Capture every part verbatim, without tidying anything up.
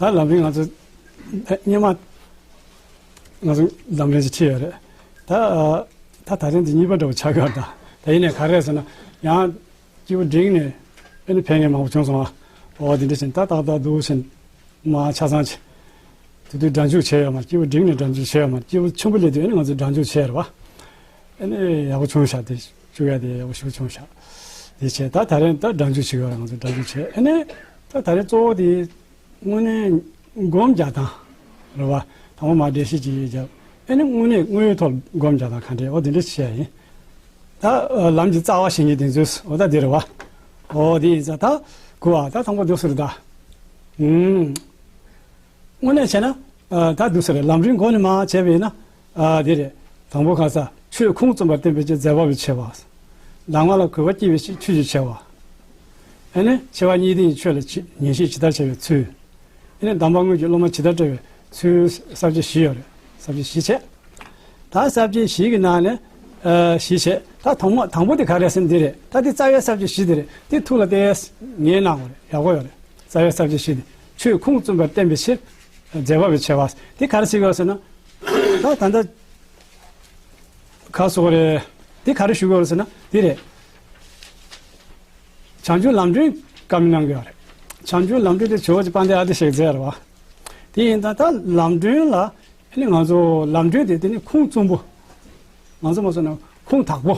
ད་ལམ་རིམ་ང་ཚོ་སྔོན་མ་ང་ཚོ་ལམ་རིམ་ཅིག་ཁྲིད་ཡོད་རེད། ད་ད་ད་རིང་འདི་གཉིས་པ་འདྲ་བོ་ཆགས་ཡོད་རེད། ད་ད་ཡིན་ནའི་ག་རེ་ཟེར་ན། ཡང་སྐྱིད་པོ་འགྲིག་ནས་ཨ་ནི་ཕན་ངེས་མང་པོ་བྱུང་སོང་ཨ། འོ་དེ་འདྲ་བྱས་ད་ཏག་ཏག་འདུག་ཟེར་ནས། མ་ཆ་ཚང་ཆེ། དེ་དུས་སྒྲ་འཇུག་བྱས་ཡོད་མ་རེད། སྐྱིད་པོ་འགྲིག་ནས་སྒྲ་འཇུག་བྱས་ཡོད་མ་རེད། སྐྱིད་པོ་ཆེན་པོ་སླེབས་དུས་ཨ་ནི་ང་ཚོས་སྒྲ་འཇུག་བྱས་རེད་བ། ཨ་ནི་ཡག་པོ་བྱུང་ཤག་དེ་བཅུག་ཡ་དེ་ཡག་པོ་ཞིག་བྱུང་ཤག་དེ་བྱས་ད་ད་རེས་ད་སྒྲ་འཇུག་བྱེད་ཡོད་རེད། ང་ཚོས་སྒྲ་འཇུག་བྱས། ཨ་ནི་ད་ད་རེས་གཙོ་བོ་དེ་དངོས་གནས་སྒོམ་རྒྱག་སྟངས་རེད་བ། དང་པོ་མ་འགྲེལ་བཤད་ཅིག་བརྒྱབ། ཨ་ནི་དངོས་གནས་དངོས་ཡོད་ཐོག་སྒོམ་རྒྱག་སྟངས་ག་འདྲས་འོ་དེ་འདྲ་བྱས་ཡིན། ད་ལམ་གྱི་རྩ་བ་བཤེས་གཉེན་བསྟེན་ཚུལ་འོ་ད་དེ་རེད་བ། འོ་དེ་ཡིན་ཙང་ད་དགུ་བ་ད་དང་པོ་འདུག་ཟེར་ད། ཨུམ། དངོས་གནས་བྱས་ན། ཨ་ད་འདུག་ཟེར་ལམ་རིམ་འགོ་ནས་མར་བྱས་པ་ཡིན་ན། ཨ་དེ་རེད། དང་པོ་ག་ས་ཆོས་ཁུངས་བཙུན་པར་བསྟན་པའི་ཕྱིར་མཛད་པ་པོའི་ཆེ་བ། གདམས་ངག་ལ་གུས་པ་བསྐྱེད་པའི་ཕྱིར་ཆོས་ཀྱི་ཆེ་བ། ཨ་ནི་ཆེ་བ་གཉིས་ལྡན་གྱི་ཆོས་ལ་ཆེ་ངེས་ཤེས་ཇི་ལྟར་བྱ་བའི་ཚུལ། ཨ་ནི་གདམས་པ་དངོས་ཀྱི་སློབ་མ་ཇི་ལྟར་བཀྲལ་བའི་ཚུལ། ས་བཅད་བཞི་ཡོད་རེད། ས་བཅད་བཞི་བྱས། ད་ས་བཅད་བཞི་གི་ནང་ནས་ཨ་བཞི་བྱས། ད་དང་པོ་དང་པོ་དེ་ག་རེ་ཟེར་ན་འདི་རེད། ད་འདི་རྩ་བའི་ས་བཅད་བཞི་དེ་རེད། དེ་ཐུགས་ལ་གཏད་ངེས་གནང་དགོས་རེད། ཡག་པོ་ཡོད་རེད། རྩ་བའི་ས་བཅད་བཞི་དེ་ཆོས་ཁུངས་བཙུན་པར་བསྟན་པའི་ཕྱིར་མཛད་པ་པོའི་ཆེ་བ། དེ་ག་རེ་ཟེར་གྱི་ཡོད་ཟེར་ན། ད་ད་ལྟ་ག་སོགས་རེད། དེ་ག་རེ་ཞུ་གི་ཡོད་ཟེར་ན་དེ་རེད། བྱང་ཆུབ་ལམ་སྒྲོན་བཀའ་མོལ་གནང་གི་ཡོད་རེད། བྱང་ཆུབ་ལམ་སྒྲོན་དེ་ཇོ་བོ་རྗེ་དཔལ་ལྡན་ཨ་ཏི་ཤའི་མཛད་རེད་བ། དེ་ཡིན་ད་ད་ལམ་སྒྲོན་ལ་ཨ་ནི་ང་ཚོ་ལམ་སྒྲོན་དེ་དེ་ནི་ཁུངས་བཙུན་པོ། ང་ཚོ་མ་སོང་ན་ཁུངས་དག་པོ།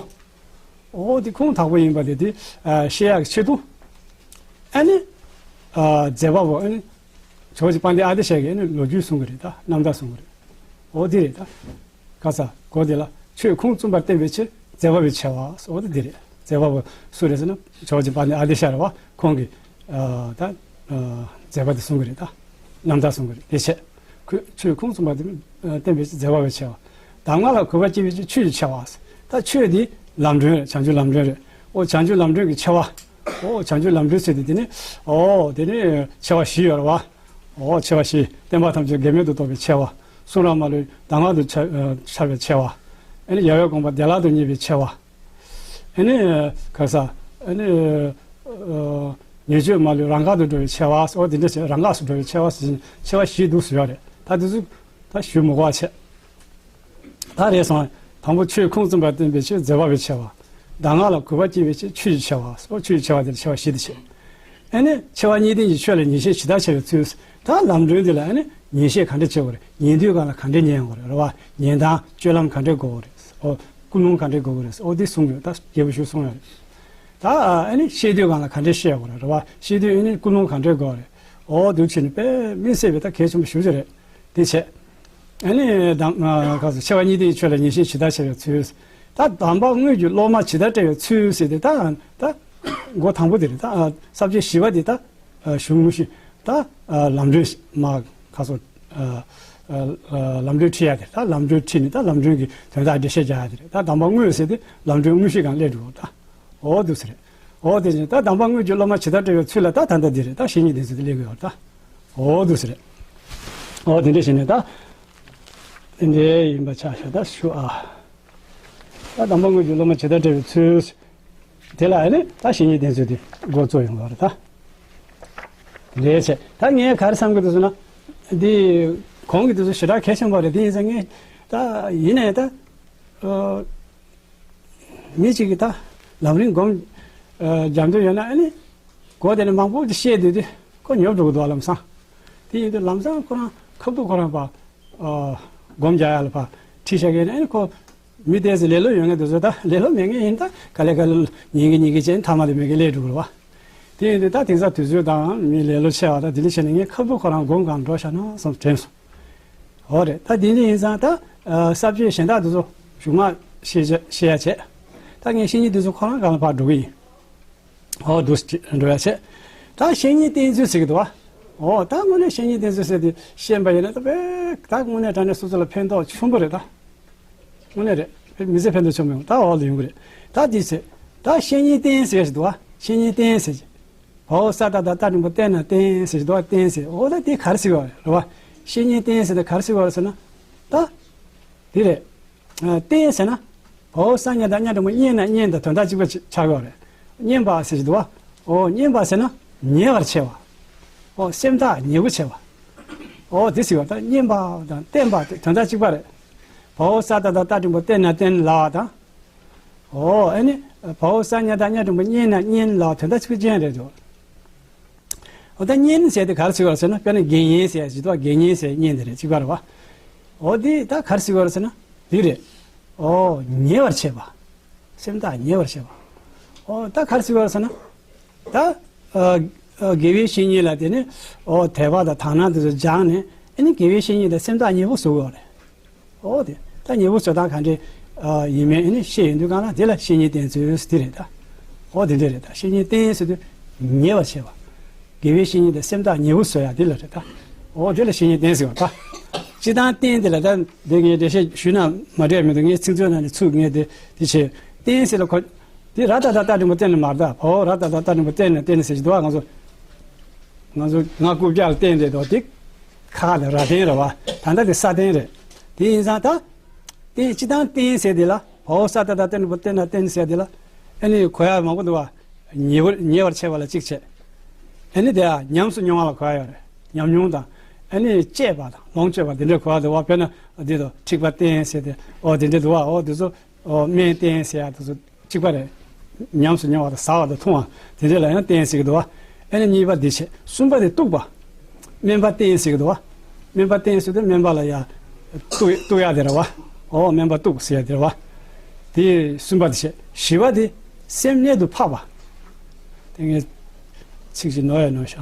འོ་དེ་ཁུངས་དག་པོ་ཡིན་པ་དེ་དེ་ཨ་ཤེས་ཡག་གི་ཆེད་དུ། ཨ་ནི་ཨ་མཛད་པ་པོ་ཨ་ནི་ཇོ་བོ་རྗེ་དཔལ་ལྡན་ཨ་ཏི་ཤ་གིས་ཨ་ནི་ལོ་རྒྱུས་གསུང་གི་རེད། ད་རྣམ་ཐར་གསུང་གི་རེད། འོ་དེ་རེད་ད། ག་ས་གོ་དེ་ལ་ཆོས་ཁུངས་བཙུན་པར་བསྟན་པའི་ཕྱིར་མཛད་པ་པོའི་ཆེ་བ། འོ་དེ་དེ་རེད། མཛད་པ་པོ་སུ་རེད་ཟེར་ན་ཇོ་བོ་རྗེ་དཔལ་ལྡན་ཨ་ཏི་ཤ་རེད་བ། ཁོང་གིས་ཨ་ད་ཨ་མཛད་པ་དེ་གསུང་གི་རེད། ད་རྣམ་ཐར་གསུང་གི་རེད། དེ་བྱས། ཁོས་ཆོས་ཁུངས་བཙུན་པར་བསྟན་པའི་ཕྱིར་མཛད་པ་པོའི་ཆེ་བ། གདམས་ངག་ལ་གུས་པ་བསྐྱེད་པའི་ཕྱིར་ཆོས་ཀྱི་ཆེ་བ། ད་ཆོས་འདི་ལམ་སྒྲོན་རེད། བྱང་ཆུབ་ལམ་སྒྲོན་རེད། འོ་བྱང་ཆུབ་ལམ་སྒྲོན་གྱི་ཆེ་བ། འོ་བྱང་ཆུབ་ལམ་སྒྲོན་ཟེར་དེ་དེ་ནི་འོ་དེ་ནི་ཆེ་བ་བཞི་ཡོད་རེད་བ། འོ་ཆེ་བ་བཞི། བསྟན་པ་ཐམས་ཅད་འགལ་མེད་དུ་རྟོགས་པའི་ཆེ་བ། གསུང་རབ་མ་ལུས་གདམས་ངག་ཏུ་ཆ་ཨ་འཆར་བའི་ཆེ་བ། ཨ་ནི་ཡལ་བའི་དགོངས་པ་བདེ་བླག་ཏུ་རྙེད་པའི་ཆེ་བ། ཨ་ནི་ག་ས་ཨ་ནི་ཨ་ཉེས་སྤྱོད་མ་ལུས་རང་དགར་དུ་འགྲོ་བའི་ཆེ་བ། འོ་དེ་འདྲ་བྱས་རང་དགར་སུ་འགྲོ་བའི་ཆེ་བ་ཟེར་ཆེ་བ་བཞི་འདུག་ཟེར་ཡོད་རེད། ད་དེ་ཚོ་ད་ཞུ་མི་དགོས་པ་བྱས། ད་རེད་སོང་། དང་པོ་ཆོས་ཁུངས་བཙུན་པར་བསྟན་པའི་ཕྱིར་མཛད་པ་པོའི་ཆེ་བ། གདམས་ངག་ལ་གུས་པ་བསྐྱེད་པའི་ཕྱིར་ཆོས་ཀྱི་ཆེ་བ། འོ་ཆོས་ཀྱི་ཆེ་བ་དེ་ལ་ཆེ་བ་བཞི་དེ་བྱས། ཨ་ནི་ཆེ་བ་གཉིས་ལྡན་གྱི་ཆོས་ལ་ཉན་བཤད་ཇི་ལྟར་བྱ་བའི་ཚུལ། ད་ལམ་སྒྲོན་འདི་ལ་ཨ་ནི་ཉན་བཤད་ག་འདྲ་བྱེད་དགོས་རེད། ཉན་དུས་སྒང་ལ་ག་འདྲ་ཉན་དགོས་རེད། རེད་བ། ཉན་སྟངས་སྤྱོད་ལམ་ག་འདྲ་དགོས་རེད། འོ་ཀུན་སློང་ག་འདྲ་དགོས་རེད། འོ་འདི་གསུངས་ཡོད། ད་རྒྱས་པོ་ཞིག་གསུངས་ཡོད་རེད། ད་ཨ་ནི་བཤད་དུས་སྒང་ལ་ག་འདྲ་བཤད་དགོས་རེད། རེད་བ། བཤད་དུས་ཨ་ནི་ཀུན་སློང་ག་འདྲ་དགོས་རེད། འོ་འདུག་བྱས་ནས་དཔེ་མི་སྲིད་པའི་ད་གལ་ཆེན་པོ་ཞེ་པོ་ཅིག་རེད། དེ་བྱས། ཨ་ནི་གདམས་ཨ་ག་ཚོད་ཆེ་བ་གཉིས་ལྡན་གྱི་ཆོས་ལ་ཉན་བཤད་ཇི་ལྟར་བྱ་བའི་ཚུལ། ད་གདམས་པ་དངོས་ཀྱི་སློབ་མ་ཇི་ལྟར་བཀྲལ་བའི་ཚུལ་ཟེར་ཏེ་ད་ད་འགོ་དང་པོ་དེ་རེད། ད་ཨ་ས་བཅད་བཞི་པ་དེ་ད་ཨ་གཞུང་དངོས་གཞི་ད་ཨ་ལམ་སྒྲོན་མ་ག་ཚོད་ཨ་ཨ་ལམ་སྒྲོན་ཁྲིད་ཡ་དེ། ད་ལམ་སྒྲོན་ཁྲིད་ནས་ད་ལམ་སྒྲོན་གྱི་དོན་དག་འགྲེལ་བཤད་རྒྱག་ཡ་དེ་རེད། ད་གདམས་པ་དངོས་ཟེར་ཏེ་ལམ་སྒྲོན་དངོས་གཞི་སྒང་སླེབས་འགྲོ་ད། འོ་འདུག་ཟེར། འོ་དེ་བཞིན་ད་གདམས་པ་དངོས་ཀྱི་སློབ་མ་ཇི་ལྟར་བཀྲལ་བའི་ཚུལ་ལ་ད་ད་ལྟ་འདི་རེད། ད་བཤེས་གཉེན་བསྟེན་ཚུལ་དེ་སླེབས་ཀྱི་ཡོད་རེད་ད། འོ་འདུག་ཟེར། འོ་དེ་འདྲ་བྱས་ནས་ད། དེ་འདྲ་ཡིན་པ་ཆ་བཞག་ད་ཞུ་ཨ། ད་གདམས་པ་དངོས་ཀྱི་སློབ་མ་ཇི་ལྟར་བཀྲལ་བའི་ཚུལ། དེ་ལ་ཨ་ནི་ད་བཤེས་གཉེན་བསྟེན་ཚུལ་དེ་འགོ་གཙོ་ཡོང་གི་ཡོད་རེད་ད། དེ་འདྲ་བྱས་ད་ངས་ག་རེ་བསམ་གྱི་འདུག་ཟེར་ན། འདི་གོང་གི་དེ་ཚོ་ཞེ་དྲག་གལ་ཆེན་པོ་རེད། དེ་ཡིན་ཙང་ངས་ད་ཡིན་ནའི་ད། ཨ། མི་གཅིག་གིས་ད་ལམ་རིམ་སྒོམ་ཨ་རྒྱབ་འདོད་ཡོད་ན་ཨ་ནི་གོ་དེ་ནས་མང་པོ་ཅིག་བཤད་སྡོད་དུས་ཁོ་ཉོབ་འགྲོ་གི་འདུག་ལམ་སང་། དེ་ཡིན་དུས་ལམ་སང་ཁོ་རང་ཁ་ཐུག་ཁོ་རང་ཕར་ཨ་སྒོམ་རྒྱག་ཡ་ལ་ཕར་ཁྲིད་བཞག་གི་ཡིན་ན་ཨ་ནི་ཁོ་མི་དེ་ཚོ་ལེ་ལོ་ཡོད་མཁན་དེ་ཚོ་ད་ལེ་ལོ་མེད་མཁན་ཡིན། ད་ག་ལེ་ག་ལེ་ཉན་གི་ཉན་གི་བྱས་མཐའ་མ་དེ་མེད་མཁན་སླེབས་འགྲོ་གི་རེད་བ། དེ་ཡིན་དུས་ད་དེང་སང་དུས་ཚོད་དང་མི་ལེ་ལོ་ཆེ་བ་ད་དེ་འདྲ་བྱས་ནས་ངས་ཁ་ཐུག་ཁོ་རང་སྒོམ་གང་འགྲོ་བཞག་ན་བསམ་དྲན་སོང་། འོ་རེད། ད་དེ་འདྲ་ཡིན་ཙང་ད་ཨ་ས་བཅད་གཞན་དག་དེ་ཚོ་གཞུག་མ་བཤད་བྱ་བཤད་ཡ་བྱས། ད་ངས་བཤེས་གཉེན་དེ་ཚོ་ཁོ་རང་སྒང་ལ་ཕར་འགྲོ་གི་ཡིན། འོ་འདུག་སེ་འགྲོ་ཡ་བྱས། ད་བཤེས་གཉེན་བསྟེན་ཚུལ་ཟེར་གི་འདུག་བ། འོ་ད་དངོས་གནས་བཤེས་གཉེན་བསྟེན་ཚུལ་ཟེར་དེ་ཤེས་པ་ཡིན་ན་ད་དཔེ་ད་དངོས་གནས་དྲང་གནས་སོ་སོ་ལ་ཕན་ཐོགས་ཆེན་པོ་རེད་ད། དངོས་གནས་རེད། དཔེ་མི་ཚེ་ཕན་ཐོགས་ཆེན་པོ་ཡོང་ད་འོག་ལ་ཡོང་གི་རེད། ད་དེ་ཚེ་ད་བཤེས་གཉེན་བསྟེན་ཟེར་ཞིག་འདུག་བ། བཤེས་གཉེན་བསྟེན་ཟེར་གྱི། བའོ་ས་ཏ་བཏགས་སྟ་འགྲེང་བུ་བསྟེན་ན་བསྟེན་ཟེར་གྱི་འདུག་བ། བསྟེན་ཟེར། འོ་ད་དེ་ག་རེ་ཟེར་གྱི་ཡོད་རེད་བ། བཤེས་གཉེན་བསྟེན་ཟེར་ན་ག་རེ་ཟེར་གྱི་ཡོད་རེད་ཟེར་ན། ད་དེ་རེད། ཨ་བསྟེན་ཟེར་ན། བའོ་ས་ཉ་བཏགས་སྙ་འགྲེང་བུ་བསྙེན་ན་བསྙེན་དང་དོན་དག་གཅིག་པ་ཆགས་ཀྱི་ཡོད་རེད། བསྙེན་པ་ཟེར་གྱི་འདུག་བ། འོ་བསྙེན་པ་ཟེར་ན་ཉེ་བར་མཆེ་བ། འོ་སེམས་ཐག་ཉེ་པོ་ཕྱེ་བ། འོ་དེ་ཟེར་བ་ད་བསྙེན་པ་དང་བསྟེན་པ་དེ་དོན་དག་གཅིག་པ་རེད། བའོ་ས་ཏ་བཏགས་སྟ་འགྲེང་བུ་བསྟེ་ན་བསྟེན་ལབ་པ་དང་། འོ་ཨ་ནི་བའོ་ས་ཉ་བཏགས་སྙ་འགྲེང་བུ་བསྙེ་ན་བསྙེན་ལབ་པ་དོན་དག་གཅིག་པ་ཅན་རེད་འདུག་འོ་ད་བསྙེན་ཟེར་དེ་ག་རེ་ཟེར་བ་རེད་ཟེར་ན། དཔེར་ན་དགེ་བསྙེན་ཟེར་ཡ་ཅིག་འདུག་དགེ་བསྙེན་ཟེར་བསྙེན་དེ་རེད། གཅིག་པ་རེད་བ། འོ་དེ་ད་ག་རེ་ཟེར་བ་རེད་ཟེར་ན་དེ་རེད། འོ་ཉེ་བར་བྱེད་པ། སེམས་ཐག་ཉེ་བར་བྱེད་པ། འོ་ད་ག་རེ་ཟེར་བ་རེད་ཟེར་ན། ད་ཨ་ཨ་དགེ་བའི་བཤེས་གཉེན་ལ་དེ་ནི་འོ་དད་པ་དང་དག་སྣང་དེ་ཚོ་སྦྱངས་ནས། ཨ་ནི་དགེ་བའི་བཤེས་གཉེན་དང་སེམས་ཐག་ཉེ་པོ་བཟོ་དགོས་པ་རེད། འོ་དེ་ད་ཉེ་པོ་བཟོ་སྟངས་ག་འདྲས་ཨ་ཡིན་མིན་ཨ་ནི་ཤེས་ཡོང་དུས་སྒང་ལ་དེ་ལ་བཤེས་གཉེན་བསྟེན་ཚུལ་ཟེར་དེ་རེད་ད། འོ་དེ་འདྲས་རེད་ད། བཤེས་གཉེན་བསྟེན་ཟེར་དུས་ཉེ་བར་བྱེད་པ། དགེ་བའི་བཤེས་གཉེན་དང་སེམས་ཐག་ཉེ་པོ་བཟོ་ཡ་དེ་ལ་རེད་ད། འོ་དེ་ལ་བཤེས་གཉེན་བསྟེན་ཟེར་བ་ད། སྤྱིར་བཏང་བསྟེན་དེ་ལ་ད་འདི་ངས་འགྲེལ་བཤད་ཞུས་ན་མ་འགྲིག་མི་འདུག་ངའི་ཚིག་མཛོད་ནང་ནས་ཚུར་ངས་དེ་དེ་བྱས། བསྟེན་ཟེར་ལ་གོ། དེ་ར་ཏ་བཏགས་སྟ་འགྲེང་བུ་བསྟེན་ནས་མ་རེད་ད། བའོ་ར་ཏ་བཏགས་སྟ་འགྲེང་བུ་བསྟེ་ན་བསྟེན་ཟེར་གྱི་འདུག་བ། ང་ཚོ་ང་ཚོ་ང་རྐུབ་བཀྱག་ལ་བསྟེན་བསྡད་འདུག་དེ་ཁ་ཁ་ལ་ར་བསྟེན་རེད་བ། ད་ལྟ་དེ་ས་བསྟེན་རེད། དེ་ཡིན་ཙང་ད་བསྟེན་སྤྱིར་བཏང་བསྟེན་ཟེར་དེ་ལ་བའོ་ས་ཏ་བཏགས་སྟ་འགྲེང་བུ་བསྟེ་ན་བསྟེན་ཟེར་དེ་ལ་ཨ་ནི་གོ་ཡ་མང་པོ་འདུག་བ། ཉེ་བར་ཉེ་བར་བྱེད་པ་ལ་གཅིག་བྱས། ཨ་ནི་དེ་ཡང་ཉམས་སུ་མྱོང་བ་ལ་གོ་ཡ་ཡོད་རེད། ཉམས་མྱོང་དང་། ཨ་ནི་སྤྱད་པ་དང་ལོངས་སྤྱོད་པ་དེ་འདྲ་གོ་ཡ་འདུག་བ། དཔེར་ན་འདི་དང་འཁྲིག་པ་བསྟེན་ཟེར་དེ་འོ་དེ་འདྲ་འདུག་བ། འོ་དེ་ཚོ་འོ་སྨན་བསྟེན་ཟེར་ཡ་དེ་ཚོ་གཅིག་པ་རེད། ཉམས་སུ་མྱོང་བ་དང་ཟ་བ་དང་འཐུང་བ་དེ་འདྲ་ལ་ཡང་བསྟེན་ཟེར་གྱི་འདུག་བ། ཨ་ནི་གཉིས་པ་འདི་བྱས། གསུམ་པ་དེ་གཏུགས་པ། སྨན་པ་བསྟེན་ཟེར་གྱི་འདུག་བ། སྨན་པ་བསྟེན་ཟེར་དུས་སྨན་པ་ལ་ཡ་གཏུགས་གཏུགས་ཡ་དེ་རེད་བ། འོ་སྨན་པ་གཏུགས་ཟེར་ཡ་དེ་རེད་བ། དེ་གསུམ་པ་དེ་བྱས། བཞི་པ་དེ་སེམས་རྣལ་དུ་ཕབ་པ། དེ་ངས་ཚིག་ཅིག་ནོར་ཡ་ནོར་ཤག་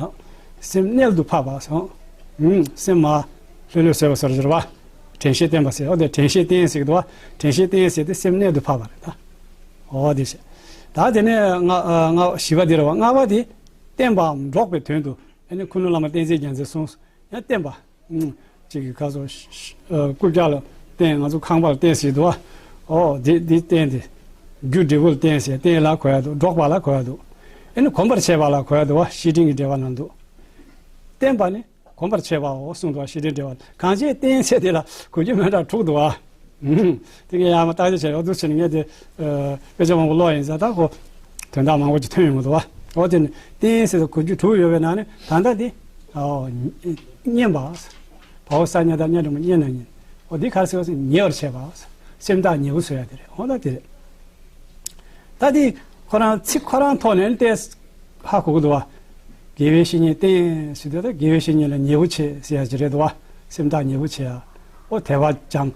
སེམས་རྣལ་དུ་ཕབ་པ་སོང་། ཨུམ་སེམས་མ་ལྷོད་ལྷོད་བཟོས་པ་སོགས་རེད་བ། དྲན་ཤེས་བསྟེན་པ་ཟེར། འོ་དེ་དྲན་ཤེས་བསྟེན་ཟེར་གྱི་འདུག་བ། དྲན་ཤེས་བསྟེན་ཟེར་དེ་སེམས་རྣལ་དུ་ཕབ་པ་རེད་ད། འོ་དེ་བྱས། ད་དེ་ནས་ལྔ་ལྔ་བཞི་པ་དེ་རེད་བ། ལྔ་པ་དེ་བསྟེན་པའམ་སྒྲོག་པའི་དོན་དུ། ཨ་ནི་ཁུ་ནུ་བླ་མ་བསྟན་འཛིན་རྒྱལ་མཚན་གསུངས། ཡང་བསྟེན་པ། ཨུམ། གཅིག་གི་ཁ་སོ་ཤ་ཤ་ཨ་རྐུབ་བཀྱག་ལ་བསྟེན། ང་ཚོ་ཁང་པ་ལ་བསྟེན་ཟེར་འདུག་བ། ཨོ་དེ་དེ་བསྟེན་ཏེ། རྒྱུ་འབྲས་བུ་ལ་བསྟེན་ཟེར་བསྟེན་ལ་གོ་ཡ་འདུག་སྒྲོག་པ་ལ་གོ་ཡ་འདུག་ཨ་ནི་གོམས་པར་བྱེད་པ་ལ་གོ་ཡ་འདུག་བ། བཤེས་སྤྲིང་གི་འགྲེལ་པ་ནང་འདུག་བསྟེན་པ་ནི་གོམས་པར་བྱེད་པའོ་གསུངས་འདུག་བ། བཤེས་སྤྲིང་འགྲེལ་པ། གང་ཅི་བསྟེན་ཟེར་དེ་ལ་གོ་རྒྱུ་མི་འདྲ་དྲུག་འདུག་བ། ཨུམ། དེ་ག་ཡང་མ་བརྟག་དཔྱད་བྱས་ཡོད་དུས་ཕྱིན་ངས་དེ་ཨ་དཔེ་ཆ་མང་པོ་ཀློག་ཡིན་ཙང་ད་ཁོ་དོན་དག་མང་པོ་ཅིག་ཐོན་ཡོང་གི་འདུག་བ། འོ་དེ་ནི་བསྟེན་ཟེར་དུས་གོ་རྒྱུ་དྲུག་ཡོད་པའི་ནང་ནས་ད་ལྟ་དེ་ཨོ་བསྙེན་པ། བའོ་ས་ཉ་བཏགས་སྙ་འགྲེང་བུ་བསྙེན་ན་བསྙེན། འོ་འདི་ག་རེ་ཟེར་བ་ཟེར་ཉེ་བར་བྱེད་པ། སེམས་ཐག་ཉེ་པོ་བཟོ་ཡ་དེ་རེད། འོ་ད་དེ་རེད། ད་དེ་ཁོ་རང་ཚིག་ཁོ་རང་ཐོག་ནས་ཏོག་ཙམ་ཧ་གོ་གི་འདུག་བ། དགེ་བའི་བཤེས་གཉེན་བསྟེན་ཟེར་དུས་ད་དགེ་བའི་བཤེས་གཉེན་ལ་ཉེ་པོ་བྱེད་ཟེར་ཡ་ཅིག་རེད་འདུག་བ། སེམས་ཐག་ཉེ་པོ་བྱེད་ཡ། ཨོ་དད་པ་སྦྱང་།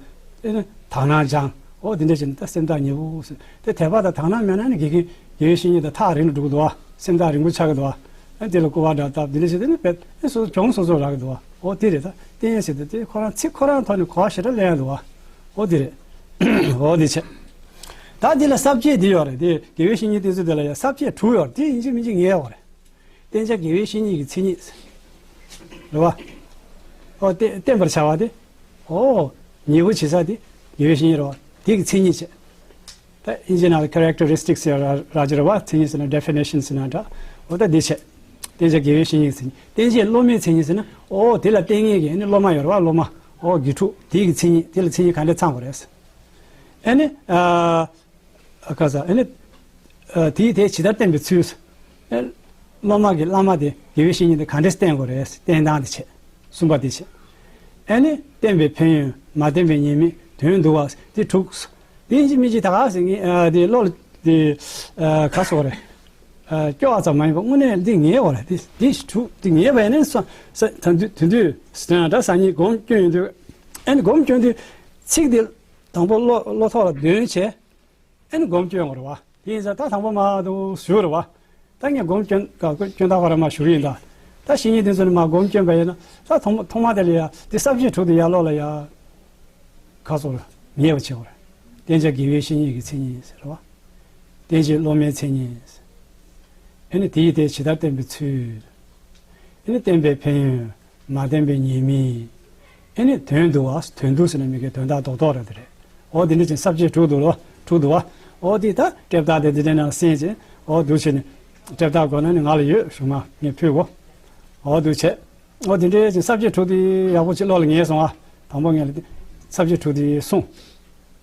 ཨེ་ནི་དག་སྣང་སྦྱང་། ཨོ་དེ་འདྲ་བྱས་ནས་ད་སེམས་ཐག་ཉེ་པོ་ཟེར། དེ་དད་པ་དང་དག་སྣང་མེད་ན་ནི་དགེ་རྒན་དགེ་བའི་བཤེས་གཉེན་དང་ཐག་རིང་དུ་འགྲོ་གི་འདུག་བ། སེམས་ཐག་རིང་པོ་ཆགས་ཀྱི་འདུག་བ། ཨེ་དེ་ལ་སྐུར་བ་འདྲ་བཏབ་དེ་འདྲ་བྱས་དེ་ནི་བེད་ཨེ་སོ་སོ་གྱོང་སོ་སོ་རག་གི་འདུག་བ། ཨོ་དེ་རེད། ད་བསྟེན་ཟེར་དུས་དེ་ཁོ་རང་ཚིག་ཁོ་རང་ཐོག་ནས་གོ་བ་ཞེ་དྲག་ལེན་ཡ་འདུག་བ། ཨོ་དེ་རེད། ཨོ་དེ་བྱས། ད་འདི་ལ་ས་བཅད་འདི་ཡོད་རེད། དེ་དགེ་བའི་བཤེས་གཉེན་བསྟེན་ཚུལ་དེ་ལ་ཡང་ས་བཅད་དྲུག་ཡོད་རེད། དེ་ཡིན་གཅིག་མིན་གཅིག་ངེས་ཡོད་རེད། བསྟེན་བྱ་དགེ་བའི་བཤེས་གཉེན་གྱི་མཚན་ཉིད། རེད་བ། ཨོ་བསྟེན་བསྟེན་པར་བྱ་བ་དེ། ཨོ། ཉེ་པོ་བྱེད་ས་དེ། དགེ་བའི་བཤེས་གཉེན་རེད་བ། དེ་གི་མཚན་ཉིད་བྱས། ད་ཨིན་ཇི་ནང་ལ་characteristics ཟེར་ར་ར་ཅི་རེད་བ། མཚན་ཉིད་ཟེར་ན་definition ཟེར་ན་འདྲ། ཨོ་ད་དེ་བྱས། བསྟེན་བྱ་དགེ་བའི་བཤེས་གཉེན་གྱི་མཚན་ཉིད། བསྟེན་བྱའི་སློབ་མའི་མཚན་ཉིད་ཟེར་ན་ཨོ་དེ་ལ་བསྟེན་མཁན་གྱི་ཨ་ནི་སློབ་མ་ཡོད་རེད་བ། སློབ་མ། ཨོ་དགེ་ཕྲུག་དེ་གི་མཚན་ཉིད། དེ་ལ་མཚན་ཉིད་ག་འདྲས་ཚང་དགོས་རེད། ཨ་ནི། ཨ། ཨ་ཁ་ས་ཨ་ནི། ཨ་དེའི་དེ་ཇི་ལྟར་བསྟེན་པའི་ཚུལ། ཨ་སློབ་མ་གིས་བླ་མ་དེ་དགེ་བའི་བཤེས་གཉེན་དེ་ག་འདྲས་བསྟེན་དགོས་རེད། བསྟེན་སྟངས་དེ་བྱས། གསུམ་པ་དེ་བྱས། ཨ་ནི་བསྟེན་པའི་ཕན་ཡོན། མ་བསྟེན་པའི་ཉེས་དམིགས། དོན་བསྡུ་བ། དེ་དྲུག་དེ་ཡིན་གཅིག་མིན་གཅིག་ད་ག་ཟེར་ངས་ཨ་དེ་བློ་ལ་དེ་ཨ་ག་ཟེར་དགོས་རེད། ཨ་སྐྱོ་བ་ཙམ་མ་ཡིན་པ་དངོས་གནས་འདི་ངེས་དགོས་རེད། དེ་དེ་དྲུག་དེ་ངེས་པ་ཡིན་ན་སོ་ས་ད་དུས་དུས་དུས་སྟོན་ད་སང་ཉིན་སྒོམ་སྐྱོན་ཡོང་དུས་ཨ་ནི་སྒོམ་སྐྱོན་དུས་ཚིག་དེ་དང་པོ་བློ་བློ་ཐོག་ལ་འདོན་བྱས། ཨེ་ནི་སྒོམ་སྐྱོན་དགོས་རེད་བ། དེ་ཡིན་ཙང་ད་དང་པོ་མ་འདུག་ཞུ་རེད་བ། ད་ངས་སྒོམ་སྐྱོན་ག་སྐྱོན་དག་པ་ར་མ་ཞུ་གི་ཡིན་ད། ད་བཤེས་གཉེན་དེ་ཚོ་ནི་མ་སྒོམ་སྐྱོན་པ་ཡིན་ན་ད་ཐོག་མ་ཐོག་མ་དེ་ལ་ཡ་དེ་ས་བཅད་དྲུག་དེ་ཡར་ཀློག་ལ་ཡ། ག་སོགས་ལ་ངེས་པ་བྱེད་དགོས་རེད། བསྟེན་བྱ་དགེ་བའི་བཤེས་གཉེན་གྱི་མཚན་ཉིད་ཟེར་བ། བསྟེན་བྱའི་སློབ་མའི་མཚན་ཉིད། ཨེ་ནི་དེ་ཡི་དེ་ཇི་ལྟར་བསྟེན་པའི་ཚུལ། ཨེ་ནི་བསྟེན་པའི་ཕན་ཡོན། མ་བསྟེན་པའི་ཉེས་དམིགས། ཨེ་ནི་དོན་བསྡུ་བ། དོན་བསྡུ་ཟེར་ན་མི་དགེ་དོན་དག་རྡོག་རྡོག་རེད་དེ་རེད། འོ་དེ་འདྲ་ཅན་ས་བཅད་དྲུག་འདུག་ལོ། དྲུག་འདུག་བ། འོ་དེ་ད་གྲལ་བསྟར་དེ་འདི་འདྲ་ནང་གསན་ཅིང་འོ་འདུག་བྱས་ནས་གྲལ་བསྟར་དགོས་ན་ནི་ང་ལ་ཡོད་གཞུག་མ་ངས་ཕུལ་གོ། འོ་འདུག་བྱས། འོ་དེ་འདྲ་ཅན་ས་བཅད་དྲུག་དེ་ཡག་པོ་ཅིག་བློ་ལ་ངེས་སོང་ཨ། དང་པོ་ངས་ལ་དེ་ས་བཅད་དྲུག་དེ་གསུངས།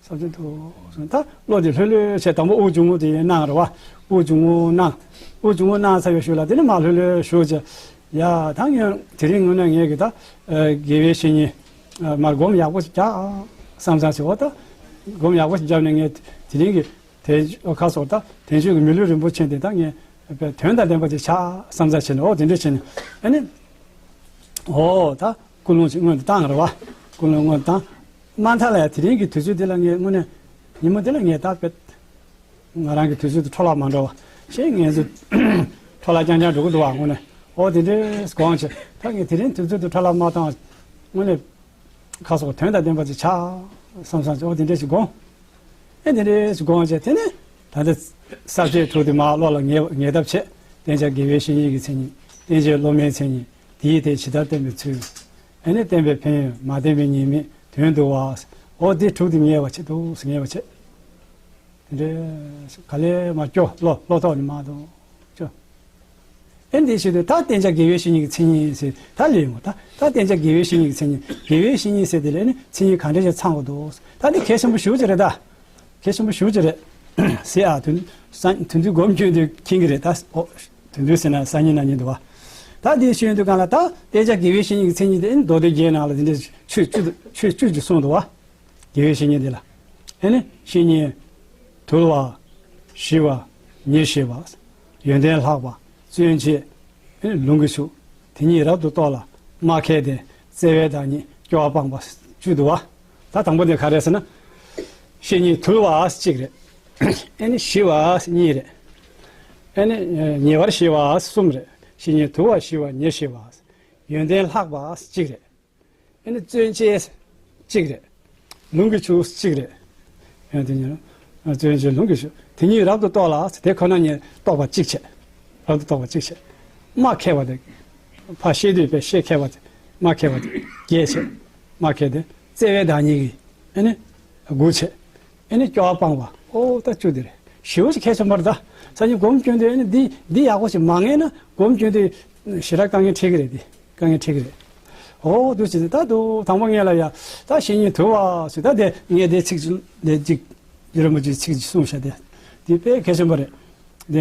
ས་བཅད་དྲུག་གསུངས་ད་བློ་དེ་ལྷོད་ལྷོད་བྱས་དང་པོ་དབུགས་འབྱུང་རྔུབ་དེ་གནང་རེད་བ། དབུགས་འབྱུང་རྔུབ་གནང་། དབུགས་འབྱུང་རྔུབ་གནང་ཚར་བའི་གཞུག་ལ་དེ་ནི་མ་ལྷོད་ལྷོད་བཞུགས་བྱས། ཡ་ད་ངས་དེ་རིང་དངོས་གནས་ངས་གི་ད་དགེ་བའི་བཤེས་གཉེན་མར་སྒོམ་ཡག་པོ་ཞིག་རྒྱག་བསམ་བསམ་ཞིག་འོ་ད་སྒོམ་ཡག་པོ་ཞིག་བརྒྱབ་ནས་ངས་དེ་རིང་གི་དེ་ཁ་སོགས་ད་དེང་ཆོས་ཀྱི་མི་ལུས་རིན་པོ་ཆེ་འདི་ད་ངས་དོན་དང་ལྡན་པ་ཅིག་ཆགས་བསམ་བསམ་བྱས་ནས་འོ་དེ་འདྲ་བྱས་ནས་ཨ་ནི་འོ་ད་ཀུན་སློང་ཞིག་སྔོན་དུ་བཏང་རེད་བ། ཀུན་སློང་སྔོན་དུ་བཏང་མ་མཐའ་ལ་ཡ་དེ་རིང་གི་དུས་ཚོད་འདི་ལ་ངས་དངོས་གནས་ཉིན་མོ་འདི་ལ་ངས་ད་དཔེ། ང་རང་གི་དུས་ཚོད་དུ་འཕྲོ་བརླག་མ་འགྲོ་བ་ཞེས་ངས་ཚོ་འཕྲོ་བརླག་རྐྱང་རྐྱང་འགྲོ་གི་འདུག་བ་དངོས་གནས། འོ་དེ་འདྲས་དགོངས་བྱས་ད་ངས་དེ་རིང་དུས་ཚོད་དུ་འཕྲོ་བརླག་མ་བཏང་དངོས་གནས་ཁ་སོགས་དོན་དང་ལྡན་པ་ཅིག་ཆགས་བསམ་བསམ་བྱས་འོ་དེ་འདྲས་ཞིག་དགོངས། ཨེ་དེ་འདྲས་ཞིག་དགོངས་བྱས་དེ་ནས་ད་ལྟ་ས་བཅད་དྲུག་དེ་མར་བློ་ལ་ངེས་ངེས་ཐབས་བྱས། བསྟེན་བྱ་དགེ་བའི་བཤེས་གཉེན་གྱི་མཚན་ཉིད། བསྟེན་བྱའི་སློབ་མའི་མཚན་ཉིད། དེའི་སྟེང་ཇི་ལྟར་བསྟེན་པའི་ཚུལ། ཨེ་ནས་བསྟེན་པའི་ཕན་ཡོན། མ་བསྟེན་པའི་ཉེས་དམིགས། དོན་བསྡུ་བ། འོ་དེ་དྲུག་དེ་ངེས་པ་བྱེད་དུ་ངེས་པ་བྱེད། དེ་འདྲས་ག་ལེར་མ་སྐྱོ་བློ་བློ་ཐོག་ནས་མ་གཏོང་སྐྱོ། ཨེ་འདི་བྱེད་དུས་ད་བསྟེན་བྱ་དགེ་བའི་བཤེས་གཉེན་གྱི་མཚན་ཉིད་ཟེར་ད་ལོས་ཡོང་ད་ད་བསྟེན་བྱ་དགེ་བའི་བཤེས་གཉེན་གྱི་མཚན་ཉིད་དགེ་བའི་བཤེས་གཉེན་ཟེར་དེ་ལ་ཨེ་ནི་མཚན་ཉིད་གང་འདྲ་ཞིག་ཚང་དགོས་འདུག་ད་འདི་གལ་ཆེན་པོ་ཞེ་པོ་ཅིག་རེད་ད། གལ་ཆེན་པོ་ཞེ་པོ་ཅིག་རེད། ཟེར་ཨ་དོན་ས་དོན་དུ་སྒོམ་སྐྱོན་དུ་མཁྱེན་གྱི་རེད་ད། ཨོ་དོན་དུ་ཟེར་ན་སང་ཉིན་གནངས་ཉིན་འདུག་བ། ད་འདི་ཤེས་ཡོན་དུ་གང་ལ་ད་བསྟེན་བྱ་དགེ་བའི་བཤེས་གཉེན་གྱི་མཚན་ཉིད་དེ་ཨེ་ནི་མདོ་སྡེ་རྒྱན་ནང་ལ་དེ་འདྲ་ཆོས་བཅུ་ཆོས་བཅུ་ཅིག་གསུངས་འདུག་བ། དགེ་བའི་བཤེས་གཉེན་འདི་ལ། ཨེ་ནི་བཤེས་གཉེན། དུལ་བ། ཞི་བ། ཉེར་ཞི་བ། ཡོན་ཏན་ལྷག་པ། བརྩོན་བཅས། ཨེ་ནི་ལུང་གིས་ཕྱུག་དེ་ཉིད་རབ་ཏུ་རྟོགས་ལ་སྨྲ་མཁས་ལྡན། བརྩེ་བའི་བདག་ཉིད་སྐྱོ་བ་སྤངས་པ་བཅུ་འདུག་བ། ད་དང་པོ་དེ་ག་རེ་ཟེར་ན། བཤེས་གཉེན་དུལ་བ་གཅིག་རེད། ཨེ་ནི་ཞི་བ་གཉིས་རེད། ཨེ་ནི་ཉེ་བར་ཞི་བ་གསུམ་རེད། བཤེས་གཉེན་དུལ་བ་ཞི་བ་ཉེར་ཞི་བ། ཡོན་ཏན་ལྷག་པ་གཅིག་རེད། ཨེ་ནི་བརྩོན་བཅས་གཅིག་རེད། ལུང་གིས་ཕྱུག་གཅིག་རེད། ཨེ་དེ་ཉིད་བརྩོན་བཅས་ལུང་གིས་ཕྱུག་དེ་ཉིད་རབ་ཏུ་རྟོགས་ལ་དེ་ཁོ་ན་ཉིད་རྟོགས་པ་གཅིག་བྱས། རབ་ཏུ་རྟོགས་པ་གཅིག་བྱས། སྨྲ་མཁས་པ་དེ། ཕར་བཤད་དུས་པས་བཤད་མཁས་པ་དེ། སྨྲ་མཁས་པ་དེ་བརྒྱད་བྱས། སྨྲ་མཁས་དེ་བརྩེ་བའི་བདག་ཉིད་ཀྱི་ཨེ་ནི་དགུ་བྱས། ཨེ་ནི་སྐྱོ་བ་སྤངས་པ་ཨོ་ད་བཅུ་དེ་རེད། ཞེ་པོ་ཅིག་གལ་ཆེན་པོ་རེད་ད། སང་ཉིན་སྒོམ་སྐྱོན་དུས་ཨེ་ནི་འདི་འདི་ཡག་པོ་ཞིག་མ་ངེས་ན་སྒོམ་སྐྱོན་དུས་ཞེ་དྲག་དཀའ་ངལ་འཕྲད་ཀྱི་རེད་དེ། དཀའ་ངལ་འཕྲད་ཀྱི་རེད། ཨོ་འདུག་ཅེས་ད་འདུག་དང་པོ་ངེད་ལ་ཡ་ད་བཤེས་གཉེན་དུལ་བ་ཟེར་ད་དེ་ངས་དེ་ཚིག་ཅིག་ལས་ཅིག་ཡུ་ར་མ་ཅིག་ཚིག་ཅིག་གསུངས་བཞག་དེ་དེ་དཔེ་གལ་ཆེན་པོ་རེད། དེ་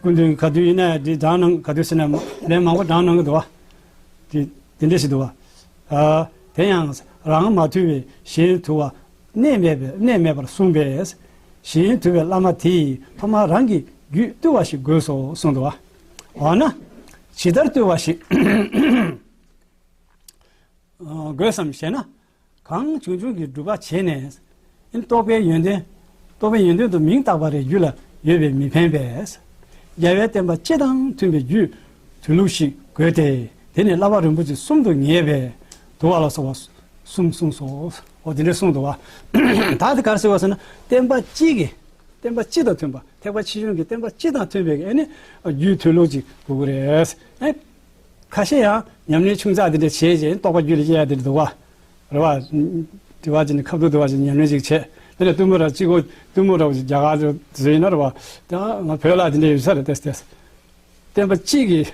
སྐུ་མདུན་ག་དུས་ཡིན་ན་དེ་གྲངས་གནང་ག་དུས་ཟེར་ན་ལན་མང་པོ་གྲངས་གནང་གི་འདུག་བ། དེ་དེ་འདྲ་ཞིག་འདུག་བ། ཨ་དེ་ཡང་རང་མ་ཐུལ་བའི་གཞན་དུལ་བ་གནས་མེད་པས་གནས་མེད་པར་གསུངས་པས། གཞན་དུལ་བའི་བླ་མ་དེས་ཐོག་མར་རང་གི་རྒྱུད་བཏུལ་བ་ཞིག་དགོས་སོ་གསུངས་འདུག་བ། འོ་ན། ཇི་ལྟར་བཏུལ་བ་ཞིག་དགོས་སམ་ཞེ་ན། གང་བྱུང་བྱུང་གིས་སྒྲུབ་པ་བྱས་ནས། རྟོགས་པའི་ཡོན་ཏན། རྟོགས་པའི་ཡོན་ཏན་དུ་མིང་བཏགས་པ་རེ་རྒྱུད་ལ་ཡོད་པས་མི་ཕན་པས། རྒྱལ་བའི་བསྟན་པ་སྤྱི་དང་མཐུན་པའི་རྒྱུད་དུལ་ལུགས་ཤིག་དགོས་ཏེ། དེ་ནི་བསླབ་པ་རིན་པོ་ཆེ་གསུམ་དུ་ངེས་པས་དུལ་བ་ལ་སོགས་པ་གསུམ་གསུངས་སོ། འོ་དེ་འདྲ་གསུངས་འདུག་བ། ད་དེ་ག་རེ་ཟེར་བ་ཟེར་ན་བསྟན་པ་སྤྱི་གི་བསྟན་པ་སྤྱི་དང་མཐུན་པ་ཐེག་པ་ཆེ་ཆུང་གི་བསྟན་པ་སྤྱི་དང་མཐུན་པའི་ཨེ་ནི་རྒྱུད་དུལ་ལུགས་ཅིག་དགོས་ཀྱི་རེད། ཨེ། ཁ་ཤས་ཡང་ཉམས་ལེན་ཆུང་ཙག་དེ་འདྲ་བྱས་རྗེས་རྟོགས་པ་རྒྱུད་ལ་སྐྱེ་ཡ་དེ་འདྲ་འདུག་བ། རེད་བ། དྲི་བ་ཅིག་ནི་ཁ་བསྡུར་དུ་བ་ཅིག་ཉམས་ལེན་ཅིག་བྱས། དེ་ནས་གཏུམ་མོ་ར་གཅིག་གོ་གཏུམ་མོ་ར་བ་ཅིག་རྒྱ་གར་དུ་བཟོས་ཡིན་ན་རེད་བ། ད་ང་བོད་ལ་དེ་འདྲ་ཡོད་ས་རེད་ཏེ་ཏེ། བསྟན་པ་གཅིག་གིས་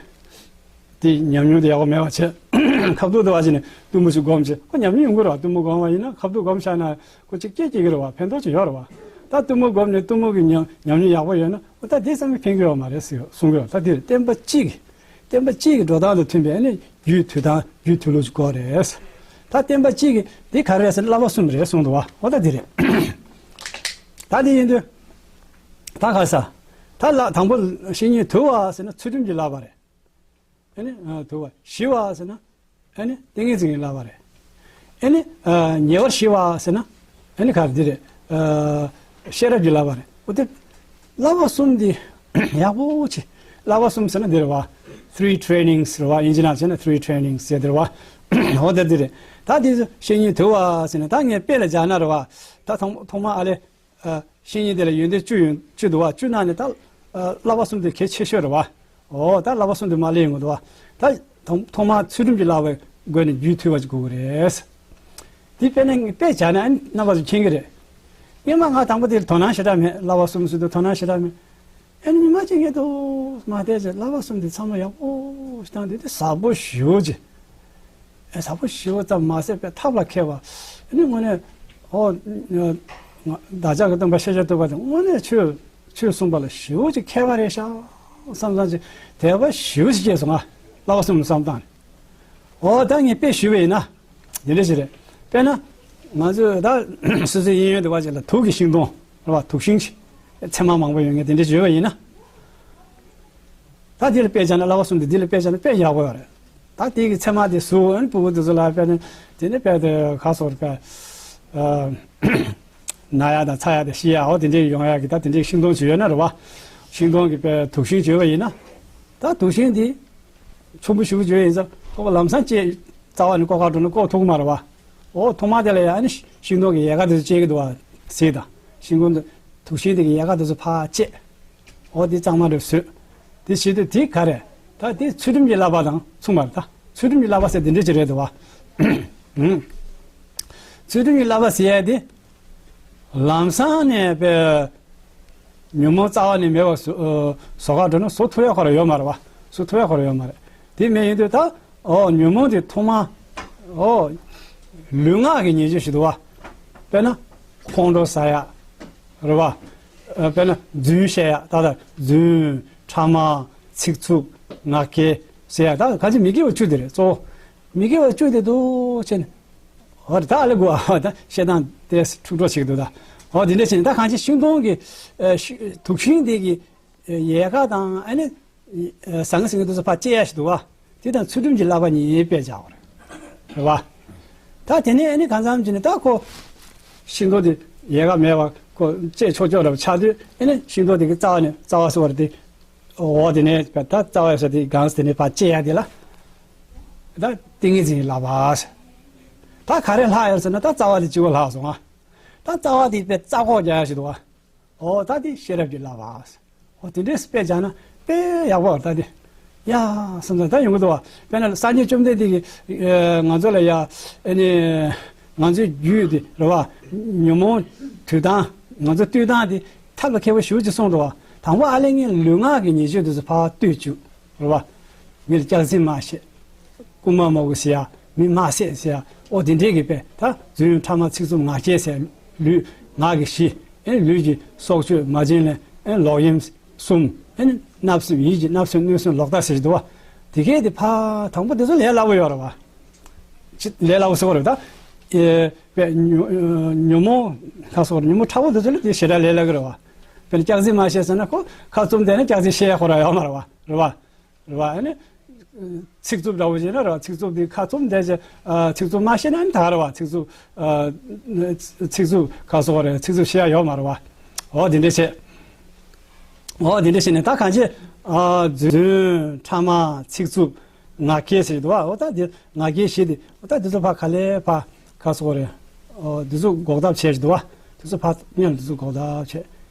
དེ་ཉམས་མྱོང་དེ་ཡག་པོ་མེད་པ་བྱས། ཁ་བསྡུར་དུ་བ་ཅིག་ནས་གཏུམ་མོ་ཞིག་སྒོམ་བྱས་ཁོ་ཉམས་མྱོང་ཡོང་གི་རེད་བ། གཏུམ་མོ་སྒོམ་བ་ཡིན་ན་ཁ་བསྡུར་སྒོམ་བཞག་ན་ཁོ་གཅིག་སྐྱེ་སྐྱེ་གི་རེད་བ། ཕན་ཐོགས་ཅིག་ཡོད་རེད་བ། ད་གཏུམ་མོ་སྒོམ་ནས་གཏུམ་མོ་གི་ཉམས་ཉམས་མྱོང་ཡག་པོ་ཡོད་ན་འོ་ད་དེ་བསམ་གི་ཕན་གི་ཡོད་མ་རེད་ཟེར་གསུང་གི་ཡོད། ད་དེ་བསྟན་པ་གཅིག་གིས། བསྟན་པ་གཅིག་གི་འགྲོ་སྟངས་དང་མཐུན་པའི་ཨ་ནི་རྒྱུད་དུལ་སྟངས་རྒྱུད་དུལ་ལུགས་ཤིག་དགོས་རེད། ད་བསྟན་པ་གཅིག་གི་དེ་ག་རེ་རེད་ཟེར་ན་བསླབ་པ་གསུམ་རེད་གསུངས་འདུག་བ། འོ་ད་དེ་རེད། ད་དེ་ཡིན་དུས། ད་ག་ས། ད་ལ་དང་པོ་བཤེས་གཉེན་དུལ་བ་ཟེར་ན་ཚུལ་ཁྲིམས་ཀྱི་བསླབ་པ་རེད། ཨ་ནི་དུལ་བ་ཞི་བ་ཟེར་ན། ཨ་ནི་ཏིང་ངེ་འཛིན་གྱི་བསླབ་པ་རེད། ཨ་ནི་ཉེ་བར་ཞི་བ་ཟེར་ན། ཨ་ནི་ག་རེ་འདི་རེད། ཤེས་རབ་ཀྱི་བསླབ་པ་རེད། འོ་དེ། བསླབ་པ་གསུམ་འདི་ཡག་པོ་ཆེ། བསླབ་པ་གསུམ་ཟེར་ན་འདི་རེད་བ། three trainings རེད་བ། ཨིན་ཇི་ནང་བྱས་ན་three trainings ཟེར་འདི་རེད་བ། འོ་དེ་འདི་རེད། ད་འདི་བཤེས་གཉེན་དུལ་བ་ཟེར་ན་ད་ངས་དཔེ་ལ་སྦྱར་ན་རེད་བ། ད་ཐོག་ཐོག་མ་ཨ་ལེ། བཤེས་གཉེན་དེ་ལ་ཡོན་ཏན་བཅུ་ཡོད་བཅུ་འདུག་བ། བཅུ་ནང་ནས་ད་བསླབ་པ་གསུམ་དེ་གལ་ཆེ་ཤོས་རེད་བ། འོ་ད་བསླབ་པ་གསུམ་དེ་མ་ལས་ཡོང་གི་འདུག་བ། ད་ཐོག་ཐོག་མར་ཚུལ་ཁྲིམས་ཀྱི་བསླབ་པའི་སྒོ་ནས་རྒྱུད་ཐུལ་བ་ཅིག་དགོས་ཀྱི་རེད། དེ་དཔེར་ན་དཔེ་བྱས་ན་རྣམ་པ་ཚོ་མཁྱེན་གྱི་རེད། སྔོན་མ་ང་དང་པོ་དེར་དོ་སྣང་ཞེ་དྲག་མེད། བསླབ་པ་གསུམ་ཟེར་དུས་དོ་སྣང་ཞེ་དྲག་མེད། ཨེ་ནི་ཉི་མ་གཅིག་ངས་དུ་མ་བལྟས་ཚེ་བསླབ་པ་གསུམ་དེ་ཚང་མ་ཡག་པོ་ཞིག་བཏང་དུས་དེ་ཟབ་པོ་ཞེ་པོ་ཅིག་ཨེ་ཟབ་པོ་ཞེ་པོ་ཙམ་མ་ཟད་པའི་ཐབས་ལ་མཁས་པ། ཨེ་ནི་དངོས་གནས་ཨོ། བདག་ཅག་གི་སྟོན་པ་ཤཱཀྱ་ཐུབ་པ་དེ་དངོས་གནས་ཆོས་ཆོས་གསུངས་པ་ལ་ཞེ་པོ་ཅིག་མཁས་པ་རེད་ཤག་བསམ་བསམ་ཅིག་དད་པ་ཞེ་པོ་ཅིག་སྐྱེས་སོང་ང་། བསླབ་པ་གསུམ་ལ་བསམ་བཏང་ནས། འོ་ད་ངས་དཔེ་ཞུས་པ་ཡིན་ན། འདི་འདྲ་ཞིག་རེད། དཔེར་ན། ང་ཚོས་ད་སོ་སོའི་གཡས་གཡོན་དུ་བ་ཅིག་ལ་དུག་གི་ཤིང་སྡོང་རེད་བ། དུག་ཤིང་ཞིག་ཚེར་མ་མང་པོ་ཡོད་མཁན་དེ་འདྲ་ཞིག་ཡོད་པ་ཡིན་ན། ད་འདི་ལ་དཔེ་བྱས་ན། བསླབ་པ་གསུམ་དེ་འདི་ལ་དཔེ་བྱས་ན་དཔེ་ཡག་པོ་ཡོད་རེད། ད་དེ་གི་ཚེར་མ་དེ་ཟུག་ཨ་ནི་སྤུ་གུ་དེ་ཚོ་ལ་དཔེ་ནི་དེ་ནི་དཔེ་དེ་ག་སོགས་དཔེ། ན་ཡ་དང་ཚ་ཡ་དང་ཤི་ཡ་འོ་དེ་འདྲའི་ཡོང་ཡ་གི་ད་དེ་འདྲའི་ཤིང་སྡོང་ཅིག་ཡོད་ན་རེད་བ། ཤིང་སྡོང་གི་དཔེ་དུག་ཤིང་ཅིག་ཡོད་པ་ཡིན་ན། ད་དུག་ཤིང་དེ་ཆུང་པོ་ཞེ་པོ་ཅིག་ཡོད་ཡིན་ཙང་ཁོ་པ་ལམ་སང་བཅད། རྩ་བ་ནས་བཀོག་ག་འགྲོ་ན་བཀོག་ཐུབ་ཀྱི་མ་རེད་བ། འོ་ཐོག་མ་དེ་ལ་ཡ་ཨ་ནི་ཤིང་སྡོང་གི་ཡལ་ག་དེ་ཚོ་བཅད་ཀྱི་འདུག་བ། གཟིགས་དང་། ཤིང་སྡོང་དེ་དུག་ཤིང་དེ་གི་ཡལ་ག་དེ་ཚོ་ཕར་བཅད། འོ་དེ་གཙང་མ་རེ་བཟོས། དེ་བྱེད་དུས་དེ་ག་རེ། ད་དེ་ཚུལ་ཁྲིམས་ཀྱི་བསླབ་པ་དང་མཚུངས་པ་རེད། ད་ཚུལ་ཁྲིམས་ཀྱི་བསླབ་པ་ཟེར་དེ་འདྲ་ཅིག་རེད་འདུག་བ། ཨུམ། ཚུལ་ཁྲིམས་ཀྱི་བསླབ་པ་ཟེར་ཡ་དེ། ལམ་སང་ནས་པའི་ཉོན་མོངས་རྩ་བ་ནས་མེད་པ་བཟོ་ཨ་བཟོ་ག་འགྲོ་ན་བཟོ་ཐུབ་ཡ་ཁོ་རང་ཡོད་མ་རེད་བ། བཟོ་ཐུབ་ཡ་ཁོ་རང་ཡོད་མ་རེད། དེ་མེད་ཡིན་དུས་ད། འོ་ཉོན་མོངས་དེ་ཐོག་མ། འོ། ལུས་ངག་གི་ཉེས་སྤྱོད་ཞིག་འདུག་བ། དཔེར་ན། ཁོང་ཁྲོ་ཟ་ཡ། རེད་བ། ཨ་དཔེར་ན་རྫུན་བཤད་ཡ། ད་ལྟ་རྫུན། ཕྲ་མ། ཚིག་རྩུབ། ངག་འཁྱལ་ཟེར་ཡ། ད་གང་ཅི་མི་དགེ་བ་བཅུ་དེ་རེད་གཙོ་བོ། མི་དགེ་བ་བཅུ་དེ་འདུག་བྱས་ནས། འོ་རེད། ད་ཨ་ལེ་གོ་ད་བཤད་སྟངས་དེ་འཁྲུག་འགྲོ་ཞིག་འདུག་ད། འོ་དེ་འདྲ་བྱས་ནས་ད་གང་ཅི་ཤིང་སྡོང་གི་ཨ་ཤི་དུག་ཤིང་དེ་གི་ཨ་ཡལ་ག་དང་ཨ་ནི། ཨ་ཟང་ངེ་ཟིང་ངེ་དེ་ཚོ་ཕར་བཅད་ཡ་ཞིག་འདུག་བ། དེ་དང་ཚུལ་ཁྲིམས་ཀྱི་བསླབ་པ་གཉིས་དཔེ་བྱ་བ་རེད། རེད་བ། ད་དེ་ནས་ཨ་ནི་གང་འཚམ་ཅིག་ནས་ད་ཁོ། ཤིང་སྡོང་དེ་ཡལ་ག་མེད་པ་ཁོ་བཅད་ཆོག་ཆོག་རེད་བ། ཆགས་དུས་ཨ་ནི་ཤིང་སྡོང་དེ་གི་རྩ་བ་ནས་རྩ་བ་ཟེར་བ་རེད་དེ། འོ་དེ་ནས་ད་རྩ་བ་ཟེར་དེ་གང་ཟེར་དེ་ནས་ཕར་བཅད་ཡ་དེ་ལ། ད་ཏིང་ངེ་འཛིན་བསླབ་པ་ཟེར། ད་ག་རེ་ལྷག་ཡོད་ཟེར་ན་ད་རྩ་བ་དེ་གཅིག་པོ་ལྷག་སོང་ང་། ད་རྩ་བ་དེ་དཔེ་རྩ་འགོག་རྒྱག་ཡ་ཞིག་འདུག་བ། འོ་ད་དེ་ཤེས་རབ་ཀྱི་བསླབ་པ། འོ་དེ་འདྲས་དཔེ་བྱས་ན་དཔེ་ཡག་པོ་ད་དེ། ཡ་བསམ་ཚར་ད་ཡོང་གི་འདུག་བ། དཔེར་ན་སངས་རྒྱས་བཅོམ་ལྡན་འདས་ཀྱིས་ཨ་ང་ཚོ་ལ་ཡ་ཨ་ནི་ང་ཚོའི་རྒྱུད་དེ་རེད་བ། ཉོན་མོངས་དུག་དང་ང་ཚོ་བཏུལ་སྟངས་དེ་ཐབས་ལ་མཁས་པོ་ཞེ་པོ་ཅིག་གསུངས་འདུག་བ། དང་པོ་ཨ་ལས་ངས་ལུས་ངག་གི་ཉེས་སྤྱོད་དེ་ཚོ་ཕར་བཏུལ་བཅུག་རེད་བ། མི་ལ་སྐྱག་རྫུན་མ་བཤད། རྐུན་མ་མ་རྐུ་ཟེར་ཡ། མི་མ་བསད་ཟེར་ཡ། ཨོ་དེ་འདྲས་ཀྱི་དཔེ་ད་རྫུན་ཕྲ་མ་ཚིག་རྩུབ་ངག་འཁྱལ་ཟེར་ཡ། ལུས་ངག་གི་བཞི། ཨེ་ལུས་ཀྱི་སྲོག་གཅོད་མ་བྱིན་ལེན། ཨེ་ལོག་གཡེམ་གསུམ། ཨེ་བརྣབ་སེམས་ཡིད་ཀྱི་བརྣབ་སེམས་གནོད་སེམས་ལོག་ལྟ་ཟེར་གྱི་འདུག་བ། དེ་གས་དེ་ཕ་དང་པོ་དེ་ཚོ་ལས་སླ་པོ་ཡོད་རེད་བ། ཅི་ལས་སླ་པོ་ཟེར་བ་རེད་ད། ཨེ་དཔེ་ཉོ་ཉོན་མོངས་ཁ་སོགས་ཉོན་མོངས་ཕྲ་བོ་དེ་ཚོ་ལས་དེ་ཞེ་དྲག་ལས་སླ་གི་རེད་བ། དཔེར་ན་སྐྱག་རྫུན་མ་བཤད་ཟེར་ན་ཁོ་ཁ་བཙུམ་བསྡད་ན་སྐྱག་རྫུན་བཤད་ཡ་ཁོ་རང་ཡོད་མ་རེད་བ། རེད་བ། རེད་བ། ཨ་ནི། ཚིག་རྩུབ་འདྲ་བོ་བྱས་ན་རེད་བ། ཚིག་རྩུབ་འདི་ཁ་བཙུམ་བསྡད་བྱས། ཨ་ཚིག་རྩུབ་མ་བཤད་ན་ཨ་ནི་ད་ག་རེད་བ། ཚིག་རྩུབ། ཨ་ཚིག་རྩུབ་ག་སོགས་རེད། ཚིག་རྩུབ་བཤད་ཡ་ཡོད་མ་རེད་བ། འོ་དེ་འདྲ་བྱས། འོ་དེ་འདྲ་བྱས་ནས་ད་གང་ཅི། ཨ་རྫུན་ཕྲ་མ་ཚིག་རྩུབ་ངག་འཁྱལ་ཟེར་གྱི་འདུག་བ། འོ་ད་འདི་ངག་འཁྱལ་བཞི་འདི་འོ་ད་འདི་ཚོ་ཕར་ག་ལེར་ཕར་ག་སོགས་རེད། འོ་འདི་ཚོ་འགོག་ཐབས་བྱས་ཀྱི་འདུག་བ། འདི་ཚོ་ཕར་སྔོན་ལ་འདི་ཚོ་འགོག་ཐབས་བྱས།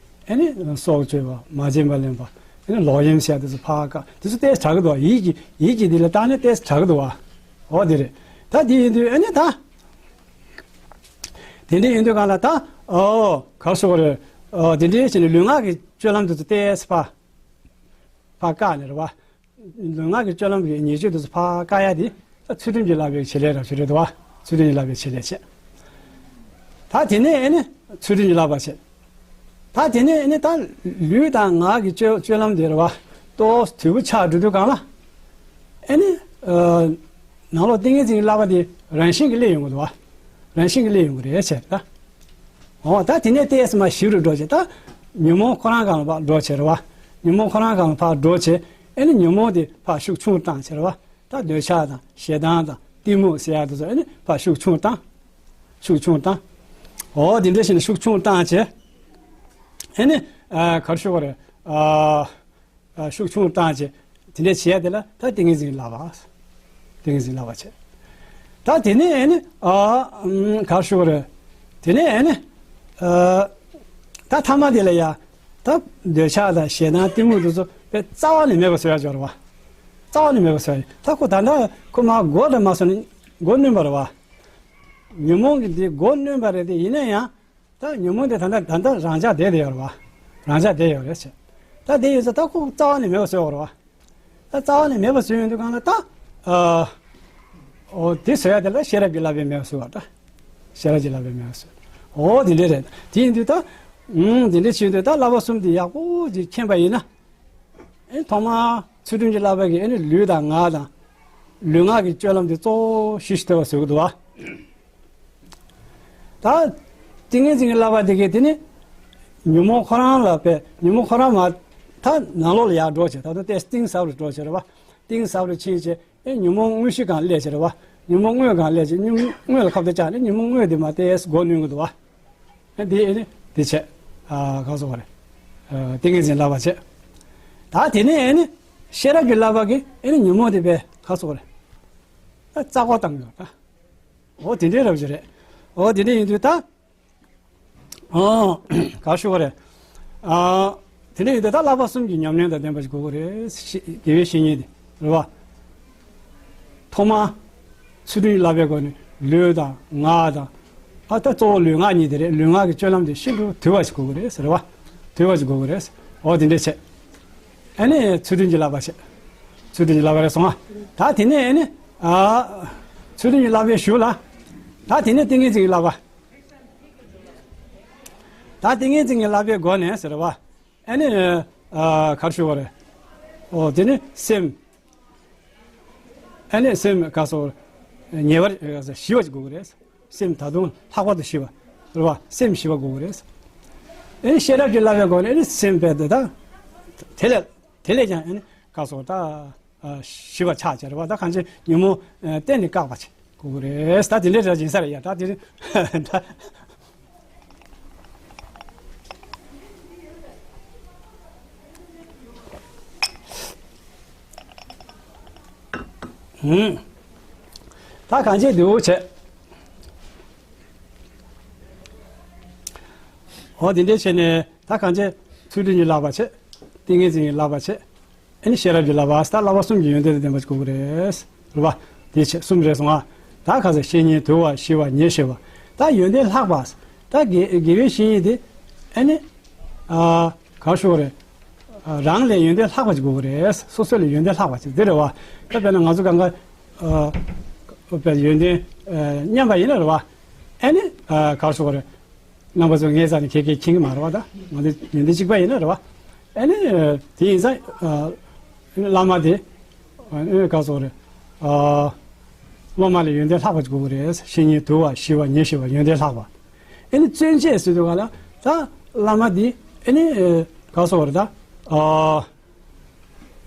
ཨེ་ནི་སྲོག་གཅོད་པ་མ་བྱིན་པ་ལེན་པ། ཨེ་ནི་ལོག་གཡེམ་བྱས་དེ་ཚོ་ཕར་བཀག་དེ་ཚོ་ཏོག་ཙམ་དྲག་གི་འདུག་བ། ཡིད་ཀྱི་ཡིད་ཀྱི་འདི་ལ་བརྟག་ནས་ཏོག་ཙམ་དྲག་གི་འདུག་བ། འོ་དེ་རེད། ད་དེ་ཡིན་དུས་ཨེ་ནི་ད། དེ་འདྲ་ཡིན་དུས་གང་ལ་ད། ཨོ་གར་སོགས་རེད། ཨོ་དེ་འདྲའི་བྱས་ནས་ལུས་ངག་གི་སྤྱོད་ལམ་དེ་ཚོ་ཏོག་ཙམ་ཕར་ཕར་བཀག་ནས་རེད་བ། ལུས་ངག་གི་སྤྱོད་ལམ་གྱི་ཉེས་སྤྱོད་དེ་ཚོ་ཕར་བཀག་ཡ་དེ་ད་ཚུལ་ཁྲིམས་ཀྱི་བསླབ་པའི་བྱེད་ལས་རབ་ཤོས་རེད་དོ། ཚུལ་ཁྲིམས་ཀྱི་བསླབ་པའི་བྱེད་ལས་བྱེད། ད་དེ་ནས་ཨེ་ནི་ཚུལ་ཁྲིམས་ཀྱི་བསླབ་པ་བྱེད། ད་དེ་ནས་ཨེ་ནི་ད་ལུས་དང་ངག་གི་སྤྱོད་སྤྱོད་ལམ་དེ་རེད་བ། ཏོག་དུས་པོ་ཆགས་འགྲོ་དུས་གང་ལ། ཨེ་ནི། ནང་ལོགས་ཏིང་ངེ་འཛིན་གྱི་བསླབ་པ་དེ་རང་བཞིན་གྱིས་སླེབས་ཡོང་གི་འདུག་བ། རང་བཞིན་གྱིས་སླེབས་ཡོང་གི་རེད་ཟེར་ད། འོ་ད་དེ་ནས་ཏོག་ཙམ་མར་ཞི་རུ་འགྲོ་བྱས་ད། ཉོན་མོངས་ཁོ་རང་སྒང་ལ་ཕར་འགྲོ་བྱས་རེད་བ། ཉོན་མོངས་ཁོ་རང་སྒང་ལ་ཕར་འགྲོ་བྱས། ཨེ་ནི་ཉོན་མོངས་དེ་ཕར་ཤུགས་ཆུང་བཏང་བྱས་རེད་བ། ད་འདོད་ཆགས་དང་ཞེ་སྡང་དང་གཏི་མུག་ཟེར་ཡ་དེ་ཚོ་ཨེ་ནི་ཕར་ཤུགས་ཆུང་བཏང་། ཤུགས་ཆུང་བཏང་། འོ་དེ་འདྲ་བྱས་ནས་ཤུགས་ཆུང་བཏང་བྱས། ཨེ་ནི། ཨ་ག་རེ་ཞུ་དགོས་རེད། ཨ། ཤུགས་ཆུང་བཏང་བྱས། དེ་འདྲས་བྱས་དེ་ལ་ད་ཏིང་ངེ་འཛིན་བསླབ་པ། ཏིང་ངེ་འཛིན་བསླབ་པ་བྱས། ད་དེ་ནས་ཨེ་ནི་ཨ་ག་རེ་ཞུ་དགོས་རེད། དེ་ནས་ཨེ་ནི་ཨ་ད་ཐ་མ་དེ་ལ་ཡ་ད་འདོད་ཆགས་དང་ཞེ་སྡང་གཏི་མུག་དེ་ཚོ་དཔེ་རྩ་བ་ནས་མེད་པ་བཟོ་ཡ་སྦྱོར་བ། རྩ་བ་ནས་མེད་པ་བཟོ་ཡ། ད་ཁོ་ད་ལྟ་ཁོ་མར་མགོ་དང་མ་སོང་ན་མགོ་གནོན་པ་རེད་བ། ཉོན་མོངས་ཀྱི་འདི་མགོ་གནོན་པ་རེད་དེ་ཡིན་ན་ཡང་། ད་ཉོན་མོངས་དེ་ད་ལྟ་ད་ལྟ་རང་འཇགས་བསྡད་དེ་ཡོད་རེད་བ། རང་འཇགས་བསྡད་ཡོད་རེད་ཟེར། ད་དེ་ཡིན་ཙང་ད་ཁོ་རྩ་བ་ནས་མེད་པ་བཟོས་ཡོད་རེད་བ། ད་རྩ་བ་ནས་མེད་པ་བཟོས་ཡོང་དུས་གང་ལ་ད། ཨ། འོ་དེ་བཟོ་ཡ་དེ་ལ་ཤེས་རབ་ཀྱི་བསླབ་པས་མེད་པ་བཟོས་པ་ད། ཤེས་རབ་ཀྱི་བསླབ་པས་མེད་པ་བཟོས། འོ་དེ་འདྲས་རེད། དེ་ཡིན་དུས་ད། ཨུམ་དེ་འདྲས་བྱེད་དུས་ད་བསླབ་པ་གསུམ་དེ་ཡག་པོ་ཅིག་མཁྱེན་པ་ཡིན་ན། ཨེ་ཐོག་མར་ཚུལ་ཁྲིམས་ཀྱི་བསླབ་པ་གིས་ཨེ་ནི་ལུས་དང་ངག་དང་ ལུས་ངག་གི་སྤྱོད་ལམ་དེ་གཙོ་བོ་ཤེས་ཤེས་ཐུབ་པ་བཟོ་གི་འདུག་བ། ད་ཏིང་ངེ་འཛིན་གྱི་བསླབ་པ་དེ་གས་དེ་ནི་ཉོན་མོངས་ཁོ་རང་ལ་བས་ཉོན་མོངས་ཁོ་རང་མ་ད་ནང་ལོགས་ལ་ཡར་འགྲོ་བྱས། ད་དུང་ཏེ་གཏིང་ཟབ་རུ་འགྲོ་བྱས་རེད་བ། གཏིང་ཟབ་རུ་ཕྱིན་བྱས། ཨེ་ཉོན་མོངས་དངོས་གཞི་སྒང་སླེབས་བྱས་རེད་བ། ཉོན་མོངས་དངོས་སྒང་སླེབས་བྱས། ཉོན་མོངས་དངོས་ལ་ཁ་བརྡ་བཅག་ནས་ཉོན་མོངས་དངོས་དེ་མ་ཏེ་སྒོ་ནོན་གི་འདུག་བ། ཨེ་དེ་ཨེ་ནི་དེ་བྱས། ཨ་ག་སོགས་རེད། ཨ་ཏིང་ངེ་འཛིན་བསླབ་པ་བྱས། ད་དེ་ནས་ཨེ་ནི་ཤེས་རབ་ཀྱི་བསླབ་པ་གིས་ཨེ་ནི་ཉོན་མོངས་དེ་བས་ག་སོགས་རེད། ཨ་རྩ་བ་བཏང་ཡོད་ད། འོ་དེ་འདྲའི་རབ་ཅིག་རེད། འོ་དེ་འདྲ་ཡིན་དུས་ད། ཨ་ག་ཞུ་བ་རེད། ཨ་དེ་འདྲ་ཡིན་དུས་ད་བསླབ་པ་གསུམ་གྱི་ཉམས་ལེན་དང་ལྡན་པ་ཞིག་དགོས་ཀྱི་རེད། ཤེས་དགེ་བའི་བཤེས་གཉེན་དེ་རེད་བ། ཐོག་མ་ཚུལ་ཁྲིམས་བསླབ་པའི་སྒོ་ནས་ལུས་དང་ངག་དང་། ཨ་ད་གཙོ་བོ་ལུས་ངག་གཉིས་དེ་རེད། ལུས་ངག་གི་སྤྱོད་ལམ་དེ་ཤིན་ཏུ་དུལ་བ་ཞིག་དགོས་ཀྱི་རེད་ཟེར་བ། དུལ་བ་ཞིག་དགོས་ཀྱི་རེད། འོ་དེ་འདྲ་བྱས། ཨ་ནི་ཚུལ་ཁྲིམས་ཀྱི་བསླབ་པ་བྱས། ཚུལ་ཁྲིམས་ཀྱི་བསླབ་པ་རེད་སོང་ང་། ད་དེ་ནས་ཨ་ནི་ཨ་ཚུལ་ཁྲིམས་ཀྱི་བསླབ་པའི་གཞུག་ལ། ད་དེ་ནས་ཏིང་ངེ་འཛིན་གྱི་བསླབ་པ། ད་ཏིང་ངེ་འཛིན་གྱི་བསླབ་པའི་སྒོ་ནས་ཟེར་བ། ཨ་ནི་ཨ་ག་རེ་ཞུ་བ་རེད། ཨོ་དེ་ནི་སེམས། ཨ་ནི་སེམས་ག་སོགས་ཉེ་བར་ཞི་བ་ཞིག་དགོས་ཀྱི་རེད། སེམས་ད་དུང་ལྷག་པར་དུ་ཞི་བ་རེད་བ། སེམས་ཞི་བ་དགོས་ཀྱི་རེད། ཨ་ནི་ཤེས་རབ་ཀྱི་བསླབ་པའི་སྒོ་ནས་ཨ་ནི་སེམས་དཔེ་དེ་དང་། དེ་ལས་དེ་ལས་ཀྱང་ཨ་ནི་ག་སོགས་ད་ཞི་བ་ཆགས་བྱས་རེད་བ། ད་གང་ཅི་ཉོན་མོངས་གཏན་ནས་བཀག་པ་བྱེད་དགོས་ཀྱི་རེད། ད་དེ་འདྲའི་རེ་བ་ཡིན་ས་རེད་ཡ། ད་དེ་རེད་ད། ད་གང་བྱེད་འདུག་བྱས། འོ་དེ་འདྲའི་བྱས་ནས་ད་གང་བྱེད་ཚུལ་ཁྲིམས་ཀྱི་བསླབ་པ་བྱས། ཏིང་ངེ་འཛིན་གྱི་བསླབ་པ་བྱས། ཨ་ནི་ཤེས་རབ་ཀྱི་བསླབ་པ། ད་བསླབ་པ་གསུམ་གྱི་ཡོན་ཏན་དང་ལྡན་པ་ཞིག་དགོས་ཀྱི་རེད། རེད་བ། དེ་བྱས་གསུམ་རེད་སོང་ང་། ད་ག་ཚོད་བཤེས་གཉེན་དུལ་བ་ཞི་བ་ཉེར་ཞི་བ། ད་ཡོན་ཏན་ལྷག་པ། ད་དགེ་དགེ་བའི་བཤེས་གཉེན་དེ་ཨ་ནི་ཨ་ག་རེ་ཞུ་དགོས་རེད། རང་ལས་ཡོན་ཏན་ལྷག་པ་ཅིག་དགོས་ཀྱི་རེད། སོ་སོ་ལས་ཡོན་ཏན་ལྷག་པ་ཅིག་དེ་རེད་བ། ད་དཔེར་ན་ང་ཚོ་གང་ག་ཨ་དཔེ་ཡོན་ཏན་ཨ་མཉམ་པ་ཡིན་ན་རེད་བ། ཨ་ནི་ཨ་ག་རེ་ཞུ་དགོས་རེད། རྣམ་པ་ཚོ་ངའི་རྩ་ནས་ཁྱེད་ཀྱིས་མཁྱེན་གྱི་མ་རེད་བ། ད་ང་ཚོ་ཡོན་ཏན་གཅིག་པ་ཡིན་ན་རེད་བ། ཨ་ནི་དེ་ཡིན་ཙང་ཨ་བླ་མ་དེ་ཨ་ནི་ག་རེ་ཞུ་དགོས་རེད། ཨ་སློབ་མ་ལས་ཡོན་ཏན་ལྷག་པ་ཅིག་དགོས་ཀྱི་རེད། བཤེས་གཉེན་དུལ་བ་ཞི་བ་ཉེར་ཞི་བ། ཡོན་ཏན་ལྷག་པ། ཨ་ནི་བརྩོན་བཅས་ཟེར་དུས་ག་ལ་ད་བླ་མ་དེ་ཨ་ནི་ག་རེ་ཞུ་དགོས་རེད། ད་ཨ་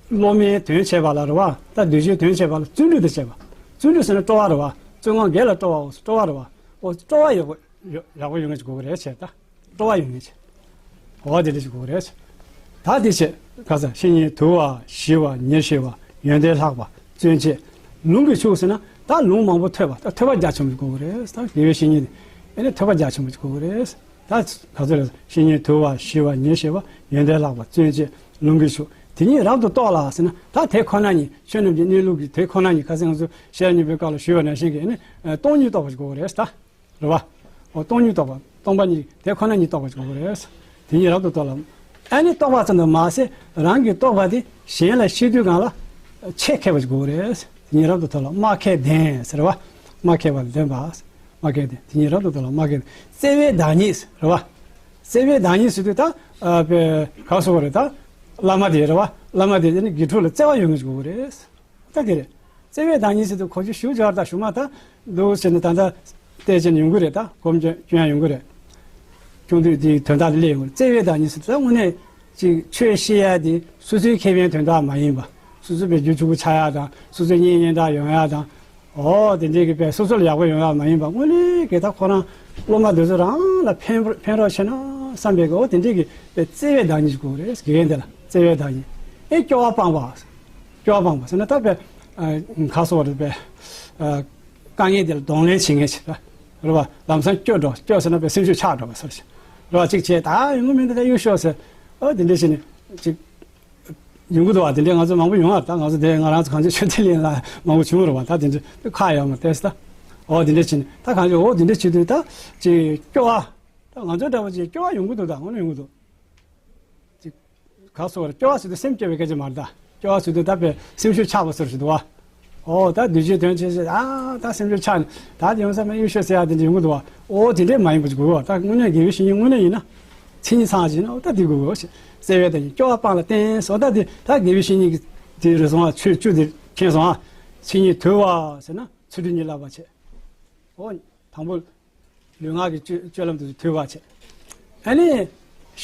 སློབ་མའི་དོན་བྱེད་པ་ལ་རེད་བ། ད་གདུལ་བྱའི་དོན་བྱེད་པ་ལ་བརྩོན་འགྲུས་དང་བཅས་པ། བརྩོན་འགྲུས་ཟེར་ན་སྤྲོ་བ་རེད་བ། བརྩོན་སྒོམ་དགེ་ལ་སྤྲོ་བའོ། སྤྲོ་བ་རེད་བ། འོ་སྤྲོ་བ་ཡག་པོ་ཡག་པོ་ཡོང་ངེས་ཅིག་དགོས་ཀྱི་རེད་བྱས། ད་སྤྲོ་བ་ཡོང་ངེས་ཅིག་འོ་དེ་འདྲ་ཞིག་དགོས་ཀྱི་རེད། ད་དེ་བྱས་ག་ས་བཤེས་གཉེན་དུལ་བ་ཞི་བ་ཉེར་ཞི་བ། ཡོན་ཏན་ལྷག་པ་བརྩོན་བཅས། ལུང་གིས་ཕྱུག་ཟེར་ན་ད་ལུང་མང་པོ་ཐོས་པ། ད་ཐོས་པ་རྒྱ་ཆེན་པོ་ཞིག་དགོས་ཀྱི་རེད། ད་དགེ་བའི་བཤེས་གཉེན་དེ་ཨ་ནི་ཐོས་པ་རྒྱ་ཆེན་པོ་ཞིག་དགོས་ཀྱི་རེད། ད་ག་ཚོད་རེད། བཤེས་གཉེན་དུལ་བ་ཞི་བ་ཉེར་ཞི་བ། ཡོན་ཏན་ལྷག་པ་བརྩོན་བཅས་ལུང་གིས་ཕྱུག་དེ་ཉིད་རབ་ཏུ་རྟོགས་ལ་ཟེར་ན་ད་དེ་ཁོ་ན་ཉིད་ཆོས་རྣམས་ཀྱི་གནས་ལུགས་ཀྱི་དེ་ཁོ་ན་ཉིད། ཁ་སང་ང་ཚོ་ཤེས་རབ་སྙིང་པོའི་སྐབས་ལ་ཞུས་པ་ནང་བཞིན་གྱི་ཨ་ནི་སྟོང་ཉིད་རྟོགས་པ་ཞིག་དགོས་ཀྱི་རེད། ད་རེད་བ། འོ་སྟོང་ཉིད་རྟོགས་པ། སྟོང་པ་ཉིད་དེ་ཁོ་ན་ཉིད་རྟོགས་པ་ཞིག་དགོས་ཀྱི་རེད། དེ་ཉིད་རབ་ཏུ་རྟོགས་ལ། ཨ་ནི་རྟོགས་པ་ཙམ་དུ་མ་ཟད་རང་གིས་རྟོགས་པ་དེ་གཞན་ལ་བཤད་དུས་སྒང་ལ་ཆེད་མཁས་པ་ཞིག་དགོས་ཀྱི་རེད། དེ་ཉིད་རབ་ཏུ་རྟོགས་ལ་སྨྲ་མཁས་ལྡན་ཟེར་བ། སྨྲ་མཁས་པ་ལ་ལྡན་པ། སྨྲ་མཁས་ལྡན། དེ་ཉིད་རབ་ཏུ་རྟོགས་ལ་སྨྲ་མཁས་ལྡན། བརྩེ་བའི་བདག་ཉིད་རེད་བ། བརྩེ་བའི་བདག་ཉིད་ཟེར་དུས་ད་ཨ་པའི་ག་རེ་ཞུ་དགོས་རེད། ད་བླ་མ་དེ་རེད་བ། བླ་མ་དེ་ནི་དགེ་ཕྲུག་ལ་བརྩེ་བ་ཡོད་མཁན་ཞིག་དགོས་ཀྱི་རེད། ད་དེ་རེད། བརྩེ་བའི་བདག་ཉིད་ཟེར་དུས་གོ་རྒྱུ་ཞུ་སྦྱོར་དང་ཞུ་མ་ད་འདུག་ཟེར་ནས་ད་ལྟ་བལྟས་བྱས་ནས་ཡོང་གི་རེད། ད་སྒོམ་སྐྱོན་སྐྱོན་ཡ་ཡོང་གི་རེད། སྐྱོན་དུས་དེའི་དོན་དག་ལ་སླེབས་ཡོང་གི་རེད། བརྩེ་བའི་བདག་ཉིད་ཟེར་དུས་ད་དངོས་གནས་ཅིག་ཆོས་བཤད་ཡ་དེ་སོ་སོའི་ཁེ་ཕན་དོན་དག་མ་ཡིན་པ། སོ་སོ་བས་རྒྱུ་ཕྱུག་པོ་ཆགས་ཡ་དང་སོ་སོའི་གཉེན་ཉེ་འདྲ་ཡོང་ཡ་དང་། འོ་དེ་འདྲའི་གི་དཔེ་སོ་སོ་ལ་ཡག་པོ་ཡོང་ཡ་མ་ཡིན་པ། དངོས་གནས་གི་ད་ཁོ་རང་སློབ་མ་དེ་ཚོ་རང་ལ་ཕན་ཕན་རོགས་བྱས་ན་བསམ་པའི་གི་འོ་དེ་འདྲའི་གི་དཔེ་བརྩེ་བའི་བདག་ཉིད་ཅིག་དགོས་རེད། དགེ་རྒན་དེ་ལ་བརྩེ་བའི་བདག་ཉིད། ཨེ་སྐྱོ་བ་སྤངས་པ། སྐྱོ་བ་སྤངས་པ་ཟེར་ན་ད་དཔེ་ཨ་ག་རེ་ཞུ་དགོས་རེད། དཔེ་ཨ་དཀའ་ངལ་དེ་ལ་གདོང་ལེན་བྱེད་མཁན་ཞིག་རེད་བ། ལམ་སང་སྐྱོ་འགྲོ། སྐྱོ་ཟེར་ན་དཔེ་སེམས་ཤུགས་ཆག་འགྲོ་བ་ཟེར་ཞིག་རེད་བ། གཅིག་བྱས་ད་ཡོང་གི་མི་འདུག་ད་གཡུག་ཤོག་ཟེར། འོ་དེ་འདྲ་བྱས་ནས་གཅིག་ཡོང་གི་འདུག་བ། དེ་འདྲའི་ང་ཚོ་མང་པོ་ཡོང་བ། ད་ང་ཚོ་དེ་ང་རང་ཚོ་གངས་ལྗོངས་ཆོས་ལྡན་གླིང་ལ་མང་པོ་བྱུང་རེད་བ། ད་དེ་འདྲ་ཁག་ཡོད་མ་རེད་ད། འོ་དེ་འདྲ་བྱས་ནས་ད་གངས་ལྗོངས་འོ་དེ་འདྲ་བྱེད་དུས་ད་ཅིག་སྐྱོ་བ། ད་ང་ཚོ་འདྲ་བོ་ཅིག་སྐྱོ་བ་ཡོང་གི་འདུག་ད་དངོས་གནས་ཡོང་གི་འདུག་ཅིག་ག་རེ་ཞུ་དགོས་རེད། སྐྱོ་བ་ཟེར་དུས་སེམས་སྐྱོ་བའི་སྐད་ཆ་མ་རེད་ད། སྐྱོ་བ་ཟེར་དུས་ད་དཔེ་སེམས་ཤུགས་ཆག་པ་ཟེར་ཞིག་འདུག་བ། འོ་ད་གདུལ་བྱའི་དོན་བྱེད་ཟེར། ཨ་ད་སེམས་ཤུགས་ཆག་ནས་ད་དེ་ཡོང་ས་མེད་གཡུག་ཤོག་ཟེར་ཡ་དེ་འདྲ་ཡོང་གི་འདུག་བ། འོ་དེ་འདྲས་མ་ཡིན་པ་ཅིག་དགོས་བ། ད་དངོས་གནས་དགེ་བའི་བཤེས་གཉེན་དངོས་གནས་ཡིན་ན་མཚན་ཉིད་ཚང་བ་ཅིག་ཡིན་ན་འོ་ད་དེ་དགོས་བ་ཞིག་བརྩེ་བའི་བདག་ཉིད་སྐྱོ་བ་སྤངས་ལ་བརྟེན་སོ། ད་དེ་ད་དགེ་བའི་བཤེས་གཉེན་གྱི་དེ་རེད་སོང་བ། ཆོས་བཅུ་དེ་མཁྱེན་སོང་ཨ། མཚན་ཉིད་དུལ་བ་ཟེར་ན་ཚུལ་ཁྲིམས་ཀྱི་བསླབ་པ་བྱས། འོ། དང་པོ། ལུས་ངག་གི་སྤྱོད་སྤྱོད་ལམ་དེ་ཚོ་དུལ་བ་བྱས། ཨ་ནི།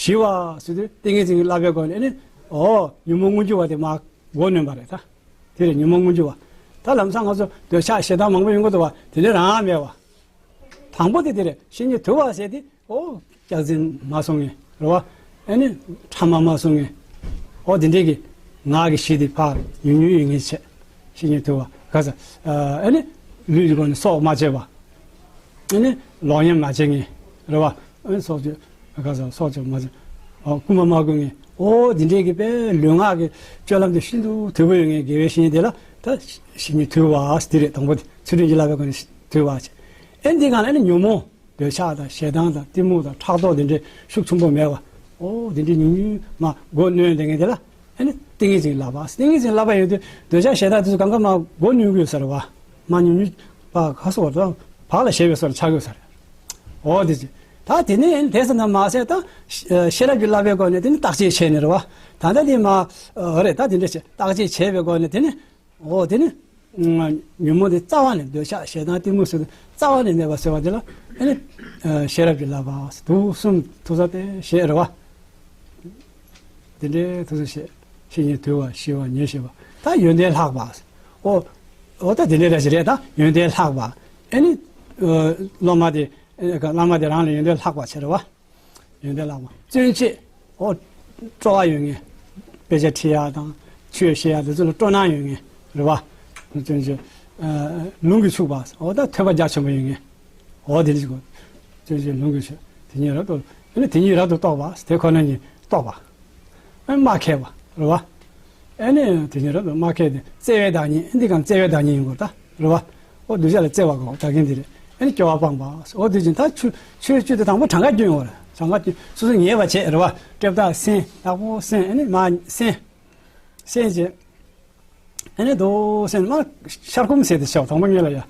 ཞི་བ་ཟེར་དུས་ཏིང་ངེ་འཛིན་གྱི་བསླབ་པའི་སྒོ་ནས་ཨ་ནི། འོ། ཉོན་མོངས་མངོན་གྱུར་བ་དེ་མར་མགོ་ནོན་པ་རེད་ད། དེ་རེད་ཉོན་མོངས་མངོན་གྱུར་བ། ད་ལམ་སང་ང་ཚོ་འདོད་ཆགས་ཞེ་སྡང་མང་པོ་ཡོང་གི་འདུག་བ་དེ་འདྲ་རང་མེད་བ། དང་པོ་དེ་དེ་རེད། བཤེས་གཉེན་དུལ་བ་ཟེར་དེ། ཨོ། སྐྱག་རྫུན་མ་གསུང་ངེས་རེད་བ། ཨ་ནི། ཕྲ་མ་མ་གསུང་ངེས། ཨོ་དེ་འདྲས་ཀྱི། ངག་གི་གཞི་དེ་ཕར་ཉུང་ཉུང་ཡོད་ངེས་བྱས། བཤེས་གཉེན་དུལ་བ་ག་ས། ཨ་ནི། ལུས་ཀྱི་སྒོ་ནས་སྲོག་མ་བཅད་པ། ཨ་ནི། ལོག་གཡེམ་མ་བྱེད་ངེས་རེད་བ། ཨ་ནི་སྲོག་གཅོད། ག་ས་སྲོག་གཅོད་མ་བྱེད། ཨོ་རྐུན་མ་མ་རྐུ་ངེས། ཨོ་དེ་འདྲས་ཀྱི་དཔེ་ལུས་ངག་གི་སྤྱོད་ལམ་དེ་ཤིན་ཏུ་དུལ་པོ་ཡོད་ངེས་དགེ་བའི་བཤེས་གཉེན་དེ་ལ་ད། བཤེས་གཉེན་དུལ་བ་དེ་རེད། དང་པོ་དེ་ཚུལ་ཁྲིམས་ཀྱི་བསླབ་པའི་སྒོ་ནས་དུལ་བ་བྱས། ཨ་ནི་འདི་གང་ལ་ཨ་ནི་ཉོན་མོངས། འདོད་ཆགས་དང་ཞེ་སྡང་དང་གཏི་མུག་དང་ཕྲག་དོག་འདི་འདྲའི་ཤུགས་ཆེན་པོ་མེད་པ། ཨོ་དེ་འདྲའི་ཉུང་ཉུང་མ་མགོ་གནོན་བསྡད་མཁན་དེ་ལ་ཨ་ནི་ཏིང་ངེ་འཛིན་བསླབ་པ། ཏིང་ངེ་འཛིན་བསླབ་པ་ཡོད་དུས་འདོད་ཆགས་ཞེ་སྡང་དེ་ཚོ་གང་ག་མ་མགོ་གནོན་གྱི་ཡོད་ས་རེད་བ། མ་ཉུང་ཉུང་བ་ག་སོ་བ་དང་བག་ལ་ཞེད་པའི་སོ་ལ་ཆགས་ཡོད་ས་རེད། ཨོ་དེ་ཅི། ད་དེ་ནས་ཨ་ནི་དེ་ཙམ་དུ་མ་ཟད་ད་ཤེས་རབ་ཀྱི་བསླབ་པའི་སྒོ་ནས་དེ་ནི་བརྟག་དཔྱད་བྱས་ནས་རེད་བ། ད་ལྟ་དེ་མ་རེད་ད་དེ་འདྲ་བྱས་བརྟག་དཔྱད་བྱས་པའི་སྒོ་ནས་དེ་ནི། འོ་དེ་ནི། ཉོན་མོངས་དེ་རྩ་བ་ནས་འདོད་ཆགས་ཞེ་སྡང་གཏི་མུག་སོགས་རྩ་བ་ནས་མེད་པ་བཟོ་བ་དེ་ལ་ཨ་ནི། ཤེས་རབ་ཀྱི་བསླབ་པ་དུག་གསུམ་ཐུག་ས་དེ་བཤད་རེད་བ། དེ་འདྲའི་ཐུག་ས་བཤད། བཤེས་གཉེན་དུལ་བ་ཞི་བ་ཉེར་ཞི་བ་ད་ཡོན་ཏན་ལྷག་པ། འོ། འོ་ད་དེ་འདྲའི་རེ་ཞིག་རེད་ད་ཡོན་ཏན་ལྷག་པ། ཨ་ནི། སློབ་མ་དེ། བླ་མ་དེ་རང་ལ་ཡོན་ཏན་ལྷག་པ་བྱེད་རེད་བ། ཡོན་ཏན་ལྷག་པ། བརྩོན་བཅས། ཨོ། སྤྲོ་བ་ཡོད་ངེས། དཔེ་ཆ་ཁྲིད་ཡག་དང་ཆོས་བཤད་ཡག་དེ་ཚོ་ལ་སྤྲོ་སྣང་ཡོད་ངེས་རེད་བ། བརྩོན་བཅས། ལུང་གིས་ཕྱུག་པ། ཨོ་ད་ཐོས་པ་རྒྱ་ཆེན་པོ་ཡོད་ངེས། ཨོ་དེ་འདྲ་ཞིག་གོ། བརྩོན་བཅས་ལུང་གིས་ཕྱུག་དེ་ཉིད་རབ་ཏུ། ཨ་ནི་དེ་ཉིད་རབ་ཏུ་རྟོགས་པ་དེ་ཁོ་ན་ཉིད་རྟོགས་པ། ཨ་ནི་མ་མཁས་པ་རེད་བ། ཨ་ནི་དེ་ཉིད་རབ་ཏུ་མ་མཁས་ཏེ་བརྩེ་བའི་བདག་ཉིད། ཨ་འདི་གང་བརྩེ་བའི་བདག་ཉིད་ཡིན་དགོས་ད། རེད་བ། ཨོ་གདུལ་བྱ་ལ་བརྩེ་བ་དགོས་ད་གིན་འདི་རེད། ཨ་ནི་སྐྱོ་བ་སྤངས་པ། ཨོ་དེ་བཞིན་ད་ཆོས་ཆོས་སྤྱོད་དེ་དང་པོ་གྲངས་ཀ་སྐྱོན་ཡོང་བ་རེད། གྲངས་ཀ་སྐྱོན་སོ་སོ་ཉེས་པ་བྱས་རེད་བ། སྐྲ་བཏགས་སེན་ལྷག་པོ་སེན་ཨ་ནི་མ་སེན། སེན་བྱས། ཨ་ནི་དོ་སེན་མ་ཤར་སྒོམ་ཟེར་དེ་ཤོག་དང་པོ་ཉིད་ལ་ཡ།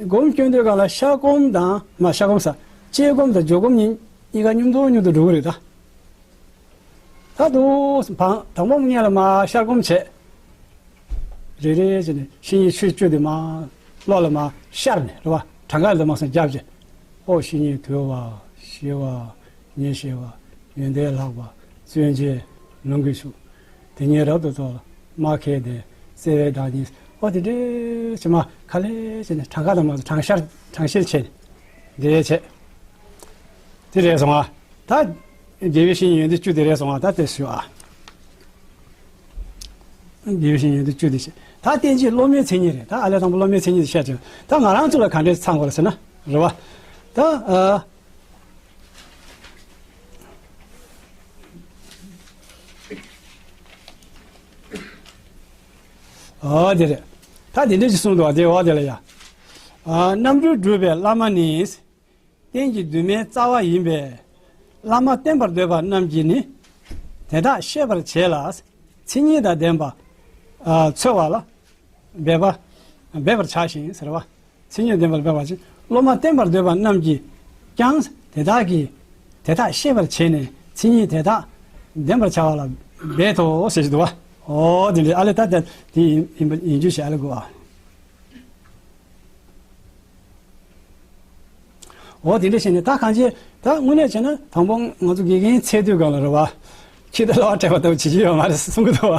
སྒོམ་སྐྱོན་དུས་ག་ལ་ཤར་སྒོམ་དང་མ་ཤར་སྒོམ་ས། དཔྱད་སྒོམ་དང་འཇུག་སྒོམ་གཉིས་གཉིས་ཀ་མཉམ་དུ་མཉམ་དུ་འགྲོ་གི་རེད་ད། ད་དུང་བང་དང་པོ་ངས་ལ་མ་ཤར་སྒོམ་བྱས། རེ་རེ་བྱས་ནས་བཤེས་གཉེན་ཆོས་སྤྱོད་དེ་མ་བློ་ལ་མ་ཤར་ནས་རེད་བ། གྲངས་ཀ་ལ་མ་སོང་རྒྱབ་བྱས། ཨོ་བཤེས་གཉེན་དུལ་བ་ཞི་བ་ཉེར་ཞི་བ་ཡོན་ཏན་ལྷག་པ་བརྩོན་བཅས་ལུང་གིས་ཕྱུག་དེ་ཉིད་རབ་ཏུ་རྟོགས། མ་མཁས་ཏེ་བརྩེ་བའི་བདག་ཉིད། ཨོ་དེ་འདྲའི་ཕྱི་མ་ག་ལེ་བྱས་ནས་གྲངས་ཀ་ལ་མ་སོང་གྲངས་ཤར་གྲངས་བཤེར་བྱས་ནས་འདྲེས་བྱས། དེ་རེད་སོང་ཨ། ད། དགེ་བའི་བཤེས་གཉེན་ཡོན་ཏན་བཅུ་དེ་རེད་སོང་ཨ། ད་དེ་ཞུ་ཨ། དགེ་བའི་བཤེས་གཉེན་ཡོན་ཏན་བཅུ་དེ་བཤད། ད་བསྟན་བཅོས་སློབ་མའི་མཚན་ཉིད་རེད། ད་ཨ་ལས་དང་པོ་སློབ་མའི་མཚན་ཉིད་དེ་བཤད་ཅིང་ད་ང་རང་ཚོ་ལ་ག་འདྲས་ཚང་དགོས་ལ་ཟེར་ན་རེད་བ། ད་ཨ། ཨ་དེ་རེད། ད་དེ་འདྲས་ཅིག་གསུངས་འདུག་བ་དེ་འོག་དེ་ལ་ཡ། ཨ་རྣམ་གྲོལ་སྒྲུབ་པའི་བླ་མ་ནི། རྟེན་གྱི་གདུང་མའི་རྩ་བ་ཡིན་པས། བླ་མ་བསྟེན་པར་འདོད་པ་རྣམས་ཀྱིས་ནི། དེ་དག་ཤེས་པར་བྱས་ལ། མཚན་ཉིད་དང་ལྡན་པ། ཨ་འཚོལ་བ་ལ། འབད་པ། འབད་པར་བྱ་ཞིང་ཟེར་བ། མཚན་ཉིད་ལྡན་པར་འབད་པ་ཅིག་སློབ་མ་བསྟེན་པར་འདོད་པ་རྣམས་ཀྱིས་ཀྱང་དེ་དག་གིས་དེ་དག་ཤེས་པར་བྱས་ནས་མཚན་ཉིད་དེ་དག་ལྡན་པར་བྱ་བ་ལ་འབད་དོ་ཟེར་གྱི་འདུག་བ། འོ་དེ་འདྲའི་ཨ་ལས་ད་ལྟ་དེ་ཡིན་ཡིན་པ་ཡིན་རྒྱུ་ཞིག་ཨ་ལས་དགོས་བ། འོ་དེ་འདྲ་བྱས་ནས་ད་གང་ཅི་ད་དངོས་གནས་བྱས་ན་དང་པོ་ང་ཚོ་དགེ་རྒན་འཚོལ་དུས་སྒང་ལ་རེད་བ། ཁྱི་དང་གློ་བ་བྲལ་བ་ལྟ་བུ་བྱེད་ཀྱི་ཡོད་མ་རེད་གསུང་གི་འདུག་བ།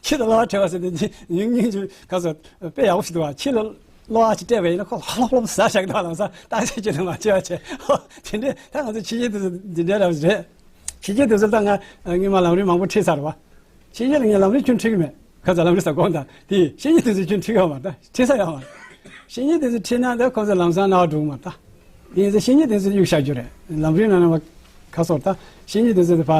ཁྱི་དང་གློ་བ་བྲལ་བ་ཟེར་དུས་ཉུང་ཉུང་ཅིག་ག་ཚོད་དཔེ་ཡག་པོ་ཞིག་འདུག་བ། ཁྱི་ལ་གློ་བ་ཅིག་སྤྲད་པ་ཡིན་ན་ཁོ་ལྷབ་ལྷབ་ཟ་བཞག་གི་འདུག་བ། ལམ་སང་བརྟག་དཔྱད་བྱེད་དུ་མ་བྱེད་པ་བྱས། ཨོ་དེ་འདྲས་ད་ང་ཚོ་ཕྱི་རྒྱལ་དུ་འདི་འདྲས་རབ་རེད། ཕྱི་རྒྱལ་དུ་ཚོད་ད་ང་སྔོན་མ་ལམ་རིམ་མང་པོ་ཁྲིད་ཚར་བ། ཕྱི་རྒྱལ་ལ་ངས་ལམ་རིམ་ཁྱོན་ཁྲིད་གི་མེད། ཁ་ཚ་ལམ་རིམ་ས་གོང་དང་དེ་ཕྱི་རྒྱལ་དུ་ཚོད་ཁྱོན་ཁྲིད་གི་མ་ད་ཁྲིད་ས་ཡོད་མ་རེད། ཕྱི་རྒྱལ་དུ་ཚོད་ཁྲིད་ན་ད་ཁོ་ཚོ་ལམ་སང་ན་བ་འགྲོ་གི་མ་རེད་ད། དེ་ཡིན་ཚེ་ཕྱི་རྒྱལ་དུ་ཚོད་གཡུག་བཞག་རྒྱུ་རེད། ལམ་རིམ་ནང་ན་བ་ཁ་སོར་ད་ཕྱི་རྒྱལ་དུ་ཚོད་ཕ་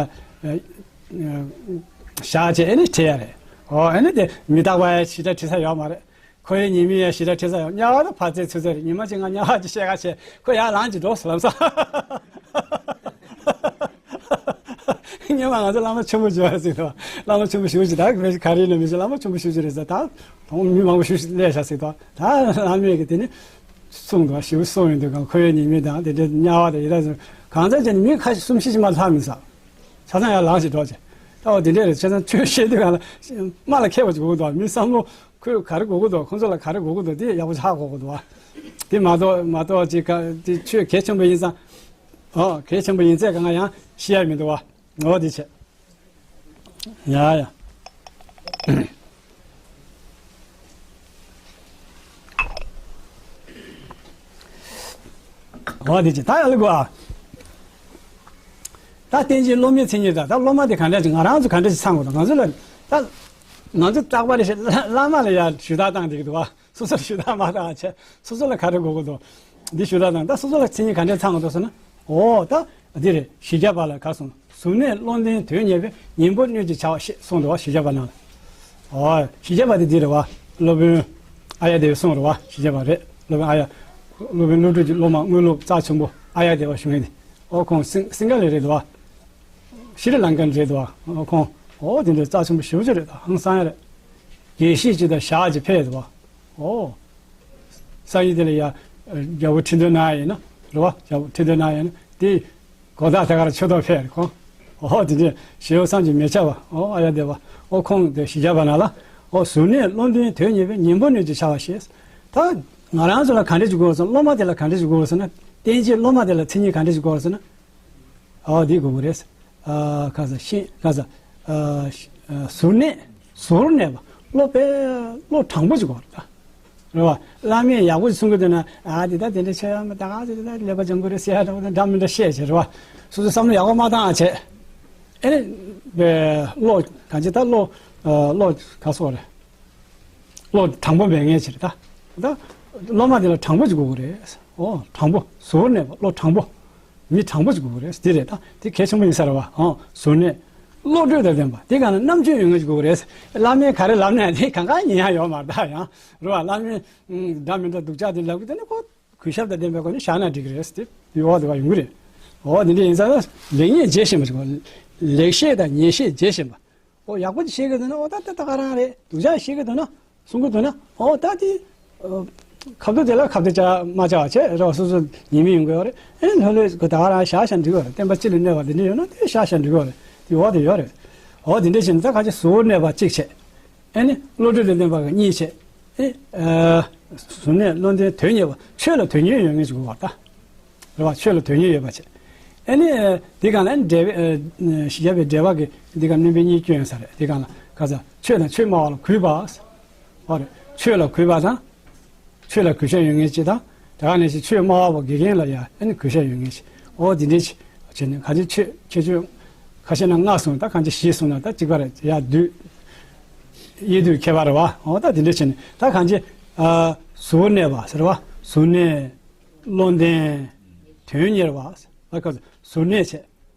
བཞག་བྱས་ཨེ་ནི་ཁྲིད་ཡ་རེད། ཨོ་ཨེ་ནི་དེ་མི་རྟག་པ་ཡ་ཞེ་དྲག་ཁྲིད་ས་ཡོད་མ་རེད། ཁོ་ཡི་ཉི་མའི་ཡ་ཞེ་དྲག་ཁྲིད་ས་ཡོད། དམྱལ་བ་དང་ཕ་ཚེ་ཚུན་ཚོད་རེད། ཉི་མ་གཅིག་ང་དམྱལ་བ་ཅིག་བཤད་ག་བྱས་ཁོ་ཡར་ལངས་ཅིག་འགྲོ་ཟེར་ལམ་སང་། སྔོན་མ་ང་ཚོ་བླ་མ་ཆེན་པོ་བྱོས་ཟེར་དོ། བླ་མ་ཆེན་པོ་ཞུ་ཞིག་ད་ག་རེ་ནས་མི་ཞུ་བླ་མ་ཆེན་པོ་ཞུ་ཞིག་རེད་ཟེར། ད་དང་མི་མང་པོ་ཞུ་ཞིག་སླེབས་ཤག་ཟེར་དོ། ད་བླ་མས་གི་དེ་ནི་གསུངས་འདུག་ཞེ་པོ་གསུངས་ཡོང་དུས་གང་ཁོ་ཡི་ཉི་མའི་དང་དེ་འདྲའི་དམྱལ་བ་དང་ཡི་དྭགས་གང་ཚད་ཅན་མི་ཁ་ཤས་གསུམ་བཞི་ཞིག་མ་ལྷག་མི་ས། ཆ་ཚང་ཡར་ལངས་ཤིག་འགྲོ་ཅིག་ལྟ་བ་དེ་འདྲས་རེད། བྱས་ཙང་ཆོས་བཤད་དུས་གང་ལ་རྨ་ལ་མཁས་པ་ཅིག་དགོས་ཀྱི་འདུག་མི་བསམ་བློ་ཁོས་ག་རེ་དགོས་ཀྱི་འདུག་ཁོང་ཚོ་ལ་ག་རེ་དགོས་ཀྱི་འདུག་དེ་ཡག་པོ་ཧ་གོ་དགོས་འདུག་དེ་མ་གཏོགས་མ་གཏོགས་ཅིག་ག་དེ་ཆོས་གལ་ཆེན་པོ་ཡིན་ཙང་། ཨོ་གལ་ཆེན་པོ་ཡིན་ཚད་གང་ག་ཡང་ཤེས་ཡ་མི་འདུག་བ། ཨོ་དེ་བྱས། ཡ་ཡ། འོ་དེ་ཅི་ད་ཡ་ལ་གོ་ཨ། ད་བསྟན་བཅོས་སློབ་མའི་མཚན་ཉིད་དང་ད་སློབ་མ་དེ་ག་འདྲ་ཅིག་ང་རང་ཚོ་ག་འདྲ་ཅིག་ཚང་དགོས་དང་ང་ཚོ་ལ་ད། ང་ཚོ་རྟག་པར་རེ་བཞིན་བླ་མ་ལ་ཡ་ཞུ་དག་བཏང་བསྡད་ཀྱི་འདུག་བ། སོ་སོར་ཞུ་དག་མ་བཏང་བྱས་སོ་སོ་ལ་ག་རེ་དགོས་ཀྱི་འདུག་འདི་ཞུ་དག་བཏང་ད་སོ་སོ་ལ་མཚན་ཉིད་ག་འདྲ་ཚང་དགོས་འདུག་ཟེར་ན། འོ་ད་འདི་རེད། བཞི་བརྒྱ་པ་ལ་ག་གསུངས། གཟུར་གནས་བློ་ལྡན་དོན་གཉེར་བས། ཉན་པོ་སྣོད་ཀྱི་བྱ་བ་ཤེས་གསུངས་འདུག་བ། བཞི་བརྒྱ་པ་ནང་ལ། ཨོ། བཞི་བརྒྱ་པ་དེ་འདི་རེད་བ། སློབ་དཔོན་ཨཱརྱ་དེ་བའི་གསུང་རེད་བ། བཞི་བརྒྱ་པ་རེད། སློབ་དཔོན་ཨཱརྱ། སློབ་དཔོན་ཀླུ་སྒྲུབ་ཀྱི་སློབ་མ་དངོས་སློབ་རྩ་ཆེན་པོ་ཨཱརྱ་དེ་བ་ཞུ་མཁན་དེ། ཨོ་ཁོང་སིང་སིང་ག་ལ་རེད་འདུག་བ། ཤྲི་ལང་ཀ་རེད་འདུག་བ། ཨོ་ཁོང་། ཨོ་དེ་འདྲའི་རྩ་ཆེན་པོ་ཞེ་པོ་ཅིག་རེད། ད་ཧང་སང་ཡ་རེད། དགེ་བཤེས་ཅིག་དང་ཞག་ཅིག་ཕེབས་འདུག་བ། ཨོ། སང་ཉིན་དེ་ལ་ཡ། རྒྱལ་པོ་ཁྲི་འདོན་གནང་ཡ་ཡིན་ན། རེད་བ། རྒྱལ་པོ་ཁྲི་འདོན་གནང་ཡ་ཡིན་ན་དེ། གོ་ཐག་དེ་གར་ཆོད་ཐོག་ཕེབས་རེད་ཁོང་། ཨོ་དེ་འདྲའི་ཞེ་པོ་བསམ་གྱིས་མི་ཁྱབ་པ། ཨོ་ཨཱརྱ་དེ་བ། ཨོ་ཁོང་དེ་བཞི་བརྒྱ་པ་ནང་ལ། ཨོ་གཟུར་གནས་བློ་ལྡན་དོན་གཉེར་བས། ཉན་པོ་སྣོད་ཀྱི་བྱ་བ་ཤེས། ད། ང་རང་ཚོ་ལ་ག་འདྲ་ཅིག་དགོས་སོང་། སློབ་མ་དེ་ལ་ག་འདྲ་ཅིག་དགོས་སོང་ན། བསྟན་བཅོས་སློབ་མ་དེ་ལ་མཚན་ཉིད་ག་འདྲ་ཅིག་དགོས་སོང་ན། ཨོ་འདི་དགོས་ཀྱི་རེད། ཨ་ག་ས་ཤེས་ག་ས། ཨ་གཟུར་གནས། གཟུར་གནས་པ། བློ་དཔེ། བློ་དྲང་པོ་ཅིག་དགོས་རེད་ད། རེད་བ། བླ་མས་ཡག་པོ་ཞིག་གསུང་གི་འདུག་ན། ཨ་དེ་ད་དེ་འདྲ་ཆགས་ཡ་མ་ད་ག་ཚོད་དེ་ད་ཀླད་པ་འཇམ་པོ་རེད་ཟེར་ཡ་འདྲ་པོ་དང་འདྲ་མི་འདྲ་བཤད་བྱས་རེད་བ། སོ་སོ་བསམ་བློ་ཡག་པོ་མ་བཏང་བྱས། ཨེ་ནི། བློ་གང་ཅི་ད་བློ། བློ་ག་སོགས་རེད། བློ་དྲང་པོ་མེད་མཁན་ཅིག་རེད་ད། ད། སློབ་མ་དེ་ལ་དྲང་པོ་ཅིག་དགོས་ཀྱི་རེད། ཨོ་དྲང་པོ་གཟུར་གནས་པ་བློ་དྲང་པོ། མི་དྲང་པོ་ཅིག་དགོས་ཀྱི་རེད་དེ་རེད་ད། དེ་གལ་ཆེན་པོ་ཡིན་ས་རེད་བ། ཨོ་གཟུར་གནས། བློ་གྲོས་དང་ལྡན་པ་དེ་ག་ན་རྣམ་དཔྱོད་ཡོད་མཁན་ཅིག་དགོས་ཀྱི་རེད། བླ་མས་ག་རེ་ལབ་ན་དེ་གང་ག་ཉན་ཡ་ཡོད་མ་རེད་ད་ཡང་། རེད་བ། བླ་མས་འདྲ་མི་འདྲ་སྡུག་ཅག་དེ་ལབ་གི་དེ་ནི་ཁོ་གུས་ཞབས་དང་ལྡན་པའི་སྒོ་ནས་བཞག་ན་འགྲིག་གི་རེད་དེ། དེ་འོག་དེ་བ་ཡོང་གི་རེད། འོ་དེ་འདྲ་ཡིན་ཙང་ལེགས་ཉེས་འབྱེད་ཤེས་པ་ཅིག་དགོས། ལེགས་བཤད་དང་ཉེས་བཤད་འབྱེད་ཤེས་པ། ཨོ་ཡག་པོ་ཅིག་བཤད་ཀྱི་འདུག་ན། ཨོ་ད་ད་ད་ག་རང་རེད། སྡུག་ཅག་བཤད་ཀྱི་འདུག་ན། གསུང་གི་འདུག་ན། ཨོ་ད་དེ། ཨ། ཁ་བརྡ་དེ་ལ་ཁ་བརྡ་བྱ་མ་བྱ་བ་བྱས་རེད་བ། སོ་སོ་ཉན་མི་ཡོང་གི་ཡོད་རེད། ཨེ་ལྷོད་ལྷོད་ཀྱི་ད་ག་རང་བཞག་བཞག་འགྲིག་གི་ཡོད་རེད། བསྟན་པ་སྤྱི་ལ་གནོད་པ་འདི་འདྲ་ཡོད་ན་དེ་བཞག་བཞག་འགྲིག་གི་ཡོད་རེད། དེ་འོག་དེ་ཡོད་རེད། ཨོ་དེ་འདྲ་བྱས་ནས་ད་ག་ཅིག་གཟུར་གནས་པ་གཅིག་བྱས། ཨེ་ནི་བློ་གྲོས་དང་ལྡན་པ་གཉིས་བྱས། ཨེ། ཨ། གཟུར་གནས་བློ་ལྡན་དོན་གཉེར་བ། ཆོས་ལ་དོན་གཉེར་ཡོད་མཁན་ཅིག་དགོས་པ་ད། རེད་བ། ཆོས་ལ་དོན་གཉེར་ཡོད་པ་བྱས། ཨེ་ནི། འདི་གང་ལ་འགྲེལ་པའི། ཨ། བཞི་བརྒྱ་པའི་འགྲེལ་པ་གི་འདི་ག་སྣོན་པའི་གཉིས་སྐྱོན་ཡོད་ས་རེད། འདི་གང་ལ་ག་ས་ཆོས་དང་ཆོས་སྨྲ་བ་ལ་གུས་པ། ཨོ་རེད། ཆོས་ལ་གུས་པ་དང་། ཆོས་ལ་གུས་ཞབས་ཡོད་མཁན་ཅིག་དང་། དེ་ག་ནང་བཞིན་ཆོས་སྨྲ་བ་པོ་དགེ་རྒན་ལ་ཡང་ཨེ་ནི་གུས་ཞབས་ཡོད་མཁན་ཅིག་ཨོ་འདི་འདྲས་ཅིག་བྱས་ནས་གང་ཅི་ཆོས་ཁྱད་ཆོས་ཁ་ཤས་ན་ལྔ་གསུངས། ད་གང་ཅི་བཞི་གསུངས་ན་ད་གཅིག་པ་རེད། ཡ་བསྡུས། དབྱེ་བསྡུའི་ཁྱད་པར་རེད་བ། ཨོ་ད་འདི་འདྲས་བྱས་ནས་ད་གང་ཅི། ཨ། གཟུར་གནས་པ་ཟེར་བ། གཟུར་གནས། བློ་ལྡན། དོན་གཉེར་བ། ཨ་ཁ་གཟུར་གནས་བྱས།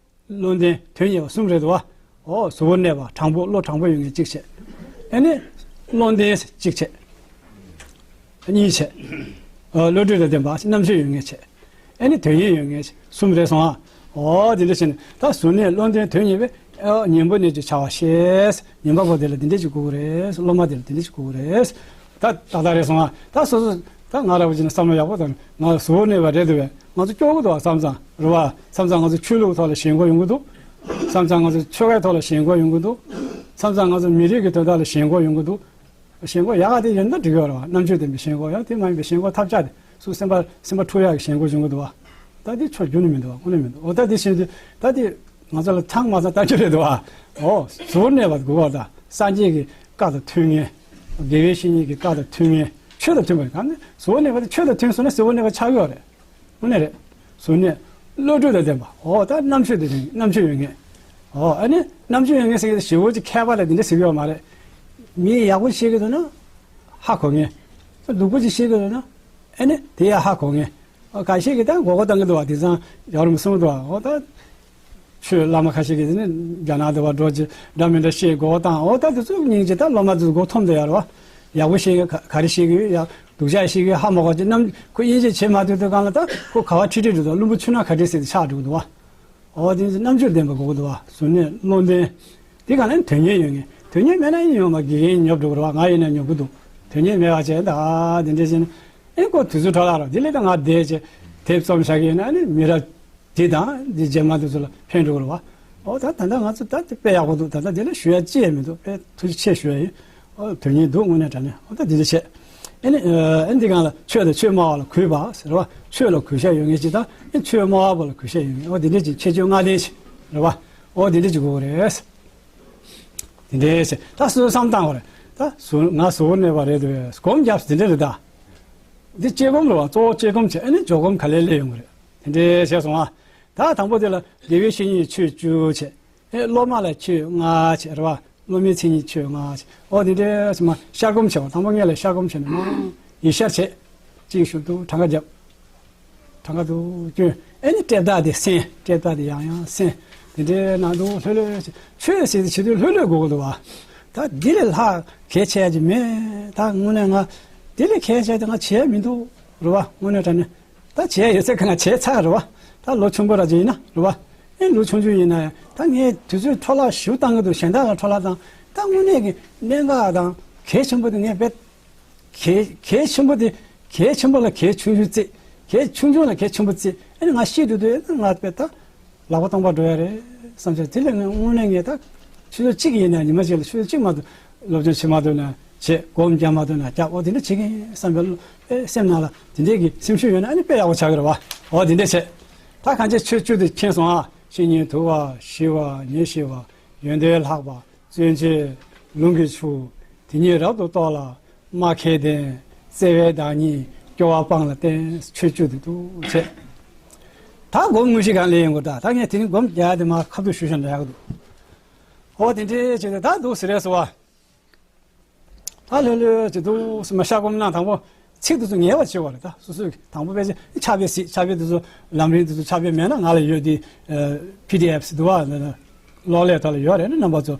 བློ་ལྡན་དོན་གཉེར་བ་གསུམ་རེད་འདུག་བ། ཨོ་གཟུ་བོར་གནས་པ་དྲང་པོ་བློ་དྲང་པོ་ཡོད་མཁན་གཅིག་བྱས། ཨ་ནི། བློ་ལྡན་གཅིག་བྱས། གཉིས་བྱས། ཨོ་བློ་གྲོས་དང་ལྡན་པ་རྣམ་དཔྱོད་ཡོད་མཁན་བྱས། ཨ་ནི་དོན་གཉེར་ཡོད་མཁན་གསུམ་རེད་སོང་ཨ། ཨོ་དེ་འདྲ་བྱས་ནས་ད་གཟུར་གནས་བློ་ལྡན་དོན་གཉེར་བས། ཨོ་གཉེན་པོ་སྣོད་ཀྱི་བྱ་བ་ཤེས། གཉེན་པ་པོ་དེ་ལ་དེ་འདྲ་ཅིག་དགོས་ཀྱི་རེད། སློབ་མ་དེ་ལ་དེ་འདྲ་ཅིག་དགོས་ཀྱི་རེད། ད་ཏག་ཏག་རེད་སོང་ཨ། ད་སོ་སོ་ད་ང་ར་བ་ཅིག་ནི་བསམ་བློ་ཡག་པོ་བཏང་ནས་ང་གཟུ་བོར་གནས་པ་རེད་འདུག་བས། ང་ཚོ་སྐྱོ་པོ་འདུག་བ། མཚམས་མཚམས་རེད་བ། མཚམས་མཚམས་ང་ཚོ་ཆོས་ལུགས་ཐོག་ལ་ཞེན་ཁོག་ཡོང་གི་འདུག་མཚམས་མཚམས་ང་ཚོ་ཆོལ་ཁའི་ཐོག་ལ་ཞེན་ཁོག་ཡོང་གི་འདུག་མཚམས་མཚམས་ང་ཚོ་མི་རིགས་ཀྱི་དོན་དག་ལ་ཞེན་ཁོག་ཡོང་གི་འདུག་ཞེན་ཁོག་ཡག་ག་དེ་ཡོད་ན་འགྲིག་གི་ཡོད་རེད་བ། རྣམ་དཔྱོད་ལྡན་པའི་ཞེན་ཁོག་ཡང་དེ་མ་ཡིན་པའི་ཞེན་ཁོག་ཐབས་ཆག་དེ་སུ་སེམས་པ་སེམས་པ་འཁྲུག་ཡག་གི་ཞེན་ཁོག་ཡོང་གི་འདུག་བ། ད་དེ་ཆོ་རྒྱུ་ནི་མི་འདུག་བ། དངོས་གནས་མི་འདུག་འོ་ད་དེ་བཞིན་དུ་ད་དེ་ང་ཚོ་ལ་ཚང་མ་ཚང་ལྟ་རྒྱུ་རེད་འདུག་བ། འོ་གཟུ་བོར་གནས་པ་དགོས་པ་ད་སངས་རྒྱས་ཀྱི་བཀའ་དང་མཐུན་ངེས། དགེ་བའི་བཤེས་གཉེན་གྱི་བཀའ་དང་མཐུན་ངེས། ཆོས་དང་མཐུན་པ་གང་ནས་གཟུ་བོར་གནས་པ་དེ་ཆོས་དང་མཐུན་སོང་ན་གཟུ་བོར་གནས་པ་ཆགས་ཀྱི་ཡོད་རེད། དངོས་གནས་རེད། གཟུར་གནས། བློ་གྲོས་དང་ལྡན་པ། འོ་ད་རྣམ་དཔྱོད་དེ་རིང་རྣམ་དཔྱོད་ཡོད་མཁན། འོ་ཨ་ནི་རྣམ་དཔྱོད་ཡོད་མཁན་ཟེར་མཁན་དེ་ཞི་བོ་ཅིག་མཁས་པ་ལ་འདི་འདྲ་ཟེར་གི་ཡོད་མ་རེད། མི་ཡག་པོ་ཤེས་ཀྱི་འདུག་ན་ཧ་གོ་མཁན། སྡུག་པོ་ཅིག་ཤེས་ཀྱི་འདུག་ན་ཨ་ནི་དེ་ཡང་ཧ་གོ་མཁན། འོ་ཁ་ཤས་ཀྱིས་ད་མགོ་སྐོར་བཏང་གི་འདུག་བ། དེང་སང་ཡར་མི་གསུང་འདུག་བ། འོ་ད། ཆོས་བླ་མ་ཁ་ཤས་ཀྱིས་དེ་ནི་རྒྱ་ནག་དུ་བ་འགྲོ་ཅི་འདྲ་མི་འདྲ་བཤད་མགོ་བཏང་། འོ་ད་དེ་ཚོ་སྙིང་རྗེ། ད་སློབ་མ་ཚོ་མགོ་འཐོམས་དུ་ཡར་བ། ཡག་པོ་བཤད་ག་ག་རེ་བཤད་གི་ཡོད་ཡ། སྡུག་ཅག་བཤད་གི་ཧ་མ་གོ་ཅི་རྣམ་ཁོ་དབྱེ་འབྱེད་བྱེད་མ་ཐུབ་དུས་གང་ལ་ད་ཁོ་ག་བ་ཁྲིད་ཁྲིད་འགྲོ་དང་བླུན་པོ་ཆུ་ནང་ག་འདྲེ་ཟེར་དུ་ཆགས་འགྲོ་གི་འདུག་བ། འོ་དེ་ཚོ་རྣམ་དཔྱོད་ལྡན་པ་དགོས་ཀྱི་འདུག་བ། གཟུར་གནས་བློ་ལྡན། དེ་གང་ལ་དོན་གཉེར་ཡོད་ངེས། དོན་གཉེར་མེད་ན་ཡིན་ཡོང་མ་དགེ་རྒན་ཉོབ་འགྲོ་གི་རེད་བ། ང་ཡིན་ན་ཉོབ་གི་འདུག་དོན་གཉེར་མེད་པ་བྱས་ད་དེ་འདྲས་བྱས་ན་ཨེ་ཁོ་དུས་ཚོད་འཕྲོ་བརླག་རོགས་དེ་ལས་ད་ང་བསྡད་བྱས་དེབ་རྩོམ་བཞག་གི་ཡིན་ན་ཨ་ནི་མི་རབས་དེ་དང་འདི་རྗེས་མ་དེ་ཚོ་ལ་ཕན་འགྲོ་གི་རེད་བ། ཨོ་ད་ད་ལྟ་ང་ཚོ་ད་དེ་དཔེ་ཡག་པོ་འདུག་ད་ལྟ་དེ་ལ་ཞུ་ཡ་ཅི་ཡང་མི་འདུག་དཔེ་ཐུགས་རྗེ་ཆེ་ཞུ་ཡ་ཡིན། ཨོ་དོན་སྙིང་འདུག་དངོས་གནས་དྲང་གནས། ཨོ་ད་དེ་འདྲ་བྱས། ཨེ་ནི་ཨེ་འདི་གང་ལ་ཆོས་དང་ཆོས་སྨྲ་བ་ལ་གུས་པ་ཟེར་བ། ཆོས་ལ་གུས་ཞབས་ཡོད་མཁན་ཅིག་དང་ཨེ་ཆོས་སྨྲ་བ་པོ་ལ་གུས་ཞབས་ཡོད་མཁན། ཨོ་དེ་འདྲ་ཅིག་ཁྱད་ཆོས་ལྔ་ལྡན་ཞིག་རེད་བ། ཨོ་དེ་འདྲ་ཅིག་དགོས་རེད། དེ་འདྲ་བྱས་ད་སོ་སོ་བསམ་བཏང་བ་རེད། ད་ཟུར་ང་ཟུར་གནས་པ་རེད་འདུག་སྒོམ་རྒྱབ་དེ་འདྲ་རེད་ད། འདི་དཔྱད་སྒོམ་རེད་བ། གཙོ་བོ་དཔྱད་སྒོམ་བྱས་ཨེ་ནི་འཇོག་སྒོམ་ག་ལེར་སླེབས་ཡོང་གི་རེད། དེ་འདྲ་བྱས་སོང་ཨ། ད་དང་པོ་དེ་ལ་དགེ་བའི་བཤེས་གཉེན་ཆོས་བཅུ་བྱས། ཨེ་སློབ་མ་ལ་ཆོས་ལྔ་བྱས་རེད་བ། སློབ་མའི་མཚན་ཉིད་ཆོས་ལྔ་བྱས། ཨོ་དེ་འདྲ་སོང་མ་ཤར་སྒོམ་བྱས་བ། དང་པོ་སྔོན་ལ་ཤར་སྒོམ་བྱས་ནས་མ་ཡིད་ཤར་བྱས། གཅིག་ཞུ་འདུག་གྲངས་ཀ་བརྒྱབ། གྲངས་ཀ་འདུག་སྐྱོན། ཨེ་ནི་སྤྲད་བདག་དེ་སེམས། སྤྲད་བདག་དེ་ཡང་ཡང་སེམས། དེ་འདྲའི་ནང་དུ་ལྷོད་ལྷོད་བྱས། ཆོས་ཟེར་དུས་བྱེད་དུས་ལྷོད་ལྷོད་དགོས་ཀྱི་འདུག་བ། ད་འདི་ལས་ལྷག་གལ་ཆེ་ཡ་ཅིག་མེད། ད་དངོས་གནས་ང་འདི་ལས་གལ་ཆེ་ཡ་དེ་ང་བྱས་མི་འདུག་རེད་བ། དངོས་གནས་དྲང་གནས། ད་བྱས་ཡོད་ཚད་གང་བྱས་ཚར་རེད་བ། ད་ལོ་ཆུང་པོ་ར་ཅིག་ཡིན་ན་རེད་བ། ཨེ་ལོ་ཆུང་ཆུང་ཡིན་ན་ཡང་ད་ངས་དུས་ཚོད་འཕྲོ་བརླག་ཞེ་པོ་བཏང་གི་འདུག་གཞན་དག་ལ་འཕྲོ་བརླག་བཏང་། ད་དངོས་གནས་ཀྱི་གནད་འགག་དང་གལ་ཆེན་པོ་དེ་ངས་དཔེ་གལ་གལ་ཆེན་པོ་དེ། གལ་ཆེན་པོ་ལ་གལ་ཆུང་ཆུང་བརྩི། གལ་ཆུང་ཆུང་ལ་གལ་ཆེན་པོ་བརྩི། ཨེ་ནི་ང་ཤི་འགྲོ་དུས་ཨེ་ནི་ང་དཔེ་ད་ལག་པ་སྟོང་པ་འགྲོ་ཡ་རེད་བསམ་བྱས། དེ་ལས་ངས་དངོས་གནས་ངས་ད་ཆུ་ཚོད་གཅིག་ཡིན་ན་ཉི་མ་གཅིག་ལ་ཆུ་ཚོད་གཅིག་མ་གཏོགས་སློབ་སྦྱོང་བྱེད་མ་ཐུབ་ན་བྱེད། སྒོམ་རྒྱག་མ་ཐུབ་ན་རྒྱག་ཨོ་དེ་འདྲ་བྱེད་ཀྱི་ཡིན་བསམ་པའི་བློ་དཔེ་སེམས་ནང་ལ་དེ་འདྲས་ཀྱི་སེམས་ཤུགས་ཡོད་ན་ཨ་ནི་དཔེ་ཡག་པོ་ཆགས་ཀྱི་རེད་བ། ཨོ་དེ་འདྲས་བྱས། ད་གང་ཅི་ཆོས་བཅུ་དེ་མཁྱེན་སོང་ཨ། བཤེས་གཉེན་དུལ་བ་ཞི་བ་ཉེར་ཞི་བ། ཡོན་ཏན་ལྷག་པ་བརྩོན་བཅས་ལུང་གི་ཆུ། དེ་ཉིད་རབ་ཏུ་རྟོགས་ལ་སྨྲ་མཁས་ལྡན། བརྩེ་བའི་བདག་ཉིད་སྐྱོ་བ་སྤངས་ལ་བསྟེན། ཆོས་བཅུ་དེ་འདུག་བྱས། ད་སྒོམ་དངོས་གཞི་གང་ལས་ཡོང་དགོས། ད་ད་ངས་དེ་རིང་སྒོམ་རྒྱག་དེ་མ་ཁ་ཐུག་ཞུ་བཞིན་ལ་ཡག་གི་འདུག་ཨོ་དེ་འདྲའི་བྱས་ཏེ་ད་འདུག་ཟེར་རེད་ཟེར་བ། ད་ལྷོད་ལྷོད་བྱས་འདུག་ཟེར་མ་ཤར་སྒོམ་གནང་དང་པོ། ཚིག་དེ་ཚོ་ངེས་པར་བྱེད་དགོས་རེད། ད་སོ་སོས་དང་པོ་དཔེ་ཆ་ཕྱག་དཔེ་གཟིགས། ཕྱག་དཔེ་དེ་ཚོ་ལམ་རིམ་དེ་ཚོ་ཕྱག་དཔེ་མེད་ན་ང་ལ་ཡོད་དེ། པི་ཌི་ཨེཕ་ཟེར་འདུག་བ། འདི་ནི་གློག་ཀླད་ཐོག་ལ་ཡོད་རེད། ནི་རྣམ་པ་ཚོ་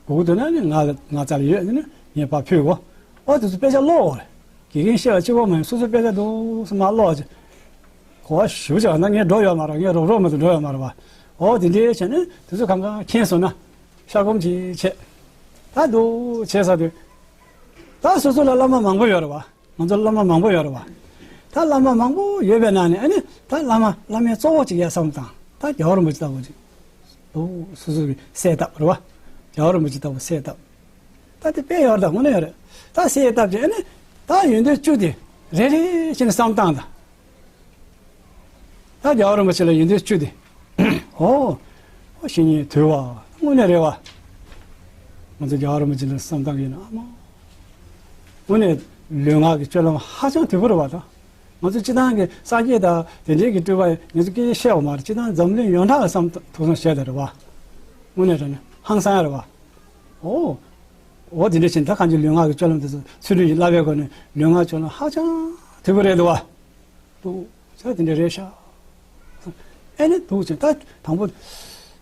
སྒུག་འདུག་ན་ནི་ང་ལ་ང་རྩ་ལ་ཡོད། ནི་ངས་ཕར་ཕུལ་གོ། ཨོ་དེ་ཚོ་དཔེ་ཆ་ཀློག་དགོས་རེད། དགེ་རྒན་བཤད་པ་གཅིག་པོ་མ་ཡིན། སོ་སོ་དཔེ་ཆ་འདུག་སེ་མར་ཀློག་ཅིག་གོ་བ་ཞུ་བྱ་ན་ངས་འགྲོ་ཡོད་མ་རེད། ངས་རོགས་རོགས་མ་གཏོགས་འགྲོ་ཡོད་མ་རེད་བ། ཨོ་དེ་འདྲའི་བྱས་ནས་དེ་ཚོ་གང་ག་མཁྱེན་སོང་ན་ཤར་སྒོམ་ཅིག་བྱས། ད་འདུག་བྱས་ས་དུས་ད་སོ་སོ་ལ་བླ་མ་མང་པོ་ཡོད་རེད་བ། ང་ཚོ་བླ་མ་མང་པོ་ཡོད་རེད་བ། ད་བླ་མ་མང་པོ་ཡོད་པའི་ནང་ནས་ཨ་ནི་ད་བླ་མ་བླ་མའི་གཙོ་བོ་ཅིག་ཡ་བསམ་བཏང་། ད་རྒྱལ་བ་རིན་པོ་ཆེ་ལྟ་བུ་ཅིག་འདུག་སོ་སོ་གི་གསལ་བཏབ་རེད་བ། རྒྱལ་བ་རིན་པོ་ཆེ་ལྟ་བུ་གསལ་བཏབ། ད་དེ་དཔེ་ཡོད་རེད། ད་དངོས་གནས་ཡོད་རེད། ད་གསལ་བཏབ་ཅིག་ཨ་ནི་ད་ཡོན་ཏན་བཅུ་དེ་རེ་རེ་བྱས་ནས་བསམ་བཏང་དང་། ད་རྒྱལ་བ་རིན་པོ་ཆེ་ལ་ཡོན་ཏན་བཅུ་དེ། ཨོ། ཨོ་བཤེས་གཉེན་དུལ་བ། དངོས་གནས་རེད་བ། ང་ཚོ་རྒྱལ་བ་རིན་པོ་ཆེ་ལ་བསམ་བཏང་གི་ཡིན་ན་ཨ་མ། དངོས་གནས་ལུས་ངག་གི་སྤྱོད་ལམ་ཧ་ཅང་དུལ་པོ་རེད་བ་ད། ང་ཚོ་སྤྱིར་བཏང་གི་སངས་རྒྱས་དང་དེ་འདྲའི་གི་སྤྲུལ་པ་ང་ཚོ་སྐད་ཆ་བཤད་པ་མ་རེད། སྤྱིར་བཏང་འཛམ་གླིང་ཡོངས་གྲགས་ལ་བསམ་ཐུགས་བསམ་བཤད་ད་རེད་བ། དངོས་གནས་དྲང་གནས་ཧང་སང་རེད་བ། ཨོ། འོ་དེ་འདྲ་བྱས་ད་གང་ཅི་ལུས་ངག་གི་སྤྱོད་ལམ་དེ་ཚོ་ཚུལ་ཁྲིམས་ཀྱི་བསླབ་པའི་སྒོ་ནས་ལུས་ངག་སྤྱོད་ལམ་ཧ་ཅང་དུལ་པོ་རེད་འདུག་བ། འདུག་ས་དེ་འདྲ་རེད་ཤག་ཨེ་ནི་འདུག་ཅིང་ད་དང་པོ་ད་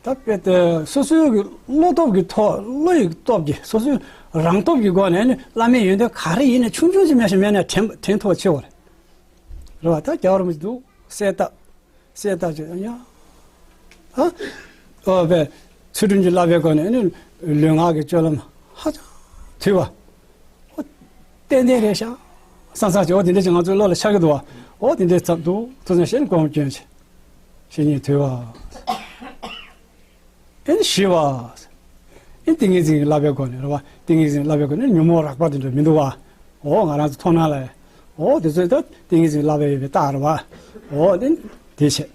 དཔེ་དེ་སོ་སོའི་གི་བློ་སྟོབས་ཀྱི་ཐོག་བློ་ཡི་སྟོབས་ཀྱིས་སོ་སོའི་རང་སྟོབས་ཀྱི་སྒོ་ནས་ཨེ་ནི་བླ་མའི་ཡོན་ཏན་ག་རེ་ཡིན་ན་ཆུང་ཆུང་ཅིག་མེད་ཞིག་མེད་ན་དྲན་དྲན་ཐུབ་པ་བྱེད་དགོས་རེད། རེད་བ། ད་རྒྱལ་བ་རིན་པོ་ཆེ་འདུག་གསལ་བཏབ། གསལ་བཏབ་ཅིག་ཡ། ཨ། ཨོ་བས། ཚུལ་ཁྲིམས་ཀྱི་བསླབ་པའི་སྒོ་ནས་ཨེ་ནི་ལུས་ངག་གི་སྤྱོད་ལམ་ཧ་ཅང་དུལ་བ། ཨོ། ཏན་ཏན་རེད་ཤག་བསམ་བསམ་ཅིག་ཨོ་དེ་འདྲ་ཅིག་ང་ཚོའི་བློ་ལ་ཤར་གི་འདུག་བ། ཨོ་དེ་འདྲ་ཙམ་འདུག་ཐུགས་བསམ་བཞེས་ནས་སྒོམ་སྐྱོན་ཅིག་བཤེས་གཉེན་དུལ་བ། ཨེ་ནི་ཞི་བ། ཨེ་ཏིང་ངེ་འཛིན་གྱི་བསླབ་པའི་སྒོ་ནས་རེད་བ། ཏིང་ངེ་འཛིན་བསླབ་པའི་སྒོ་ནས་ཉོན་མོངས་རགས་པ་དེ་འདྲ་མི་འདུག་བ། ཨོ་ང་རང་ཚོ་མཐོང་སྣང་ལ། ཨོ་དེ་ཚོས་ད་ཏིང་ངེ་འཛིན་བསླབ་པའི་ཡོད་པའི་རྟགས་རེད་བ། ཨོ་དེ་དེ་བྱས། བཤེས་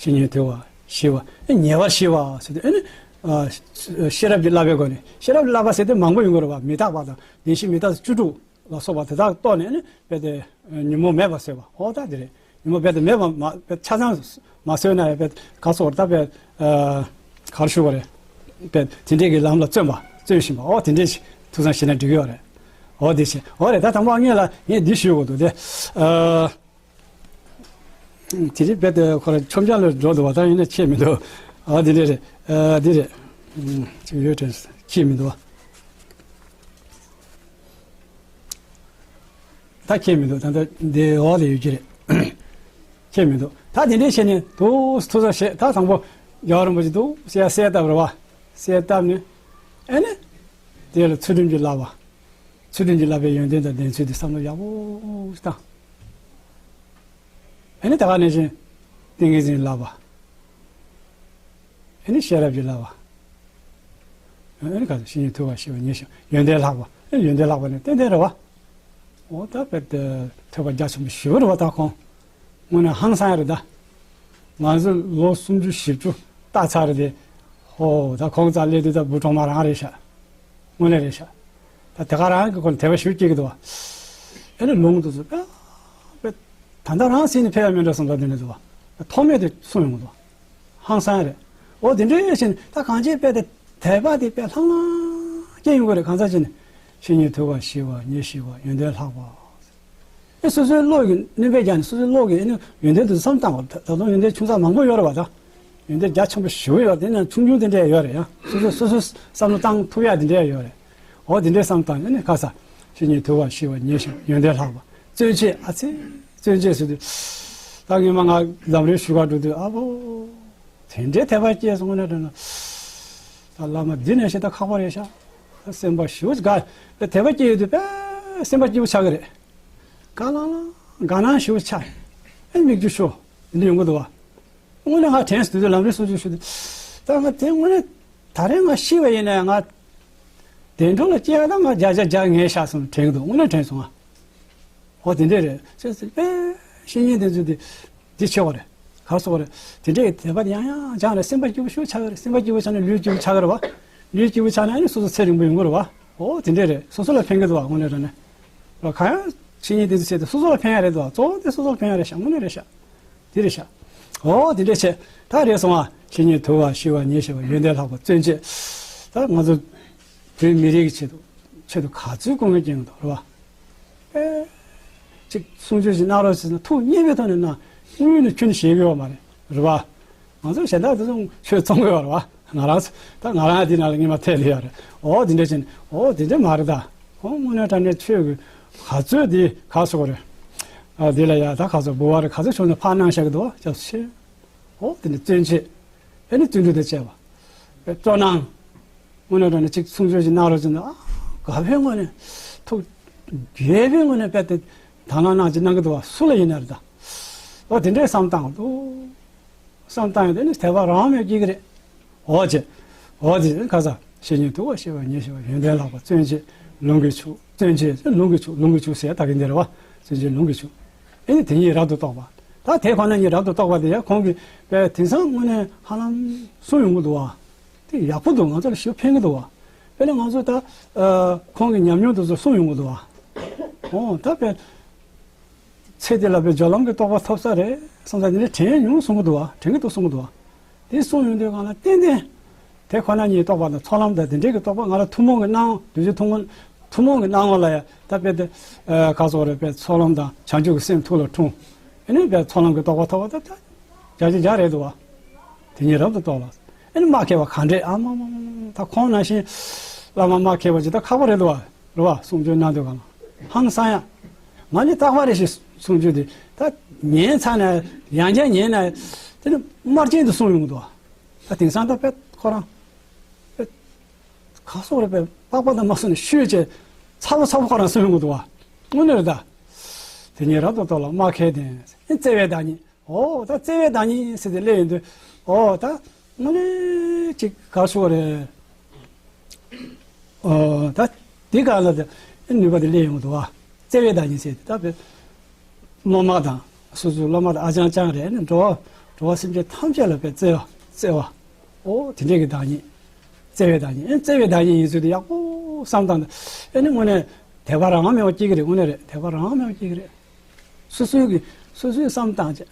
གཉེན་དུལ་བ་ཞི་བ། ཨེ་ཉེ་བར་ཞི་བ་ཟེར་དུས་ཨེ་ནི། ཨ། ཤེས་རབ་ཀྱི་བསླབ་པའི་སྒོ་ནས། ཤེས་རབ་ཀྱི་བསླབ་པ་ཟེར་དུས་མང་པོ་ཡོང་གི་རེད་བ། མི་རྟག་པ་དང་བདེན་བཞི་མི་རྟག་བཅུ་དྲུག་ལ་སོགས་པ་དེ་དག་རྟོགས་ནས་ཨེ་ནི་དཔེ་དེ་ཉོན་མོངས་མེད་པར་བཟོས་པ། ཨོ་ད་དེ་རེད། ཉོན་མོངས་དཔེ་དེ་མེད་པ་མ་དཔེ་ཆ་ཚང་མ་བཟོས་ན་དཔེ་ག་སོགས་ད་དཔེ། ཨ། ག་རེ་ཞུ་དགོས་རེད། དཔེ་དེ་འདྲས་ཀྱི་ལམ་ལ་བརྩོན་པ་བརྩོན་བཞིན་པ། ཨོ་དེ་འདྲས་ཞིག་ཐུགས་བསམ་བཞེས་ན་འགྲིག་གི་ཡོད་རེད། ཨོ་དེ་བྱས། ཨོ་རེད། ད་དང་པོ་སྔོན་ལ་ངས་འདི་ཞུ་དགོས་འདུག་སྟེ། ཨ། དེ་རིང་རྦད་དེ་ཁོ་རང་ཆོམ་རྐྱང་ལ་འགྲོ་འདུག་བ། ད་ཡིན་ན་ཁྱད་མི་འདུག་ཨ་འདི་འདྲ་རེད། ཨ་འདི་རེད། ཨུམ། ཅིག་ཡོད་དྲན། ཁྱད་མི་འདུག་བ། ད་ཁྱད་མི་འདུག་ད་ལྟ་འདི་འོག་ལ་ཡོད་ཀྱི་རེད། ཁྱད་མི་འདུག་ད་དེ་འདྲའི་བྱས་ནས་འདུག་ཐུགས་བསམ་བཞེས། ད་དང་པོ་རྒྱལ་བ་རིན་པོ་ཆེ་འདུག་སེ་ཡ་གསལ་བཏབ་རེད་བ། གསལ་བཏབ་ནས་ཨེ་ནི་དེ་ལ་ཚུལ་ཁྲིམས་ཀྱི་བསླབ་པ། ཚུལ་ཁྲིམས་ཀྱི་བསླབ་པའི་ཡོན་ཏན་དང་ལྡན་ཚུལ་དེ་བསམ་བློ་ཡག་པོ་ཞིག་བཏང་། ཨེ་ནི་ད་ག་ནང་བཞིན་ཏིང་ངེ་འཛིན་བསླབ་པ། ཨེ་ནི་ཤེས་རབ་ཀྱི་བསླབ་པ། ཨེ་ནི་ག་ཚོད་བཤེས་གཉེན་ཐོས་པ་ཤེས་པ་ཉེར་ཞི་བ་ཡོན་ཏན་ལྷག་པ། ཨེ་ནི་ཡོན་ཏན་ལྷག་པ་ནི་ཏན་ཏན་རེད་བ། འོ་ད་དཔེ་དེ་ཐོས་པ་རྒྱ་ཆེན་པོ་ཞེ་པོ་རེད་བ་ད་ཁོང་། དངོས་གནས་ཧང་སང་ཡ་རེད་ད། ང་ཚོ་ལོ་སུམ་ཅུ་བཞི་བཅུ་ལྟ་ཚར་རེད་དེ། ཧོ་ད་ཁོང་རྩར་སླེབས་དུས་ད་བུ་གྲོག་མ་རང་རེད་ཤག་དངོས་གནས་རེད་ཤག་ད་དེ་ག་རང་གི་ཁོ་ལ་དད་པ་ཞེ་པོ་སྐྱེ་གི་འདུག་བ། ཨེ་ནི་ལུང་དུ་ཚོ་དཔེ་དཔེ་ད་ལྟ་རང་སེམས་ནས་ཕེབས་ཡ་མིན་འགྲོ་བསམ་ད་དེ་འདྲ་འདུག་བ། ཐོག་མེད་དུ་གསུངས་ཡོང་གི་འདུག་བ། ཧང་སང་རེད། འོ་དེ་འདྲའི་བཞིན་ད་གང་ཅིའི་དཔེ་དེ་དད་པ་དེ་དཔེ་ལྷང་ལྷང་སྐྱེ་ཡོང་གི་རེད། གང་ཟག་ཅིག་ནས་བཤེས་གཉེན་ཐོས་པ་ཤེས་པ་ཉེར་ཞི་བ་ཡོན་ཏན་ལྷག་པ། ཨེ་སོ་སོའི་བློ་ཡི་སྣོན་པ་རྒྱག་ནས་སོ་སོའི་བློ་གི་ཨེ་ནི་ཡོན་ཏན་དུ་བསམ་བཏང་བ། ད་དུང་ཡོན་ཏན་ཆུང་ཙག་མང་པོ་ཡོད་རེད་བ་ད། ཡོན་ཏན་རྒྱ་ཆེན་པོ་ཞེ་པོ་ཡོད་རེད། དེ་ནས་ཆུང་ཆུང་དེ་འདྲ་ཡོད་རེད་ཡ། སོ་སོ་སོ་སོ་བསམ་བློ་བཏང་ཐུབ་ཡ་དེ་འདྲ་ཡོད་རེད། འོ་དེ་འདྲའི་བསམ་བཏང་ཡོད་ནས་ཁ་ས་བཤེས་གཉེན་ཐོས་པ་ཤེས་པ་ཉེར་ཞི་བ་ཡོན་ཏན་ལྷག་པ་བརྩོན་བཅས་ཨ་ཙི་བརྩོན་བཅས་ཟེར་དུས། ད་ངས་མ་ང་ལམ་རིམ་ཞུ་ག་འགྲོ་དུས་ཨ་བོ། དེ་འདྲའི་དད་པ་སྐྱེས་སོང་ན་དྲན་ན། ད་བླ་མ་འདི་ནས་བཤད་ད་ཁག་པོ་རེད་ཤག་ད་སེམས་པ་ཞེ་པོ་དགའ། དད་པ་སྐྱེས་ཡོད་དུས་དཔེ་སེམས་པ་སྐྱིད་པོ་ཆགས་ཀྱི་རེད། དགའ་ལང་ལང་དགའ་སྣང་ཞེ་པོ་ཆགས། ཨེ་མིག་ཆུ་ཤོར་འདི་ཡོང་གི་འདུག་བ། དངོས་གནས་ང་དྲན་སོང་དུས་ལམ་རིམ་སོ་སོ་ཞུ་དུས། ད་ང་དེ་དངོས་གནས་ད་རེས་ང་ཤི་བ་ཡིན་ན་ང་བདེ་འགྲོ་ལ་སྐྱེ་ཡ་ད་ང་བརྒྱ་ཆ་བརྒྱ་ངས་ཤག་སོང་དྲན་གི་འདུག་དངོས་གནས་དྲན་སོང་ང་། འོ་དེ་འདྲས་རེད་ཟེར་ཟེར་དཔེ་བཤེས་གཉེན་དེ་ཚོས་དེ་འདི་ཆེ་བ་རེད། ག་སོགས་རེད། དེ་འདྲས་དད་པ་ཡང་ཡང་སྦྱངས་རེད། སེམས་པ་སྐྱིད་པོ་ཞེ་པོ་ཆགས་ཀྱི་རེད། སེམས་པ་སྐྱིད་པོ་ཆགས་ན་ལུས་སྐྱིད་པོ་ཆགས་ཀྱི་རེད་བ། ལུས་སྐྱིད་པོ་ཆགས་ན་ཨ་ནི་སོ་སོ་ཚེ་རིང་པོ་ཡོང་གི་རེད་བ། འོ་དེ་འདྲས་རེད། སོ་སོ་ལ་ཕན་གི་འདུག་བ། དངོས་གནས་དྲང་གནས་རོ། གང་ཡང་བཤེས་གཉེན་དེ་ཚོ་བྱས་ཏེ་སོ་སོ་ལ་ཕན་ཡ་རེད་འདུག་བ། གཙོ་བོ་དེ་སོ་སོ་ལ་ཕན་ཡ་རེད་ཤག་དངོས་གནས་རེད་ཤག་དེ་རེད་ཤག་འོ་དེ་འདྲས་བྱས་ད་རེད་སོང་ང་། བཤེས་གཉེན་ཐོས་པ་ཤེས་པ་ཉེར་ཞི་བ་ཡོན་ཏན་ལྷག་པ་བརྩོན་བཅས། ད་ང་ཚོ་བོད་མི་རིགས་ཀྱི་ཆེད་དུ་ཆེད་དུ་ག་ཚོད་དཀའ་ངལ་སྐྱེལ་གི་འདུག་རེད་བ། ཨེ། ཅིག་གསུང་ཆོས་ཤིག་གནང་རོགས་ཟེར་ན་ཐུགས་མཉེས་པའི་ཐོག་ནས་གནང་། དངུལ་ནི་ཁྱོན་ནས་བཞེས་གི་ཡོད་མ་རེད། རེད་བ། ང་ཚོ་གཞན་དག་དེ་ཚོ་ཆོས་བཙོང་གི་ཡོད་རེད་བ། ང་རང་ཚོ་ད་ང་རང་འདི་ནང་ལ་སྔོན་མ་ཐད་ལ་ཡོད་རེད། འོ་དེ་འདྲ་བྱས་ནས་འོ་དེ་འདྲ་མ་རེད་ད། ཁོང་དངོས་གནས་དྲང་གནས་ཆོས་ཀྱི་ག་ཚོད་དེ་ག་སོགས་རེད། ཨ་དེ་ལ་ཡ་ད་ག་ཚོད་འབུལ་བ་རེད། ག་ཚོད་བྱུང་ན་ཕར་གནང་བཞག་གི་འདུག་བ། ཅག་ཚོ་ཆེ། འོ་དེ་འདྲ་བརྩོན་བཅས། ཨེ་ནི་བརྩོན་འགྲུས་དང་བཅས་པ། དཔེ་སྤྲོ་སྣང་། དངོས་གནས་དྲང་གནས་ཅིག་གསུང་ཆོས་ཤིག་གནང་རོགས་བྱས་ན་ཨ། དགའ་བའི་ངོས་ནས། ཐུགས་དགྱེས་པའི་ངོས་ནས་དཔེ་དེ་དང་བླངས་གནང་ཅིག་གནང་གི་འདུག་བ། སུ་ལ་ཡིན་ན་རེད་ད། འོ་དེ་འདྲའི་བསམ་བཏང་འདུག་བསམ་བཏང་ཡོད་དེ་ནི་དད་པ་རང་མེད་སྐྱེ་གི་རེད། འོ་ཅེ། འོ་དེ་ཁ་ས་བཤེས་གཉེན་ཐོས་པ་ཤེས་པ་ཉེར་ཞི་བ་ཡོན་ཏན་ལྷག་པ་བརྩོན་བཅས་ལུང་གིས་ཕྱུག་བརྩོན་བཅས་ལུང་གིས་ཕྱུག་ལུང་གིས་ཕྱུག་ཟེར་ད་གིན་དེ་རེད་བ། བརྩོན་བཅས་ལུང་གིས་ཕྱུག་ཨེ་ནི་དེ་ཉིད་རབ་ཏུ་རྟོགས་པ། ད་དེ་ཁོ་ན་ཉིད་རབ་ཏུ་རྟོགས་པ་དེ་ཡང་ཁོང་གིས་དཔེ་དེང་སང་དངོས་གནས་ཧ་ལམ་གསུངས་ཡོང་གི་འདུག་བ། དེ་ཡག་པོ་འདུག་ང་ཚོ་ལ་ཞེ་པོ་ཕན་གི་འདུག་བ། དཔེར་ན་ང་ཚོ་ད་ཨ་ཁོང་གི་ཉམས་མྱོང་དེ་ཚོ་གསུངས་ཡོང་གི་འདུག་བ། འོ་ད་དཔེ་ཚེ་འདི་ལ་དཔེ་སྦྱོར་ལམ་གྱི་རྟོགས་པ་ཐོབ་ས་རེད་བསམ་ས་དེ་འདྲ་དྲན་མྱོང་གསུང་གི་འདུག་བ། དྲན་གི་འདུག་གསུང་གི་འདུག་བ། དེ་གསུངས་ཡོང་དུས་སྒང་ལ་ཏན་ཏན་དེ་ཁོ་ན་ཉིད་རྟོགས་པ་དང་ཚོགས་ལམ་དང་དེ་འདྲའི་གི་རྟོགས་པ་ང་ལ་ཐུན་མོང་གི་སྣང་བ་བདུད་རྩི་ཐུན་མོང་ཐུན་མོང་གི་སྣང་བ་ལ་ཡང་ད་དཔེ་དེ་ཨ་ག་སོགས་རེད། དཔེ་ཚོགས་ལམ་དང་བྱང་ཆུབ་ཀྱི་སེམས་ཐུགས་ལ་འཁྲུངས། ཨེ་ནི་དཔེ་ཚོགས་ལམ་གྱི་རྟོགས་པ་ཐོབ་པ་ད་ད་བརྒྱ་ཆ་བརྒྱ་རེད་འདུག་བ། དེ་ཉིད་རབ་ཏུ་རྟོགས་ལ། ཨེ་ནི་མ་མཁས་པ་ག་འདྲས་ཨ་མ་མ་མ་མ་ད་ཁོང་ནང་བཞིན་བླ་མ་མ་མཁས་པ་ཅིག་ད་ཁག་པོ་རེད་འདུག་བ། རེད་བ། གསུང་ཆོས་གནང་དུས་གང་ལ་ཧང་སང་ཡ། ང་ནི་རྟག་པ་རེ་ཞིག་གསུང་ཆོས་དེ་ད་ཉན་ཚར་ན་ཡང་བསྐྱར་ཉན་ན་དེ་ནི་དམར་རྗེན་དུ་གསུང་ཡོང་གི་འདུག་བ། ད་དེང་སང་ད་དཔེ་ཁོ་རང་དཔེ་ག་སོགས་རེད། དཔེ་པགས་པ་དང་མ་སོ་ནས་ཤོད་ཅེས་ཚ་པོ་ཚ་པོ་ཁོ་རང་གསུང་ཡོང་གི་འདུག་བ། དངོས་གནས་རེད་ད། དེ་ཉིད་རབ་ཏུ་རྟོགས་ལ་སྨྲ་མཁས་ལྡན། བརྩེ་བའི་བདག་ཉིད། འོ་ད་བརྩེ་བའི་བདག་ཉིད་ཟེར་ཏེ་སླེབས་ཡོང་དུས། འོ་ད་དངོས་གནས་ཅིག་ག་སོགས་རེད། ཨོ་ད་འདི་ག་ལ་དེ་ནུས་པ་དེ་སླེབས་ཡོང་གི་འདུག་བ། བརྩེ་བའི་བདག་ཉིད་ཟེར་ཏེ་ད་དཔེ་སློབ་མ་དང་སོ་སོའི་སློབ་མ་དང་ཨ་ཅང་ཅང་རེད་ནི་འགྲོ་བ་འགྲོ་བ་སེམས་ཅན་ཐམས་ཅད་ལ་དཔེ་བརྩེ་བ་བརྩེ་བ། ཨོ་དེ་འདྲས་ཀྱི་བདག་ཉིད། བརྩེ་བའི་བདག་ཉིད། ཨེ་བརྩེ་བའི་བདག་ཉིད་ཡིན་ཚུལ་དེ་ཡག་པོ་བསམ་བཏང་ན་ཨེ་ནི་དངོས་གནས་དད་པ་རང་དབང་མེད་པ་སྐྱེ་གི་རེད། དངོས་གནས་རེད། དད་པ་རང་དབང་མེད་པ་སྐྱེ་གི་རེད། སོ་སོའི་གི་སོ་སོའི་བསམ་བཏང་བྱས།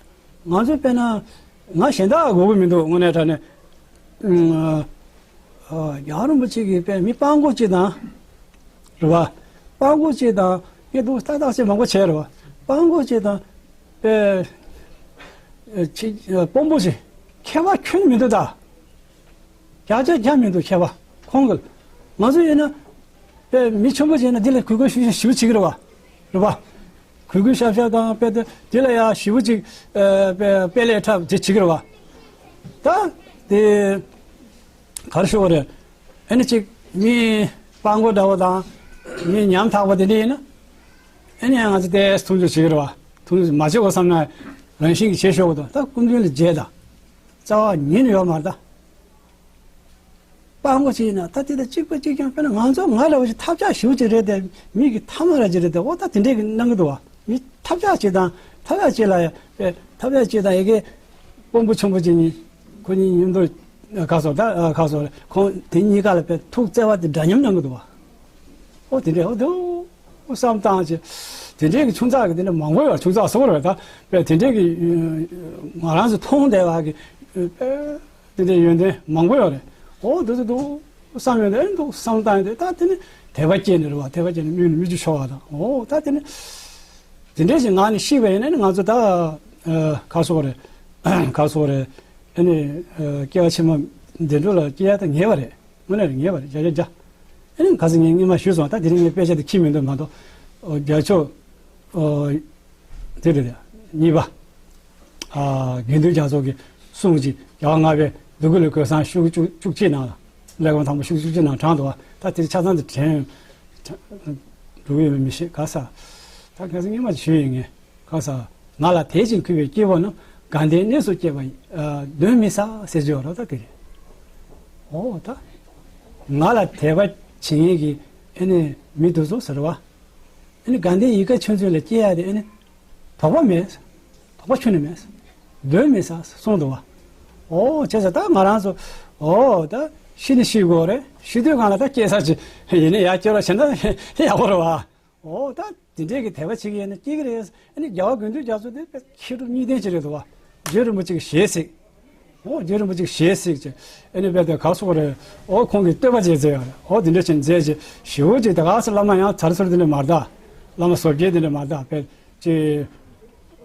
ང་ཚོ་དཔེར་ན་ང་གཞན་དག་དགོས་ཀྱི་མི་འདུག་དངོས་གནས་དྲང་གནས། ཨ་ཨ་རྒྱལ་བ་རིན་པོ་ཆེ་གི་དཔེ་མི་དཔང་པོ་གཅིག་དང་། རེད་བ། དཔང་པོ་གཅིག་དང་ངས་འདུག་ཏག་ཏག་ཅིག་མང་པོ་བྱས་རེད་བ། དཔང་པོ་གཅིག་དང་དཔེ་ཨ་ཆེ་ཨ་དཔོན་པོ་ཞིག་ཁྱད་པར་ཁྱོན་ནས་མི་འདུག་ད། བརྒྱ་ཆ་བརྒྱ་མི་འདུག་ཁྱད་པར། ཁོང་གི་ང་ཚོ་ཡིན་ན་དཔེ་མི་ཆེན་པོ་ཅིག་ཡིན་ན་འདི་ལ་གུས་བཀུར་ཞུ་ཞུ་བྱེད་ཀྱི་རེད་བ། རེད་བ། གུས་བཀུར་ཞབས་ཞབས་དང་དཔེ་དེ་འདི་ལ་ཡང་ཞེ་པོ་ཅིག་ཨ་དཔེ་དཔེ་ལས་འཁྲབ་ཅིག་བྱེད་ཀྱི་རེད་བ། ད་དེ་ག་རེ་ཞུ་དགོས་རེད། ཨ་ནི་ཅིག་མི་དཔང་པོ་འདྲ་བོ་དང་མི་ཉམ་ཐག་པ་དེ་འདྲ་ཡིན་ན་ཨ་ནི་ཡང་ང་ཚོ་དེ་མཐོང་ཆུང་བྱེད་ཀྱི་རེད་བ། མཐོང་ཆུང་མ་བྱེད་དགོས་བསམ་ན་རང་བཞིན་གྱིས་བྱེད་ཤོག་གི་འདུག་ད་སྐུ་མདུན་ལ་མཇལ་དང་རྩ་བ་ཉིད་ནས་ཡོད་མ་རེད་ད། སྤྲང་པོ་ཅིག་ཡིན་ན་ད་དེ་དང་གཅིག་པ་གཅིག་རྐྱང་། དཔེར་ན་ང་ཚོ་ང་འདྲ་བོ་ཞིག་ཐབས་ཆག་ཞེ་པོ་ཅིག་རེད་དེ། མི་གི་ཐ་མ་ར་ཅིག་རེད་དེ། འོ་ད་དེ་འདྲས་ཀྱི་གནང་གི་འདུག་བ། མི་ཐབས་ཆག་ཅིག་དང་ཐབས་ཆག་ཅིག་ལ་ཡ་དཔེ་ཐབས་ཆག་ཅིག་དང་ཡ་གི་དཔོན་པོ་ཆེན་པོ་ཅིག་གཉིས། ཁོ་གཉིས་མཉམ་དུ་ག་སོ་ད་ག་སོ་ཁོང་དེ་གཉིས་ཀ་ལ་དཔེ་ཐུགས་བརྩེ་བ་དེ་འདྲ་མཉམ་གནང་གི་འདུག་བ། ཨོ་དེ་འདྲས་ཨོ་དེ་ཨོ་བསམ་སྟངས་ཅིག་དེ་འདྲས་ཀྱི་ཆུང་ཙག་གི་དེ་འདྲས་མང་པོ་ཡོད། ཆུང་ཙག་སོགས་རེད། ད་དཔེ་དེ་འདྲས་ཀྱི་ང་རང་ཚོ་མཐོང་བསྡད་པ་གི་དཔེ་དེ་འདྲས་ཡོན་ཏན་མང་པོ་ཡོད་རེད། ཨོ་དེ་ཚོ་འདུག་བསམ་ཡོད་དེ་འདུག་བསམ་སྟངས་ཡོད་དེ། ད་དེ་ནི་དད་པ་སྐྱེས་ནས་རེད་བ། དད་པ་སྐྱེས་ནས་སྨོན་ནས་སྨོན་རྒྱུ་ཤོར་བ་དང་། ཨོ་ད་དེ་ནི་དེ་འདྲས་ཞིག་ངང་ནས་ཤེས་པ་ཡིན་ན་ནི་ང་ཚོ་ད་ག་སོགས་རེད། ག་སོགས་རེད། ཨ་ནི་སྐྱེ་བ་ཕྱི་མ་བདེ་འགྲོ་ལ་སྐྱེ་ཡ་ད་ངེས་པ་རེད། དངོས་གནས་རེད། ངེས་པ་རེད། བརྒྱ་ཆ་བརྒྱ། ཨ་ནི་ག་ཚོད་ངས་སྔོན་མ་ཞུས་སོང་། ད་དེ་རིང་ངས་དཔེ་ཆ་དེ་ཁྱི་མི་འདུག་མ་གཏོགས། ཨོ་རྒྱལ་མཆོག་ཨོ་དེ་རེད། གཉིས་པ། ཨ་དགེ་འདུན་རྒྱ་མཚོ་གི་གསུང་གཅིག་རྒྱལ་བ་ལྔ་པའི་འདུལ་སྐུ་ལ་གོས་བཟང་ཤོག་བཅུ་བཅུ་གཅིག་ནང་ལ། ཀླད་ཀོར་དང་པོ་ཤོག་བཅུ་གཅིག་ནང་དྲངས་འདུག་བ། ད་དེ་ཆ་ཚང་དུ་དྲན་འགྲོ་གི་ཡོད་མི་ཤེས། ག་ས་ད་ག་ཚོད་སྔོན་མ་ཞུས་ཡིན་ངས། ག་ས། ང་ལ་དད་ཅིང་གུས་པའི་སྐྱེ་བོ་རྣམས། དགའ་ལྡན་གནས་སུ་སྐྱེ་བ་ཡི། ཨ་གདོན་མི་ཟ་ཟེར་གྱི་ཡོད་རེད། ད་དེ་རེད། ཨོ་ད། ང་ལ་དད་པ་བྱེད་མཁན་གྱི་ཨ་ནི་མི་དེ་ཚོ་ཟེར་བ། ཨ་ནི་དགའ་ལྡན་ཡིད་དགའ་ཆོས་འཛིན་ལ་སྐྱེ་ཡ་དེ་ཨ་ནི་དོགས་པ་མེད། དོགས་པ་ཁྱོན་ནས་མེད། གདོན་མི་ཟ་གསུངས་འདུག་བ། ཨོ་བྱས་ཙང་ད་ང་རང་ཚོ་ཨོ་ད་ཤི་ནི་ཤི་དགོས་རེད། ཤི་དུས་སྒང་ལ་ད་སྐྱེ་ས་ཅིག་ཡིན་ན་ཡར་སྐྱེ་རོགས་བྱས་ན་ཡག་པོ་རེད་བ། ཨོ་ད་དེ་འདྲས་ཀྱི་དད་པ་བྱེད་ཀྱི་ཡིན་ན་སྐྱེ་གི་རེད། ཨ་ནི་རྒྱལ་བ་དགེ་འདུན་རྒྱ་མཚོ་དེ་དཔེ་མཁས་གྲུབ་གཉིས་ལྡན་ཅིག་རེད་འདུག་བ། རྗེ་རིན་པོ་ཆེ་གི་ཞལ་གཟིགས། ཨོ་རྗེ་རིན་པོ་ཆེ་གི་ཞལ་གཟིགས་བྱས། ཨ་ནི་དཔེ་དེ་ག་སོགས་རེད། ཨོ་ཁོང་གིས་བསྟོད་པ་བྱས་མཛད་ཡོད་རེད། ཨོ་དེ་འདྲ་བྱས་མཛད་བྱས་ཞེ་པོ་ཅིག་དེ་ག་སེ་བླ་མ་ཡང་དར་སོར་དེ་འདྲ་མ་རེད་ད། བླ་མ་ཟོར་རྒྱས་དེ་འདྲ་མ་རེད་ད། དཔེ་ཅིག་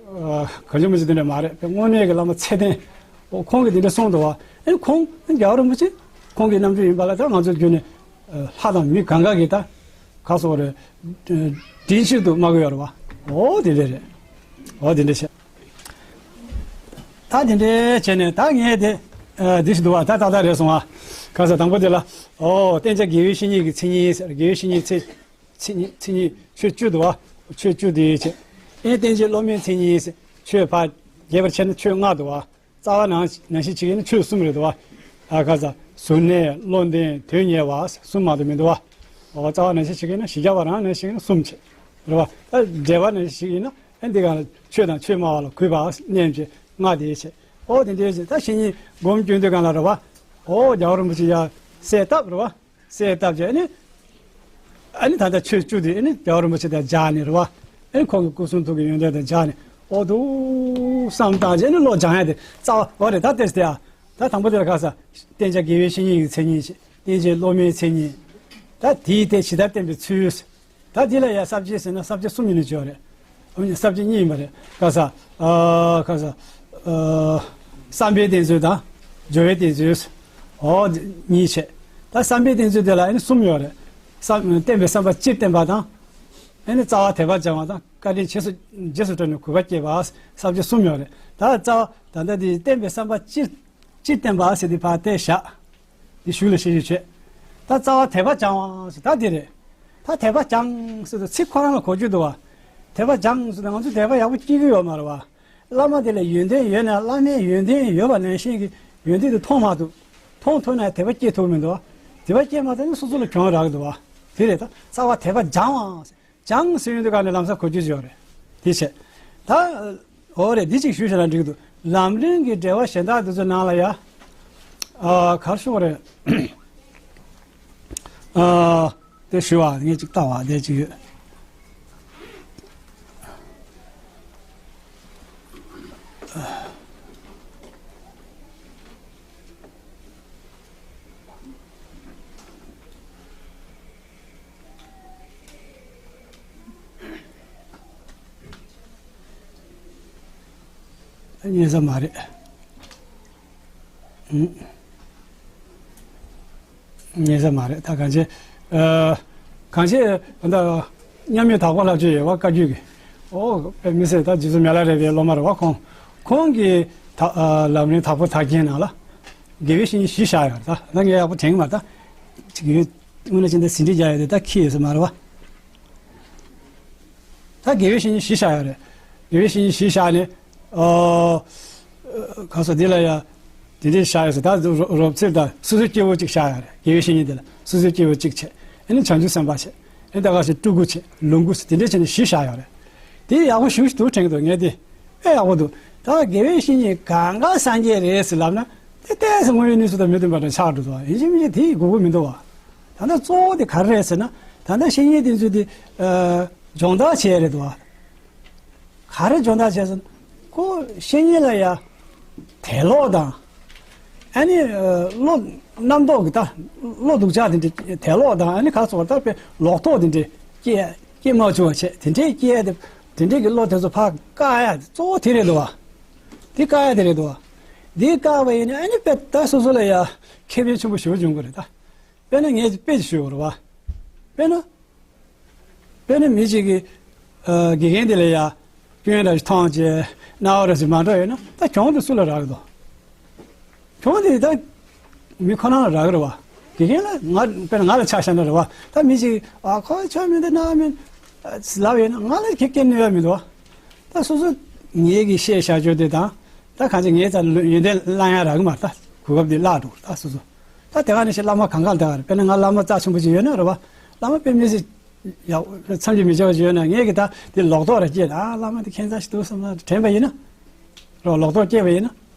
ཨ་གང་བྱུང་མི་བྱུང་དེ་འདྲ་མ་རེད། དངོས་གནས་ཀྱི་བླ་མ་ཚད་ལྡན། ཨོ་ཁོང་གིས་དེ་འདྲ་གསུངས་འདུག་བ། ཨེ་ཁོང་རྒྱལ་བ་རིན་པོ་ཆེ་ཁོང་གི་རྣམ་སྤྲུལ་ཡིན་པ་ལ་ད་ང་ཚོ་བརྒྱུད་ནས་ལྷ་དང་མི་གང་ག་གིས་ད་ག་སོགས་རེད། དྲིན་ཆེན་དུ་སྨྲ་གི་ཡོད་རེད་བ། ཨོ་དེ་འདྲ་རེད། ཨོ་དེ་འདྲ་བྱས། ད་དེ་འདྲ་བྱས་ནས་ད་ངས་དེ་འདི་ཞིག་འདུག་བ། ད་ཏག་ཏག་རེད་སོང་བ། ག་ས་དང་པོ་དེ་ལ་ཨོ་བསྟེན་བྱ་དགེ་བའི་བཤེས་གཉེན་གྱི་མཚན་ཉིད་ཟེར། དགེ་བའི་བཤེས་གཉེན་མཚན་མཚན་ཉིད་མཚན་ཉིད་ཆོས་བཅུ་འདུག་བ། ཆོས་བཅུ་དེ་བྱས། ཨེ་བསྟེན་བྱའི་སློབ་མའི་མཚན་ཉིད་ཟེར། ཆོས་ཕར་རྒྱས་པར་ཕྱེ་ན་ཆོས་ལྔ་འདུག་བ། རྩ་བ་ནང་ནང་བཞིན་བྱེད་ཀྱི་ཡིན་ན་ཆོས་གསུམ་རེད་འདུག་བ། ཨ་ག་ས་གཟུར་གནས་བློ་ལྡན་དོན་གཉེར་བ་གསུམ་མ་གཏོགས་མི་འདུག་བ། ཨོ་རྩ་བ་ནང་བཞིན་བྱེད་ཀྱི་ཡིན་ན་བཞི་བརྒྱ་པ་རང་ནང་བཞིན་གསུམ་བྱེད་རེད་བ། ཨ་འགྲེལ་པ་ནང་བཞིན་བྱེད་ཀྱི་ཡིན་ན་ཨ་འདི་ག་ལ་ཆོས་དང་ཆོས་སྨྲ་བ་ལ་གུས་པ་ནས་བྱེད་ལྔ་དེ་བྱེད། ཨོ་དེ་འདྲའི་བྱེད། ད་བཤེས་གཉེན་སྒོམ་སྐྱོན་དུས་གང་ལ་རེད་བ། ཨོ་རྒྱལ་བ་རིན་པོ་ཆེ་ཡ་གསལ་བཏབ་རེད་བ། གསལ་བཏབ་བྱས་ནས། ཨ་ནི་ད་ལྟ་ཆོས་བཅུ་དེ་ཨ་ནི་རྒྱལ་བ་རིན་པོ་ཆེ་དང་སྦྱར་ནས་རེད་བ། ཨ་ནི་ཁོང་གི་སྐུ་གསུང་ཐུགས་ཀྱི་ཡོན་ཏན་དང་སྦྱར་ནས་ཨོ་འདུག་བསམ་བཏང་བྱས་ནས་བློ་སྦྱང་ཡ་དེ་རྩ་བ་འོ་རེད། ད་ལྟས་དེ་ཨ་ད་དང་པོ་དེ་ལ་ག་ས་བསྟེན་བྱ་དགེ་བའི་བཤེས་གཉེན་གྱི་མཚན་ཉིད་བྱས། བསྟེན་བྱའི་སློབ་མའི་མཚན་ཉིད། ད་དེའི་ཐད་ཇི་ལྟར་བསྟེན་པའི་ཚུལ། ད་འདི་ལ་ཡ་ས་བཅད་ཟེར་ན་ས་བཅད་གསུམ་ཡིན་ནི་བརྗོད་རེད། ཨ་ནི་ས་བཅད་གཉིས་ཡིན་པ་རེད། ག་ས། ཨ་ག་ས། ཨ་བསམ་པའི་གཏན་ཚིགས་དང་། སྦྱོར་བའི་གཏན་ཚིགས། ཨོ་གཉིས་བྱས། ད་བསམ་པའི་གཏན་ཚིགས་དེ་ལ་ཨ་ནི་གསུམ་ཡོད་རེད། བསམ་བསྟེན་པའི་བསམ་པ་སྤྱིར་བསྟེན་པ་དང་། ཨ་ནི་རྩ་བ་དད་པ་སྦྱང་བ་དང་། བཀའ་དྲིན་རྗེས་སུ་རྗེས་སུ་དྲན་ནས་གུས་པ་སྐྱེས་པ། ས་བཅད་གསུམ་ཡོད་རེད། ད་རྩ་བ་ད་ལྟ་འདི་བསྟེན་པའི་བསམ་པ་སྤྱིར་སྤྱིར་བསྟེན་པ་ཟེར་དེ་ཕར་བལྟས་བཞག་འདི་གཞུག་ལ་བཤད་རྒྱུ་བྱས། ད་རྩ་བ་དད་པ་སྦྱང་བ་ཟེར་ད་འདི་རེད། ད་དད་པ་སྦྱང་ཟེར་དུས་ཚིག་ཁོ་རང་ལ་གོ་རྒྱུ་འདུག་བ། དད་པ་སྦྱང་ཟེར་དུས་ང་ཚོ་དད་པ་ཡག་པོ་སྐྱེ་གི་ཡོད་མ་རེད་བ། བླ་མ་དེ་ལ་ཡོན་ཏན་ཡོད་ན་བླ་མའི་ཡོན་ཏན་ཡོད་པ་ནང་བཞིན་གྱི་ཡོན་ཏན་དེ་མཐོང་མ་ཐུབ། མཐོང་ཐུབ་ན་དད་པ་སྐྱེ་ཐུབ་མི་འདུག་བ། དད་པ་སྐྱེ་མ་ཐུབ་ན་སོ་སོ་ལ་གྱོང་རག་གི་འདུག་བ། དེ་རེད། ད་རྩ་བ་དད་པ་སྦྱང་བ་ཟེར། སྦྱང་ཟེར་ཡོང་དུས་ག་ནས་ལམ་སང་གོ་རྒྱུ་ཡོད་རེད། དེ་བྱས། ད། འོ་རེད། འདི་གཅིག་ཞུས་བཞག་ན་འགྲིག་འདུག་ལམ་རིམ་གྱི་འགྲེལ་པ་གཞན་དག་འདི་ཚོ་ནང་ལ་ཡ། ཨ་གར་ཤོག་རེད། ཨ་དེ་ཞུ་བ་ངས་གཅིག་ལྟ་བ་དེ་གཅིག་ཡོད། ཉན་ས་མ་རེད། ཨུམ། ཉན་ས་མ་རེད། ད་གང་བྱེད། ཨ་གང་བྱེད་ད་མཉམ་མེད་དྭགས་པོ་ལྷ་ཆོས་ཡོད་པ་བཀའ་བརྒྱུད་ཀྱི། ཨོ་དཔེ་མི་སྲིད། ད་རྗེ་བཙུན་མི་ལ་རས་པའི་སློབ་མ་རེད་བ་ཁོང་། ཁོང་གིས་ད་ཨ་ལམ་རིམ་དྭགས་པོ་དར་རྒྱས་ནང་ལ། དགེ་བའི་བཤེས་གཉེན་བཞི་བཞག་ཡོད་རེད། ད་ད་ངས་ཡག་པོ་དྲན་གྱི་མ་རེད། ད་ཅིག་ཡོད། དངོས་གནས་ཅི་འདྲ་ཟིན་བྲིས་རྒྱག་ཡོད་དེ་ད་ཁྱི་ཡོད་ས་མ་རེད་བ། ད་དགེ་བའི་བཤེས་གཉེན་བཞི་བཞག་ཡོད་རེད། དགེ་བའི་བཤེས་གཉེན་བཞི་བཞག་ནས། ཨོ། ག་ས་འདི་ལ་ཡ། དེ་འདྲས་བཞག་ཡོད་ཟེར། ད་རོབ་རོབ་རྩེར་ད་སོ་སོའི་སྐྱེ་བོ་གཅིག་བཞག་ཡོད་རེད། དགེ་བའི་བཤེས་གཉེན་དེ་ལ་སོ་སོའི་སྐྱེ་བོ་གཅིག་བྱས། ཨ་ནི་བྱང་ཆུབ་སེམས་དཔའ་བྱས། ཨ་ནི་ད་ག་ཞིག་སྤྲུལ་སྐུ་བྱས། ལོངས་སྐུ་ཟེར། དེ་འདྲས་བྱས་ནས་བཞི་བཞག་ཡོད་རེད། དེ་ཡག་པོ་ཞེ་པོ་ཞིག་འདུག་དྲན་གྱི་འདུག་ངས་དེ། དཔེ་ཡག་པོ་འདུག་ད་དགེ་བའི་བཤེས་གཉེན་གང་ག་སངས་རྒྱས་རེད་ཟེར་ལབ་ན། དེ་ཏོག་ཙམ་དངོས་ཡོད་གནས་ཚུལ་དང་མི་མཐུན་པ་འདྲ་ཆགས་འགྲོ་འདུག་ཡིན་གཅིག་མིན་གཅིག་དེ་དགོས་མཁོ་མི་འདུག་བ། ད་ལྟ་གཙོ་བོ་དེ་ག་རེ་རེད་ཟེར་ན། ད་ལྟ་བཤེས་གཉེན་དེ་ཚོས་དེ་ཨ་སྦྱོང་བརྡར་བྱས་རེད་འདུག་བ། ག་རེ་སྦྱོང་བརྡར་བྱས་སོང་། ཁོ་བཤེས་གཉེན་ལ་ཡ་དད་ལོག་དང་། ཨ་ནི་ཨ་བློ་རྣམ་རྟོག་གི་ད་བློ་སྡུག་ཅག་དེ་འདྲ་དད་ལོག་དང་། ཨ་ནི་ག་ཚོད་ད་དཔེ་ལོག་རྟོག་དེ་འདྲ་སྐྱེ་སྐྱེ་མ་བཅུག་པ་བྱས། དེ་འདྲའི་སྐྱེ་དེ་དེ་འདྲའི་གི་བློ་དེ་ཚོ་ཕར་བཀག་ཡ་གཙོ་བོ་དེ་རེད་འདུག་བ། དེ་བཀག་ཡ་དེ་རེད་འདུག་བ། དེ་བཀག་པ་ཡིན་ན་ཨ་ནི་དཔེ་ད་སོ་སོ་ལ་ཡ་ཁེ་ཕན་ཆེན་པོ་ཞེ་པོ་འབྱུང་གི་རེད་ད། དཔེར་ན་ངས་དཔེ་ཅིག་ཞུ་དགོས་རེད་བ། དཔེར་ན། དཔེར་ན་མི་གཅིག་གིས་ཨ་དགེ་རྒན་དེ་ལ་ཡ་སྐྱོན་འདྲ་ཞིག་མཐོང་བྱས། རྣ་བ་འདྲ་ཞིག་མ་འགྲོ་ཡོད་ན། ད་གྱོང་དེ་སུ་ལ་རག་གི་འདུག་གྱོང་དེ་ད་མི་ཁོ་ན་ལ་རག་གི་རེད་བ། དགེ་རྒན་ལ། ང་དཔེར་ན་ང་ལ་ཆ་བཞག་ན་རེད་བ། ད་མི་གཅིག་ཨ་ཁོ་ཆོས་མི་འདུག་སྣང་བ་མི་འདུག་ལབ་ཡོད་ན་ང་ལ་ཁེ་ཁེ་གནོད་ཡ་མི་འདུག་བ། ད་སོ་སོ་ངེད་ཀྱིས་བཤད་བཞག་རྒྱུ་དེ་དང་། ད་གང་ཅི་ངའི་རྩ་ལ་ཡོན་ཏན་བླང་ཡ་རག་གི་མ་རེད། ད་གོ་སྐབས་འདི་བརླག་འགྲོ་གི་རེད། ད་སོ་སོ། ད་དེ་ག་ནས་བཤད། བླ་མ་གང་ག་ལ་དེ་ག་རེད། དཔེར་ན་ང་བླ་མ་རྩ་ཆེན་པོ་ཅིག་ཡོད་ན་རེད་བ། བླ་མ་དཔེ་མི་སྲིད་ཡག་མཚམས་ཀྱི་མི་ཆོག་ཅིག་ཡོད་ན། ངས་ཀྱི་ད་དེ་ལོག་རྟོག་རེ་སྐྱེས། ཨ་བླ་མ་དེ་ཁྱད་མཚར་ཞིག་འདུག་བསམ་ན་དྲན་པ་ཡིན་ན། རོ་ལོག་རྟོག་སྐྱེས་པ་ཡིན་ན།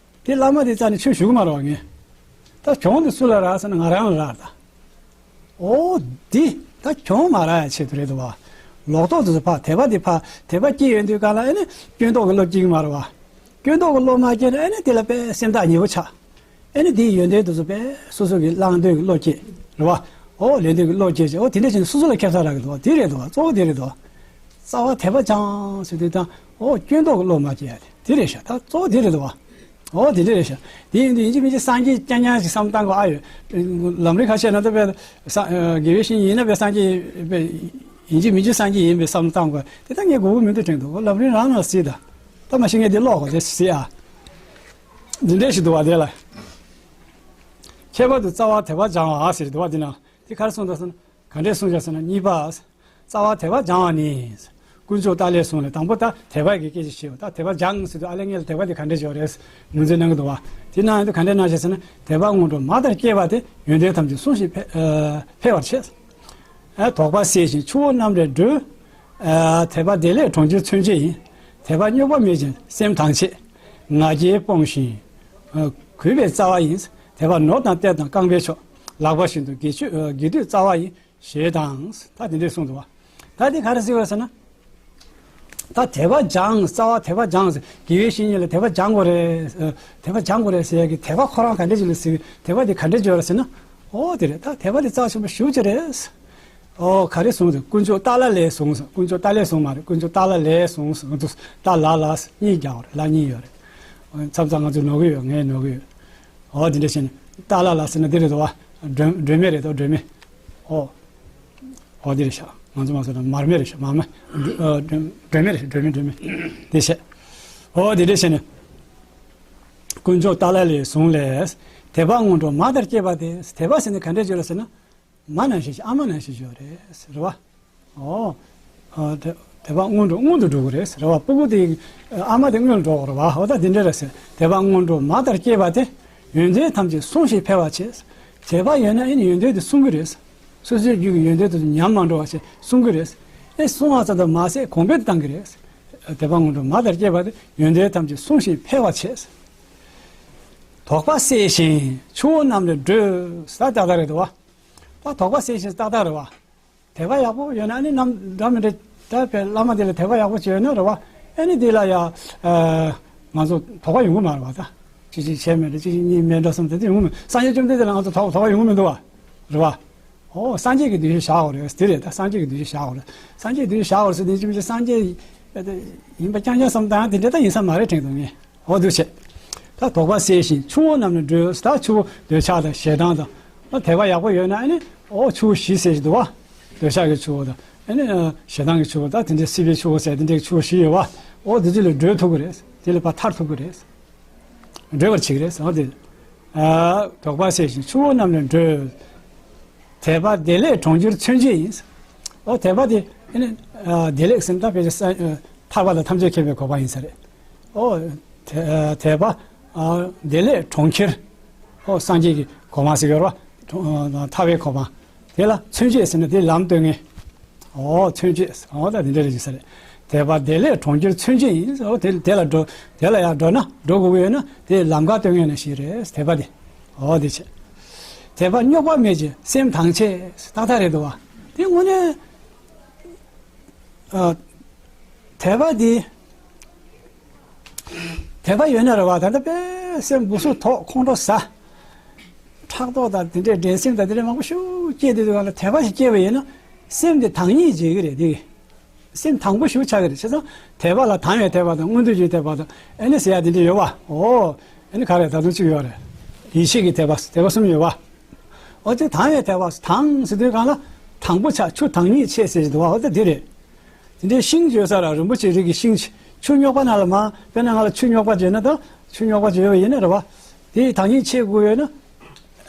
དེ་བླ་མ་དེ་རྩ་ནས་ཆོས་ཞུ་གི་མ་རེད་བ་ངས། ད་གྱོང་དེ་སུ་ལ་རག་ཟེར་ན་ང་རང་ལ་རག་ད། ཨོ། འདི་ད་གྱོང་མ་རག་ཡ་ཆེད་དུ་རེད་འདུག་བ། ལོག་རྟོག་དེ་ཚོ་ཕར། དད་པ་འདི་ཕར། དད་པ་སྐྱེས་ཡོང་དུས་ག་ལ་ཨ་ནི་སྐྱོན་རྟོག་གི་བློ་སྐྱེ་གི་མ་རེད་བ། སྐྱོན་རྟོག་གི་བློ་མ་སྐྱེས་ན་ཨ་ནི་དེ་ལ་དཔེ་སེམས་ཐག་ཉེ་བོ་ཆགས། ཨ་ནི་དེའི་ཡོན་ཏན་དེ་ཚོ་དཔེ་སོ་སོ་གི་བླང་འདོད་ཀྱི་བློ་སྐྱེས་རེད་བ། ཨོ། ལེན་འདོད་ཀྱི་བློ་སྐྱེས་བྱས། ཨོ། དེ་འདྲ་བྱས་ནས་སོ་སོ་ལ་ཁེ་བཟང་རག་གི་འདུག་བ། དེ་རེད་འདུག་བ། གཙོ་བོ་དེ་རེད་འདུག་བ། རྩ་བ་དད་པ་སྦྱངས་ཟེར་དུས་ད། ཨོ། སྐྱོན་རྟོག་གི་བློ་མ་སྐྱེ་ཡ་དེ་དེ་རེད་ཤག་ད་གཙོ་བོ་དེ་རེད་འདུག་བ། ཨོ། དེ་འདྲ་རེད་ཤག་དེ་ཡིན་དུས་ཡིན་གཅིག་མིན་གཅིག་སངས་རྒྱས་རྐྱང་རྐྱང་ཞིག་བསམ་བློ་བཏང་དགོས་ཨ་ཡོད། ལམ་རིམ་ཁ་ཤས་ན་ད་དཔེ་ས་ཨ་དགེ་བའི་བཤེས་གཉེན་ཡིན་ན་དཔེ་སངས་རྒྱས་དཔེ་ཡིན་གཅིག་མིན་གཅིག་སངས་རྒྱས་ཡིན་པའི་བསམ་བློ་བཏང་དགོས། དེ་ད་ངས་དགོས་མཁོ་མི་འདུག་དྲན་འདུག་ལམ་རིམ་རང་ནང་གཟིགས་ད། ད་མ་གཞི་ངས་འདི་ཀློག་དགོས་དེ་གཟིགས་ཨ། འདི་འདྲ་ཞིག་འདུག་བ་དེ་ལ། ཁྱད་པར་དུ་རྩ་བ་དད་པ་སྦྱང་བ་ཟེར་འདུག་བ། འདི་ན་དེ་ག་རེ་གསུངས་འདུག་ཟེར་ན། ག་འདྲས་གསུངས་བཞག་ཟེར་ན། གཉིས་པ། རྩ་བ་དད་པ་སྦྱང་བ་ནི། དཀོན་མཆོག་ཏཱ་ལའི་གསུང་ལས། དང་པོ་ད་དད་པ་གི་སྐད་ཆ་བཤད་པ། ད་དད་པ་སྦྱང་ཟེར་དུས་ཨ་ལས་ངས་ལ་དད་པ་དེ་ག་འདྲས་བྱས་པ་རེད་ངོས་འཛིན་གནང་གི་འདུག་བ། དེ་ན་ཡང་དུ་ག་འདྲས་གནང་བཞག་ཟེར་ན། དད་པ་སྔོན་འགྲོ་མ་ལྟར་སྐྱེས་པ་དེ། ཡོན་ཏན་ཐམས་ཅད་བསྲུང་ཞིང་འཕེལ་ཨ་འཕེལ་བར་བྱེད། ཨ་དོགས་པ་སེལ་ཞིང་ཆུ་བོ་རྣམས་ལས་སྒྲོལ། ཨ་དད་པ་བདེ་ལེགས་གྲོང་ཁྱེར་མཚོན་བྱེད་ཡིན། དད་པ་རྙོག་པ་མེད་ཅིང་སེམས་དྭངས་ཆེ། ང་རྒྱལ་སྤོང་ཞིང་ཨ་གུས་པའི་རྩ་བ་ཡིན། དད་པ་ནོར་དང་གཏེར་དང་རྐང་པའི་མཆོག་ལག་པ་བཞིན་དུ་དགེ་ཆོས་ཨ་དགེ་འདུན་རྩ་བ་ཡིན། ཞེས་དང་། ད་དེ་འདྲས་གསུངས་འདུག་བ། ད་དེ་ག་རེ་ཟེར་བ་ཟེར་ན། ད་དད་པ་སྦྱང་། རྩ་བ་དད་པ་སྦྱང་ཟེར། དགེ་བའི་བཤེས་གཉེན་ལ་དད་པ་སྦྱང་དགོས་རེད། ཨ་དད་པ་སྦྱང་དགོས་རེད་ཟེར་ཡ་གི་དད་པ་ཁོ་རང་ག་འདྲས་ཅིག་ལ་ཟེར། དད་པ་དེ་ག་འདྲས་ཅིག་ཡོད་རེད་ཟེར་ན། ཨོ་དེ་རེད། ད་དད་པ་དེ་རྩ་ཆེན་པོ་ཞེ་པོ་ཅིག་རེད། ཨོ་ག་རེ་གསུངས་ཟེར། དཀོན་མཆོག་ཏཱ་ལ་ལའི་གསུང་ཟེར། དཀོན་མཆོག་ཏཱ་ལའི་གསུང་མ་རེད། དཀོན་མཆོག་ཏཱ་ལ་ལའི་གསུང་ཟེར། ཏཱ་ལ་ལ་གཉིས་རྒྱག་པ་རེད། ལ་གཉིས་ཡོད་རེད། མཚམས་མཚམས་ང་ཚོས་ནོར་གི་ཡོད། ངས་ནོར་གི་ཡོད། ཨོ་དེ་འདྲ་བྱས་ནས་ཏཱ་ལ་ལ་ཟེར་ན་འདི་རེད་དོ། སྒྲོན་སྒྲོན་མེ་རེད་དོ། སྒྲོན་མེ། ཨོ། ཨོ་འདི་རེད་ཤག་ང་ཚོ་མ་ཟེར་ན་མར་མེ་རེད་ཤག་མར་མེ། སྒྲོན་སྒྲོན་མེ་རེད་ཤག་སྒྲོན་མེ། སྒྲོན་མེ། འདི་བྱས། ཨོ་དེ་འདྲ་བྱས་ནས། དཀོན་མཆོག་ཏཱ་ལ་ལའི་གསུང་ལས། དད་པ་སྔོན་འགྲོ་མ་ལྟར་སྐྱེས་པ་དེ། དད་པ་ཟེར་ནི་ག་འདྲས་ཅིག་ལ་ཟེར་ན། མ་ནང་བཞིན་ཞིག་ཨ་མ་ནང་བཞིན་ཞིག་ཡོད་རེད་ཟེར་བ། ཨོ། ཨ་དེ་དད་པ་སྔོན་འགྲོ་སྔོན་དུ་འགྲོ་གི་རེད་ཟེར་བ། སྤུ་གུ་དེ་ཨ་མ་དེ་སྔོན་ལ་འགྲོ་གི་རེད་བ། ཨོ་ད་དེ་འདྲ་རེད་ཟེར། དད་པ་སྔོན་འགྲོ་མ་ལྟར་སྐྱེས་པ་དེ། ཡོན་ཏན་ཐམས་ཅད་བསྲུང་ཞིང་འཕེལ་བར་བྱེད། དད་པ་ཡོད་ན་ཨེ་ནི་ཡོན་ཏན་དེ་བསྲུང་གི་རེད། སོ་སོའི་རྒྱུད་ཀྱི་ཡོན་ཏན་དེ་ཚོ་ཉམས་མ་འགྲོ་བ་བྱེད་བསྲུང་གི་རེད། ཨེ་བསྲུང་བ་ཙམ་དུ་མ་ཟད་གོང་འཕེལ་དུ་བཏང་གི་རེད། དད་པ་སྔོན་འགྲོ་མ་ལྟར་སྐྱེས་པ་དེ་ཡོན་ཏན་ཐམས་ཅད་བསྲུང་ཞིང་འཕེལ་བར་བྱེད། དོགས་པ་སེལ་ཞིང་ཆུ་བོ་རྣམས་ལས་སྒྲོལ། ད་ཏག་ཏག་རེད་དོ། ད་དོགས་པ་སེལ་ཞིང་ཏག་ཏག་རེད་བ། དད་པ་ཡག་པོ་ཡོད་ན་ཨ་ནི་ནམ་འདྲ་མི་འདྲ། ད་བླ་མ་དེ་ལ་དད་པ་ཡག་པོ་བྱས་ཡོད་ན་རེད་བ། ཨ་ནི་དེ་ལ་ཡ་ཨ་ང་ཚོ་དོགས་པ་ཡོང་གི་མ་རེད་བ། ད་ཅི་ཞིག་བྱས་མེད་འདྲ། ཅི་ཞིག་གཉིས་མེད་འདྲ་བསམ་དེ་དེ་ཡོང་གི་མེད། སངས་རྒྱས་བཅོམ་ལྡན་འདས་ལ་ང་ཚོ་དོགས་དོགས་པ་ཡོང་གི་མི་འདུག་བ། རེད་བ། ཨོ་སངས་རྒྱས་ཀྱི་འདུ་ཤེས་བཞག་དགོས་རེད་དེ་རེད། ད་སངས་རྒྱས་ཀྱི་འདུ་ཤེས་བཞག་དགོས་རེད། སངས་རྒྱས་ཀྱི་འདུ་ཤེས་བཞག་དགོས་རེད་ཟེར་དེ་ཅི་མི་ཅི་སངས་རྒྱས་ཡིན་པ་རྐྱང་རྐྱང་བསམ་བཏང་དེ་འདྲ་ད་ཡིན་ས་མ་རེད་དྲན་འདུག་ངས། འོ་འདུག་བྱས། ད་དོགས་པ་སེལ་ཞིང་ཆུ་བོ་རྣམས་ལས་སྒྲོལ། ད་ཆུ་བོ་འདོད་ཆགས་དང་ཞེ་སྡང་དང་། ད་དད་པ་ཡག་པོ་ཡོད་ན་ཨ་ནི་ཨོ་ཆུ་བོ་བཞི་ཟེར་ཞིག་འདུག་བ། འདོད་ཆགས་ཀྱི་ཆུ་བོ་དང་ཨ་ནི་ཞེ་སྡང་གི་ཆུ་བོ། ད་དེ་འདྲའི་སྲིད་པའི་ཆུ་བོ་ཟེར་དེ་འདྲའི་ཆུ་བོ་བཞི་ཡོད་བ། ཨོ་དེ་ཚོ་ལས་སྒྲོལ་ཐུབ་ཀྱི་རེད། དེ་ལས་ཕར་ཐར་ཐུབ་ཀྱི་རེད། སྒྲོལ་བར་བྱེད་ཀྱི་རེད་ཟེར་བ་དེ། ཨ་དོགས་པ་སེལ་ཞིང་ཆུ་བོ་རྣམས་ལས་སྒྲོལ། དད་པ་བདེ་ལེགས་གྲོང་ཁྱེར་མཚོན་བྱེད་ཡིན། ཨོ་དད་པ་དེ་ཨ་ནི་ཨ་བདེ་ལེགས་ཟེར་ན་ད་ཕལ་ཆེར་ས་ཨ་ཐར་པ་དང་ཐམས་ཅད་མཁྱེན་པའི་གོ་འཕང་ཡིན་ས་རེད། ཨོ་དད་དད་པ་ཨ་བདེ་ལེགས་གྲོང་ཁྱེར། ཨོ་སངས་རྒྱས་ཀྱི་གོ་འཕང་ཟེར་གྱི་ཡོད་རེད་བ། ཐར་པའི་གོ་འཕང་། དེ་ལ་མཚོན་བྱེད་ཟེར་ན་དེ་ལམ་སྟོན་མཁན། ཨོ་མཚོན་བྱེད། ཨོ་ད་དེ་འདྲ་རེད་ཟེར། དད་པ་དེ་ལས་གྲོང་ཁྱེར་མཚོན་བྱེད་ཡིན། ཨོ་དེ་དེ་ལ་འགྲོ། དེ་ལ་ཡང་འགྲོ་ན་འགྲོ་དགོས་ཀྱི་ཡོད་ན་དེ་ལམ་ཁ་སྟོན་མཁན་ཞིག་རེད་དད་པ་དེ། ཨོ་དེ་བྱས། དད་པ་རྙོག་པ་མེད་ཅིང་སེམས་དྭངས་ཆེ། ཏག་ཏག་རེད་འདུག་བ། དེ་དངོས་གནས། ཨ། དད་པ་འདི། དད་པ་ཡོད་ན་རེད་བ། ད་ལྟ་དཔེ་སེམས་སྦུ་སུ་དོག་ཁོང་ཁྲོ་ཟ། ཕྲག་དོག་དང་དེ་འདྲའི་འགྲན་སེམས་དང་དེ་འདྲའི་མང་པོ་ཞིག་སྐྱེས་དུས་སྒང་ལ་དད་པ་ཞིག་སྐྱེས་པ་ཡིན་ན། སེམས་འདི་དྭངས་སྙིགས་འབྱེད་ཀྱི་རེད་དེ། སེམས་དྭངས་པོ་ཞིག་ཆགས་ཀྱི་རེད། བྱས་ཙང་དད་པ་ལ་དྭངས་བའི་དད་པ་དང་མངོན་མཐོ་ཅན་དད་པ་དང་ཨེ་ནི་ཟེར་ཡ་དེ་འདྲ་ཡོད་བ། ཨོ། ཨེ་ནི་ག་རེ་ད་དུང་གཅིག་ཡོད་རེད། ཡིད་ཆེས་ཀྱི་དད་པ། དད་པ་གསུམ་ཡོད་བ། ཨོ་དེ་དྭངས་བའི་དད་པ། དྭངས་ཟེར་དུས་སྒང་ལ་དྭངས་པོ་ཆགས། ཆུ་དྭངས་སྙིགས་ཆེ་ཟེར་གྱི་འདུག་བ། ཨོ་ད་དེ་རེད། དེ་འདྲའི་ཤིང་བརྗོད་ས་ར་རིན་པོ་ཆེ་རིགས་ཀྱི་ཤིང་། ཆུ་རྙོག་པ་ནང་ལ་མ་དཔེར་ན་ང་ལ་ཆུ་རྙོག་པ་བརྗོད་ན་ད་ཆུ་རྙོག་པ་བརྗོད་པ་ཡིན་ན་རེད་བ། དེ་དྭངས་སྙིགས་ཆེ་དགོས་ཡོད་ན།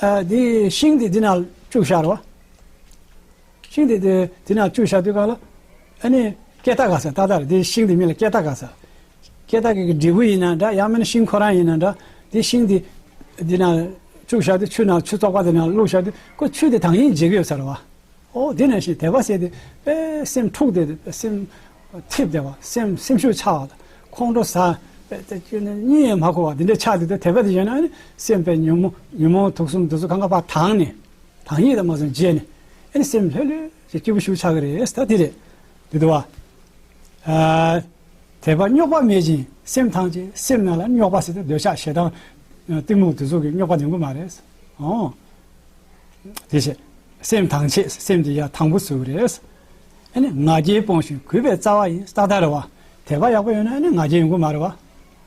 ཨ་དེ་ཤིང་དེ་འདི་ནང་བཅུག་བཞག་རེད་བ། ཤིང་དེ་དེ་དེ་ནང་བཅུག་བཞག་དུས་སྒང་ལ། ཨ་ནི་སྐྱེ་རྟགས་ག་ས། ཏག་ཏག་རེད། དེ་ཤིང་དེ་མིང་ལ་སྐྱེ་རྟགས་ག་ས། སྐྱེ་རྟགས་ཀྱི་འབྲས་བུ་ཡིན་ན་འདྲ། ཡང་མིན་ན་ཤིང་ཁོ་རང་ཡིན་ན་འདྲ། དེ་ཤིང་དེ་འདི་ནང་བཅུག་བཞག་དུས་ཆུ་ནང་ཆུ་བཙོག་པ་དེ་ནང་བླུགས་བཞག་དུས་ཁོ་ཆུ་དེ་དྭངས་སྙིགས་འབྱེད་ཀྱི་ཡོད་ས་རེད་བ། ཨོ་དེ་ནང་བཞིན་དད་པ་ཟེར་དེ་དཔེ་སེམས་འཁྲུགས་བསྡད་དེ་སེམས་འཐིབས་བསྡད་པ། སེམས་སེམས་ཤུགས་ཆག་པ་དང་ཁོང་ཁྲོ་ཟ། དཔེ་དེ་ཁྱོད་ནི་གཉིད་ཡང་མ་ཁུག་པ་དེ་འདྲ་ཆགས་དུས་དེ་དད་པ་དེ་བྱས་ན་ཨ་ནི་སེམས་དཔེ་ཉོན་མོངས་ཉོན་མོངས་དུག་གསུམ་དེ་ཚོ་གང་ག་ཕར་དྭངས་ནས། དྭངས་སྙིགས་དང་མ་སོང་བརྗེད་ནས། ཨ་ནི་སེམས་ལྷོད་ལྷོད་ཀྱི་སྐྱིད་པོ་ཞིག་ཆགས་ཀྱི་རེད་ད་དེ་རེད། དེ་འདུག་བ། ཨ། དད་པ་རྙོག་པ་མེད་ཅིང་སེམས་དྭངས་ཆེ། སེམས་ནང་ལ་རྙོག་པ་ཟེར་དུས་འདོད་ཆགས་ཞེ་སྡང་གཏི་མུག་དེ་ཚོ་གི་རྙོག་པ་ཡོང་གི་མ་རེད། ཨོ། དེ་བྱས། སེམས་དྭངས་ཆེ། སེམས་དེ་ཡང་དྭངས་པོ་བཟོ་གི་རེད། ཨ་ནི་ང་རྒྱལ་སྤོང་ཞིང་གུས་པའི་རྩ་བ་ཡིན། ཏག་ཏག་རེད་བ། དད་པ་ཡག་པོ་ཡོད་ན་ཨ་ནི་ང་རྒྱལ་ཡོང་གི་མ་རེད་བ།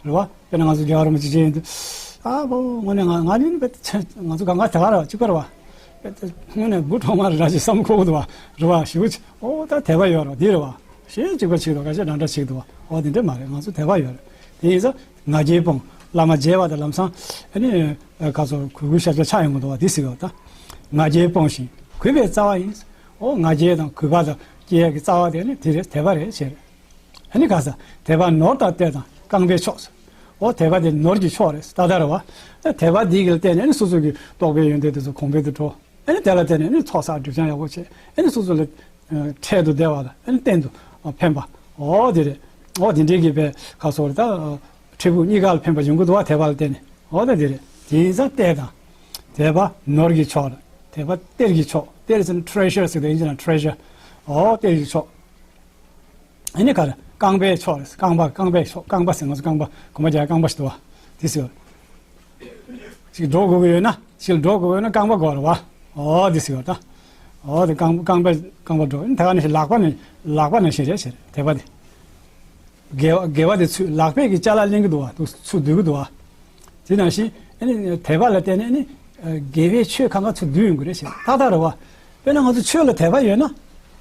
རེད་བ། དཔེར་ན་ང་ཚོ་རྒྱལ་བ་རིན་པོ་ཆེ་མཇལ་ཡོང་དུས། ཨ་བོ་དངོས་གནས་ང་ང་ནི་ནི་དཔེ་ང་ཚོ་གང་ག་དེ་ག་རེད་བ། གཅིག་པ་རེད་བ། དངོས་གནས་བུ་གྲོག་མ་རེད་ར་ཞེས་བསམ་ཁོ་གི་འདུག་བ། རེད་བ། ཞེ་པོ་ཅིག་ཨོ་ད་དད་པ་ཡོད་རེད་བ། འདི་རེད་བ། གཞན་གཅིག་པ་ཅིག་འདུག་ག་ཅེ་འདྲ་འདྲ་ཅིག་འདུག་བ། ཨོ་དེ་འདྲ་མ་རེད། ང་ཚོ་དད་པ་ཡོད་རེད། དེ་ཡིན་ཙང་ང་རྒྱལ་སྤོང་། བླ་མ་མཇལ་བ་དང་ལམ་སང་ཨ་ནི་ག་ཚོད་གུས་གུས་ཞབས་ཞབས་ཆགས་ཡོང་གི་འདུག་བ། འདི་ཟེར་བ་ད། ང་རྒྱལ་སྤོང་ཞིང་གུས་པའི་རྩ་བ་ཡིན། ཨོ་ང་རྒྱལ་དང་གུས་པ་དང་སྐྱེ་ཡག་གི་རྩ་བ་དེ་ནི་དེ་རེད། དད་པ་རེད་ཟེར། ཨ་ནི་ག་ས། དད་པ་ནོར་དང་གཏེར་དང་རྐང་པའི་མཆོག་ཟེར། ཨོ་དད་པ་དེ་ནོར་གྱི་མཆོག་རེད། ཏག་ཏག་རེད་བ། དད་པ་འདི་གིས་བརྟེན་ནས་ཨ་ནི་སོ་སོ་གི་རྟོགས་པའི་ཡོན་ཏན་དེ་ཚོ་གོང་འཕེལ་དུ་འགྲོ། ཨ་ནི་དེ་ལ་བརྟེན་ནས་ཨ་ནི་ཚོགས་བསགས་སྒྲིབ་སྦྱང་ཡག་པོ་བྱས། ཨ་ནི་སོ་སོ་ལ་འཕྲལ་དུ་བདེ་བ་དང་ཨ་ནི་གཏན་དུ་ཕན་པ། ཨོ་དེ་རེད། ཨོ་དེ་འདྲའི་གི་པའི་ག་སོགས་རེད་ད། འཕྲལ་ཕུགས་གཉིས་ཀ་ལ་ཕན་པ་ཡོང་གི་འདུག་བ། དད་པ་ལ་བརྟེན་ནས། ཨོ་ད་དེ་རེད། དེ་ཡིན་ཙང་གཏེར་དང་། དད་པ་ནོར་གྱི་མཆོག་རེད། དད་པ་གཏེར་གྱི་མཆོག་གཏེར་ཟེར་ན་ཊི་རེ་ཞར་ཟེར་དེ་ཡིན་ཙང་ན་ཊི་རེ་ཞར། ཨོ་གཏེར་གྱི་མཆོག་ཨ་ནི་ག་རེ། རྐང་པའི་མཆོག་རེད། རྐང་པ། རྐང་པའི་མཆོག་རྐང་པ་ཟེར། ང་ཚོ་རྐང་པ་གོམ་པ་རྒྱག་རྐང་པ་ཞིག་འདུག་བ། དེ་ཟེར། ཅིག་འགྲོ་དགོས་ཀྱི་ཡོད་ན། ཅིག་འགྲོ་དགོས་ཀྱི་ཡོད་ན་རྐང་པ་དགོས་རེད་བ། ཨོ་དེ་ཟེར་བ་ད། ཨོ་དེ་རྐང་རྐང་པ་རྐང་པ་འགྲོ། ཨ་ནི་ད་ག་ནང་བཞིན་ལག་པ་ནང་ལག་པ་ནང་བཞིན་རེད་ཟེར། དད་པ་དེ། དགེ་བ་དགེ་བ་དེ་ཚུར་ལག་པས་ཀྱི་ཅ་ལག་ལེན་གྱི་འདུག་བ། དུ་ཚུར་བསྡུ་གི་འདུག་བ། དེ་ནང་བཞིན་ཨ་ནི་དད་པ་ལ་བརྟེན་ནས་ཨ་ནི་དགེ་བའི་ཆོས་གང་ག་ཚུར་བསྡུ་ཡོང་གི་རེད་ཟེར། ཏག་ཏག་རེད་བ། དཔེར་ན་ང་ཚོ་ཆོས་ལ་དད་པ་ཡོད་ན་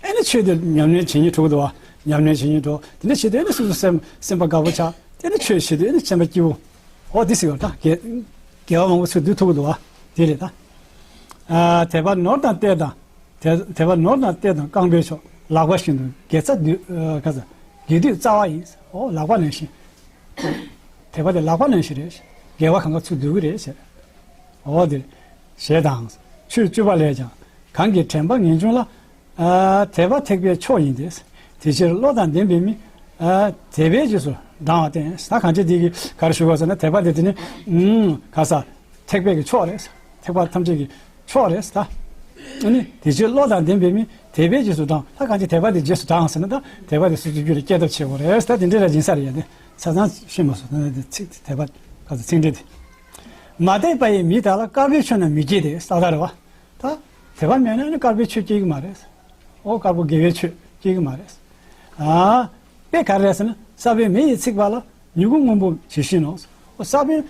ཨ་ནི་ཆོས་དེ་ཉམས་ལེན་བྱེད་སྙིང་བྲོ་གི་འདུག་བ། ཉམས་ལེན་བྱེད་སྙིང་བྲོ། དེ་འདྲ་བྱེད་དུས་ཨ་ནི་སོ་སོ་སེམས་སེམས་པ་དགའ་པོ་ཆགས། དེ་ནི་ཆོས་བྱེད་དུས་ཨ་ནི་སེམས་པ་སྐྱིད་པོ། ཨོ་དེ་ཟེར་བ་ད་དགེ་དགེ་བ་མང་པོ་ཚུར་བསྡུ་ཐུབ་ཀྱི་འདུག་བ། དེ་རེད་ད། ཨ་དད་པ་ནོར་དང་གཏེར་དང་། དད་དད་པ་ནོར་དང་གཏེར་དང་རྐང་པའི་མཆོག་ལག་པ་བཞིན་དུ་དགེ་རྩ་བསྡུ་ཨ་ག་ས་དགེ་སྡུད་རྩ་བ་ཡིན། ཨོ་ལག་པ་ནང་བཞིན། དད་པ་དེ་ལག་པ་ནང་བཞིན་རེད། དགེ་བ་གང་ག་ཚུར་བསྡུ་གི་རེད་ཟེར། ཨོ་དེ་རེད། ཞེས་དང་། ཆོས་སྤྱོད་པ་ལས་ཀྱང་། གང་གིས་དྲན་པ་ངེས་འབྱུང་ལ། ཨ་དད་པ་ཐེག་པའི་མཆོག་ཡིན་ཏེ། དེ་ཕྱིར་བློ་དང་ལྡན་པའི་མི། ཨ་དད་པའི་རྗེས་སུ་འབྲང་བ་སྟེ། ད་གང་ཅི་དེ་གི་ག་རེ་ཞུ་དགོས་ཟེར་ན་དད་པ་དེ་དེ་ནི་ཨུམ་ག་ས་ཐེག་པའི་གི་མཆོག་རེད། ཐེག་པ་ཐམས་ཅད་ཀྱི་མཆོག་རེད་ད། ཨ་ནི་དེ་ཕྱིར་བློ་དང་ལྡན་པའི་མི་དད་པའི་རྗེས་སུ་འབྲང་། ད་གང་ཅི་དད་པ་དེ་རྗེས་སུ་འབྲང་ཟེར་ན་ད་དད་པ་དེ་སོ་སོའི་རྒྱུད་ལ་སྐྱེ་ཐབས་བྱེད་དགོས་རེད། ད་དེ་འདྲ་ར་ཡིན་ས་རེད། ཡ་དེ་ཆ་ཚང་ཤེས་མ་སོང་ད་དེ་ཚིག་དད་པ་ག་ས་ཚིག་འགྲེལ་དེ། མ་དད་པ་ཡི་མི་དག་ལ་དཀར་པོའི་ཆོས་རྣམས་མི་སྐྱེ་སྟེ། ཏག་ཏག་རེད་བ། ད་དད་པ་མེད་ན་ནི་དཀར་པོའི་ཆོས་སྐྱེ་གི་མ་རེད། ཨོ་དཀར་པོ་དགེ་བའི་ཆོས་སྐྱེ་གི་མ་རེད། ཨ་དཔེ་ག་རེ་རེད་ཟེར་ན་ས་བོན་མེ་ཡིས་ཚིག་པ་ལ་མྱུ་གུ་སྔོན་པོ་ཇི་བཞིན་ནོ། ཨོ་ས་བོན་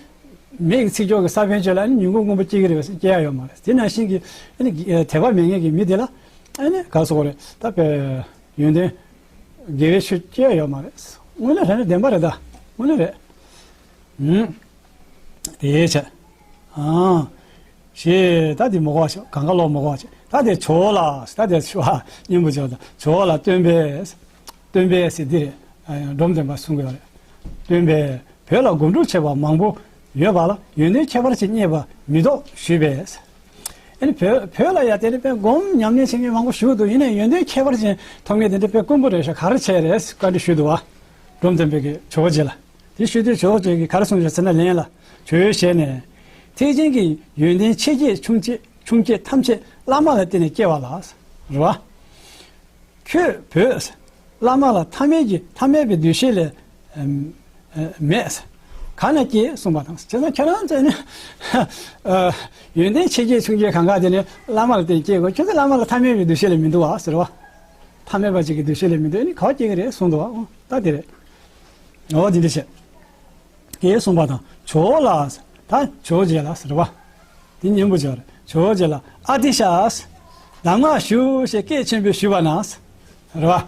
མེ་ཡིས་ཚིག་ཕྱོགས་ཀྱི་ས་བོན་བཅས་ལ་ནི་མྱུ་གུ་སྔོན་པོ་སྐྱེ་གི་རེད་པས་སྐྱེ་ཡ་ཡོད་མ་རེད། དེ་ནང་བཞིན་གྱི་ཨ་ནི་དད་པ་མེད་མཁན་གྱི་མི་དེ་ལ་ཨ་ནི་ག་སོགས་རེད་ད་དཔེ་ཡོན་ཏན་དགེ་བའི་ཆོས་སྐྱེ་ཡ་ཡོད་མ་རེད། དངོས་གནས་དྲང་གནས་བདེན་པ་རེད་ད། དངོས་གནས་རེད། ཨུམ། དེའི་ཕྱིར། ཨང་། ཞེས་ད་དེ་མོ་གོ་ཤོ་གང་ག་ལོ་མོ་གོ་ཤོ་ད་དེ་ཇོ་བོ་ལ་ད་དེ་ཤོ་སྙིང་པོ་ཇོ་བོ་ལ་སྟོན་པས། སྟོན་པས་ཟེར་འདི་རེད། སྒྲོམ་སྟོན་པ་གསུང་གི་ཡོད་རེད། སྟོན་པས་བོད་ལ་སྒོམ་སྒྲུབ་བྱེད་པ་མང་པོ་ ཡོད་པ་ལ་ཡོན་ཏན་ཁྱད་པར་ཅན་རྙེད་པ་མི་ཐོབ་ཞུས་པས། ཨ་ནི་བོད་བོད་ལ་ཡ་དེ་ནི་དཔེ་སྒོམ་ཉམས་ལེན་བྱེད་མཁན་མང་པོ་བཞུགས་འདུག་ཡིན་ནའི་ཡོན་ཏན་ཁྱད་པར་ཅན་ཐོབ་མཁན་དེ་འདྲ་དཔེ་དཀོན་པོ་རེད་ཤག་ག་རེ་བྱས་རེད་བཀའ་འདྲི་ཞུས་འདུག་བ། འབྲོམ་སྟོན་པས་ཀྱི་ཇོ་བོ་རྗེ་ལ། དེ་ཞུས་དུས་ཇོ་བོ་རྗེ་གིས་ག་རེ་གསུངས་ཤག་ཟེར་ན། ལན་ལ་ཇོ་བོའི་ཞལ་ནས། ཐེག་ཆེན་གྱི་ཡོན་ཏན་ཆེ་བརྒྱད་ཆུང་བརྒྱད་ཆུང་བརྒྱད་ཐམས་ཅད་བླ་མ་ལ་བརྟེན་ནས་སྐྱེ་བ་ལ། རེད་བ། ཁྱོད་བོས། བླ་མ་ལ་ཐ་མལ་གྱི་ཐ་མལ་པའི་འདུ་ཤེས་ལས་ཨམ་ཨ་མེད། གང་ན་སྐྱེས་གསུངས་པ་དང་། བྱས་ཙང་ཁྱེད་རང་ཚོས་ནི་ཨ་ཡོན་ཏན་ཆེ་བརྒྱད་ཆུང་བརྒྱད་གང་ག་དེ་ནི་བླ་མ་ལ་བརྟེན་སྐྱེས་དགོས། ཁྱོད་ཚོ་བླ་མ་ལ་ཐ་མལ་པའི་འདུ་ཤེས་ལས་མི་འདུག་བ་ཟེར་བ། ཐ་མལ་པ་ཅིག་གི་འདུ་ཤེས་ལས་མི་འདུག་ཨ་ནི་ག་པར་སྐྱེ་གི་རེད་གསུངས་འདུག་བ། ཨོ་ད་དེ་རེད། འོ་དེ་འདྲ་བྱས། ཞེས་གསུངས་པ་དང་། ཇོ་བོ་ལ། ད་ཇོ་བོ་རྗེ་ལ་ཟེར་བ། དེ་སྙན་པོ་བྱས་པ་རེད། ཇོ་བོ་རྗེ་ལ། ཨ་ཏི་ཤ། གདམས་ངག་ཞུ་ཞེས་སྐད་ཆེན་པོས་ཞུས་པ་ན། རེད་བ།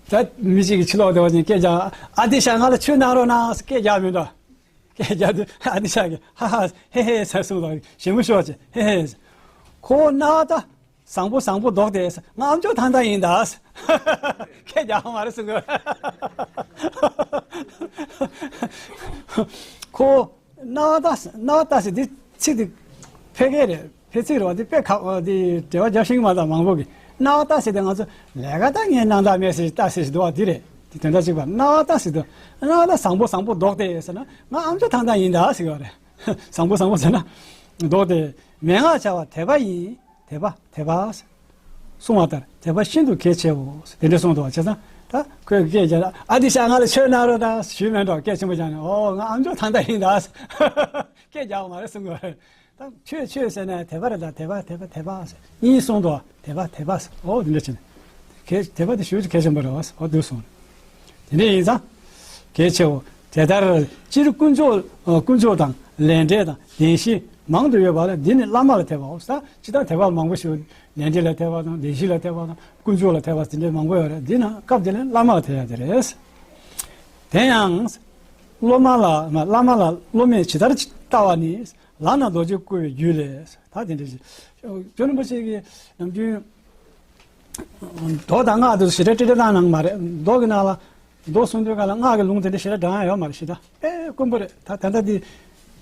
ད་མི་གཅིག་གིས་ཕྱི་ལོགས་བསྡད་པ་ཅིག་སྐད་རྒྱག་ཨ་ཏི་ཤ་ང་ལ་ཆོས་གནང་རོགས་གནང་སྐད་རྒྱག་མི་འདུག་སྐད་རྒྱག་དུས་ཨ་ཏི་ཤ་གིས་ཧ་ཧ་ཧེ་ཧེ་ཟེར་གསུངས་དང་ཞེ་མོ་ཤོར་བྱས་ཧེ་ཧེ་ཟེར། ཁོ་ན་ད། བཟང་པོ་བཟང་པོ་མདོག་དེ། ང་ཨ་མཆོག་ཐང་ཐང་ཡིན་ད། ཁྱེད་རྒྱག་མ་རེད་གསུང་གི་ཁོ་ན་ད་ན་ད་ཟེར་འདི་ཚིག་འདི་ཕལ་སྐད་རེད། ཕལ་ཚིག་རེད་བ། འདི་དཔེ་ཁག་འདི་འགྲེལ་པ་རྒྱབ་ཤེས་ཀྱི་མ་རེད་ད་མང་པོ་གིས། ན་ད་ཟེར་དེ་ང་ཚོ་ལས་ཀ་ད་ངས་གནང་ད་མེད་ཟེར་ད་ཟེར་ཞིག་འདུག་བ། འདི་རེད། འདི་དོན་དག་གཅིག་པ་ན་ད་ཟེར་དུས་ན་ད་བཟང་པོ་བཟང་པོ་མདོག་དེ་ཟེར་ན་ང་ཨ་མཆོག་ཐང་ཐང་ཡིན་ད་ཟེར་གི་བ་རེད། བཟང་པོ་བཟང་པོ་ཟེར་ན་མདོག་དེ་མན་ངག་བྱ་བ་དད་པ་ཡིན། དད་པ་དད་པ། གསུང་བ་ལྟར་དད་པ་ཤིན་ཏུ་གལ་ཆེའོ། དེ་འདྲ་གསུངས་འདུག་བ། བྱས་ཙང་ད་ཁོས་སྐད་རྒྱག་ཨ་ཏི་ཤ་ང་ལ་ཆོས་གནང་རོགས་གནང་ཞུས་མེད་འགྲོ། སྐད་ཆེན་པོ་རྒྱག་ནས་ཨོ་ང་ཨ་མཆོག་ཐང་ཐང་ཡིན་ད། སྐད་རྒྱག་མ་རེད་གསུང་གི་བ་རེད། ད་ཆོས་ཆོས་ཟེར་ནས་དད་པ་རེད་ད། དད་པ་དད་པ་དད་པ་ཟེར་གཉིས་གསུངས་འདུག་བ། དད་པ་དད་པ་ཟེར་ཨོ་དེ་འདྲ་བྱས་ནས་གལ་དད་པ་དེ་ཞུ་གལ་ཆེན་པོ་རེད་བ་ཟེར་ཨོ་དེ་གསུངས། དེ་འདྲ་ཡིན་ཙང་། གལ་ཆེའོ། དེ་ལྟར་སྤྱིར་དཀོན་མཆོག་དཀོན་མཆོག་དང་ལས་འབྲས་དང་བདེན་བཞི་མང་དུ་ཡོད་པ་ལ་འདི་ནི་བླ་མ་ལ་དད་པའོ། ད་ཅི་ལྟར་དད་པ་མང་པོ་ཞིག་ལས་འབྲས་ལ་དད་པ་དང་བདེན་བཞི་ལ་དད་པ་དང་དཀོན་མཆོག་ལ་དད་པ་དེ་འདྲ་མང་པོ་ཡོད་རེད། འདི་ན་སྐབས་དེ་ལ་བླ་མ་ལ་དད་ཡ་དེ་རེད། དེ་ཡང་། སློབ་མ་ལ་བླ་མ་ལ་སློབ་མས་ཇི་ལྟར་ལྟ་བ་ནི། ལག་ན་རྡོ་རྗེ་བསྐུལ་བའི་རྒྱུད་ལས། ད་དེ་འདྲ་ཞིག་རྒྱུན་རིན་པོ་ཆེ་གིས་ནམ་རྒྱུན། མདོ་དང་སྔགས་དེ་ཚོ་ཞེ་དྲག་ཏྲི་ཏྲི་བཏང་གནང་མ་རེད། མདོ་གི་ནང་ལ་མདོ་གསུང་དུས་ག་ལ་སྔགས་ཀྱི་ལུང་དེ་འདྲ་ཞེ་དྲག་བགྲང་ཡ་ཡོད་མ་རེད། ཞེ་དྲག་དཔེ་དཀོན་པོ་རེད། ད་ད་ལྟ་འདི་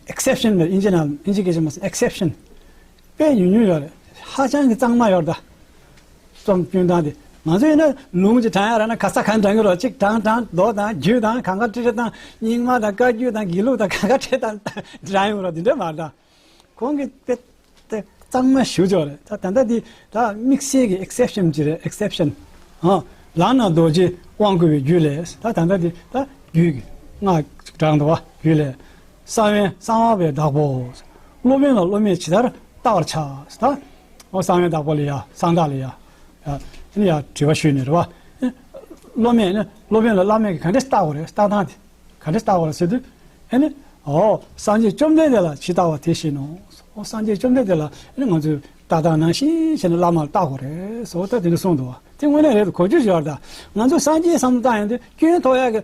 ཨེག་སེབ་ཤན་རེད། ཨིན་ཇི་ནང་ཨིན་ཇི་སྐད་ཆ་མ་ཟད་ཨེག་སེབ་ཤན་དཔེ་ཉུང་ཉུང་ཡོད་རེད། ཧ་ཅང་གི་གཙང་མ་ཡོད་རེད། ད་རྩོམ་སྐྱོན་སྟངས་དེ་ང་ཚོ་ཡིན་ན་ལུང་ཅིག་བགྲང་ཡ་རག་ན་ག་ས་གང་བགྲང་གི་རོགས་གཅིག་བགྲང་བགྲང་མདོ་དང་རྒྱུད་དང་གང་ག་ཏྲི་ཏྲི་དང་རྙིང་མ་དང་བཀའ་བརྒྱུད་དང་དགེ་ལུགས་དང་གང་ག་ཏྲི་དང་བགྲང་ཡོང་རོགས་དེ་འདྲ་མ་རེད། ད། ཁོང་གིས་དཔེ་དེ་གཙང་མ་ཞུ་ཆོག་རེད། ད་ད་ལྟ་འདི་ད་དམིགས་བསལ་གྱི་ཨེག་སེབ་ཤན་ཅིག་རེད། ཨེག་སེབ་ཤན། ཨ། ལག་ན་རྡོ་རྗེ་དབང་བསྐུར་བའི་རྒྱུད་ལས། ད་ད་ལྟ་འདི་ད་རྒྱུད་ཀྱི་སྔགས་བགྲང་འདུག་བ། རྒྱུད་ལས། གསང་བའི་གསང་བ་པའི་བདག་པོ། སློབ་དཔོན་ལ་སློབ་མས་ཇི་ལྟར་བལྟ་བར་བྱ། ད། ཨོ་གསང་བའི་བདག་པོ་ལ་ཡ་གསང་བདག་ལ་ཡ། ཡ། ཡ་དྲི་བ་ཞུས་ནས་རེད་བ། སློབ་མས་ནི་སློབ་དཔོན་ལ་བླ་མས་ག་འདྲས་བལྟ་དགོས་རེད། བལྟ་སྟངས་དེ། ག་འདྲས་བལྟ་བར་ཟེར་དུས། ཨེ་ནི། ཨོ། སངས་རྒྱས་བཅོམ་ལྡན་འདས་ལ་ཇི་ལྟ་བ་དེ་བཞིན་ནོ། ཨོ་སངས་རྒྱས་བཅོམ་ལྡན་འདས་ལ་ཨེ་ནི་ང་ཚོས་ལྟ་སྟངས་ནང་བཞིན་བྱས་ནས་བླ་མར་བལྟ་དགོས་རེད་ཟེར་ད་དེ་འདྲ་གསུངས་འདུག་བ། དེ་དངོས་གནས་རེད། གོ་རྒྱུ་ཞིག་ཡོད་རེད་ད། ང་ཚོ་སངས་རྒྱས་བསམ་བློ་བཏང་ཡོང་དུས་སྐྱོན་ཐོག་ཡག་གི་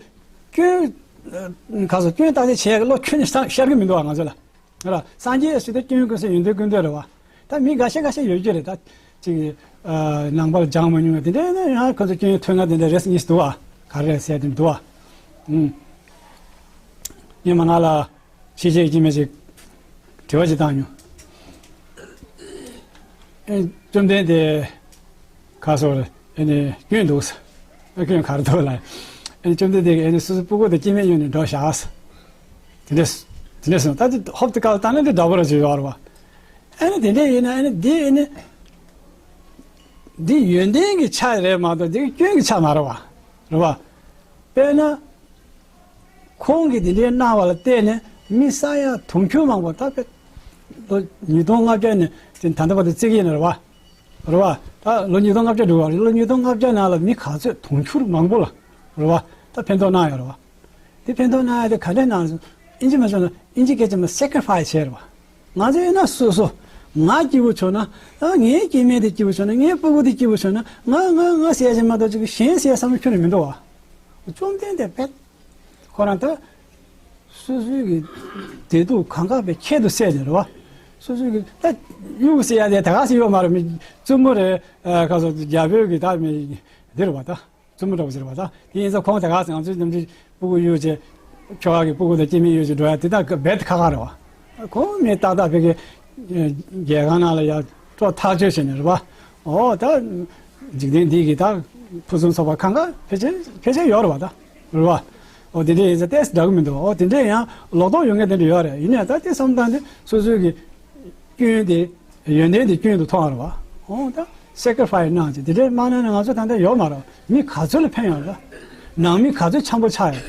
སྐྱོན། ཁ་སོ་སྐྱོན་བརྟག་དཔྱད་བྱེད་ཡག་གི་བློ་ཁྱོན་ནས་ཤར་གི་མི་འདུག་བ་ང་ཚོ་ལ། ར། སངས་རྒྱས་ཟེར་དུས་སྐྱོན་ཀུན་ཟད་ཡོན་ཏན་ཀུན་ལྡན་རེད་བ། ད་མི་འགའ་ཤས་འགའ་ཤས་ཡོད་ཀྱི་རེད་ད། ཅིག་ཨ། ནང་པར་སྦྱང་མ་མྱོང་བ་དེ་འདྲ་ཡིན་ན་ཡང་ཁོ་ཚོ་སྐྱོན་ཐོན་ང་དེ་འདྲ་རེ་གཉིས་འདུག་བ། ག་རེ་ཟེར་དེ་འདུག་བ། ཨུམ། ངས་མ་ང་ལ་ཕྱི་རྒྱལ་སྐྱེ་དམན་ཅིག་དྲི་བ་ཅིག་བཏང་མྱོང་། ཨེ། བཅོམ་ལྡན་འདས་ཁ་སོ་རེ་ཨེ་ནི་སྐྱོན་འདུག་ས། ཨེ་སྐྱོན་ག་རེ་འདུག་ལ། ཨེ་ནི་བཅོམ་ལྡན་འདས་ཀྱིས་ཨེ་ནི་སོ་སོའི་སྤུ་གུ་དང་སྐྱེ་དམན་གཡུགས་ནས་འགྲོ་བཞག་ས། དེ་འདྲ་དེ་འདྲ་སོང་ད་དེ་ཧོབ་ཏེ་ཀ་ལ་བཏང་ན་འདི་འདྲ་པོ་ར་ཅིག་ཡོད་རེད་བ། ཨ་ནི་དེ་འདྲ་ཡིན་ན་ཨ་ནི་འདི་ཨ་ནི། འདི་ཡོན་ཏན་གྱི་ཆ་རེད་མ་གཏོགས་འདི་སྐྱོན་གྱི་ཆ་མ་རེད་བ། རེད་བ། དཔེར་ན། ཁོང་གིས་འདི་འདྲའི་གནང་བ་ལ་བརྟེན་ནས་མི་ས་ཡ་དུང་ཕྱུར་མང་པོ་ད་དཔེ། ལོ་ཉིས་སྟོང་ལྔ་བརྒྱ་ནས་དེ་ད་ལྟ་བར་དུ་བརྩི་གི་ཡིན་ན་རེད་བ། རེད་བ། ད་ལོ་ཉིས་སྟོང་ལྔ་བརྒྱ་འགྲོ་བ་རེད། ལོ་ཉིས་སྟོང་ལྔ་བརྒྱ་ནང་ལ་མི་ག་ཚོད་དུང་ཕྱུར་མང་པོ་ལ། རེད་བ། ད་ཕན་ཐོགས་གནང་ཡོད་རེད་བ། དེ་ཕན་ཐོགས་གནང་ཡ་དེ་ག་འདྲས་གནང་སོང་། ཨིན་ཇི་མ་བྱུང་ན་ཨིན་ཇི་སྐད་ཆ་མ་sacrifice་བྱས་རེད་བ། ང་ཚོ་ཡིན་ན་སོ་སོ། ང་སྐྱིད་པོ་བྱུང་ན། ཨ་ངའི་སྐྱེ་དམན་དེ་སྐྱིད་པོ་བྱུང་ན། ངའི་སྤུ་གུ་དེ་སྐྱིད་པོ་བྱུང་ན། ང་ང་ང་ཟེར་ཡ་ཞིག་མ་གཏོགས་ཅིག་གཞན་ཟེར་ཡ་བསམ་བློ་ཁྱོན་ནས་མི་འདུག་བ། བཅོམ་ལྡན་འདས་དཔེ། ཁོ་རང་ད། སོ་སོའི་གི་བདེ་སྡུག་གང་ག་པའི་ཁྱད་དུ་བསད་ནས་རེད་བ། སོ་སོའི་གི་ད་གཡུག་ཟེར་ཡ་དེ་ད་ག་ཟེ་ཡོད་མ་རེད། མི་བཙུན་མོ་རེད། ཨ་ཁ་སོ་རྒྱ་བོད་གི་ད་མི་འདི་རེད་བ་ད། བཙུན་མོ་འདྲ་པོ་ཟེར་བ་ད། དེ་ཡིན་ཙང་ཁོང་ད་ག་ཟེ་ང་ཚོའི་ནམ་རྒྱུན་སྤུ་གུ་གཡུག་བྱས། ཁྱོ་ག་གི་སྤུ་གུ་དང་སྐྱེ་དམན་གཡུག་བྱས་འགྲོ་ཡ་དེ་ད་རྦད་ཁག་ཁག་རེད་བ། ཁོང་མི་ཏག་ཏག་ཕ་གི་རྒྱལ་ཁང་ནང་ལ་ཡར་སྤྲོ་ཐག་གཅོད་བྱས་ནས་རེད་བ། འོ་ད་འཇིག་རྟེན་འདི་གི་ད་ཕུན་སུམ་ཚོགས་པ་གང་ག་ཕལ་ཆེར་ཕལ་ཆེར་ཡོད་རེད་བ་ད། རེད་བ། འོ་དེ་འདྲ་ཡིན་ཙང་ཏོག་ཙམ་འདྲ་གི་མི་འདུག་འོ་དེ་འདྲ་ཡང་ལོག་རྟོག་ཡོད་མཁན་དེ་འདྲ་ཡོད་རེད། ཡིན་ནའི་ད་དེ་བསམ་སྟངས་དེ་སོ་སོའི་གི་སྐྱོན་དེ་ཡོན་ཏན་དེ་སྐྱོན་དུ་མཐོང་བ་རེད་བ། འོ་ད་སེ་ཀི་རི་ཕའི་སི་གནང་བྱས་དེ་འདྲའི་མ་གནང་ན་ང་ཚོ་ད་ལྟ་ཡོད་མ་རེད་བ། མི་ག་ཚོད་ལ་ཕན་ཡོད་རེད། ནང་མི་ག་ཚོད་འཆམ་པོ་ཆགས་ཡོད་རེད།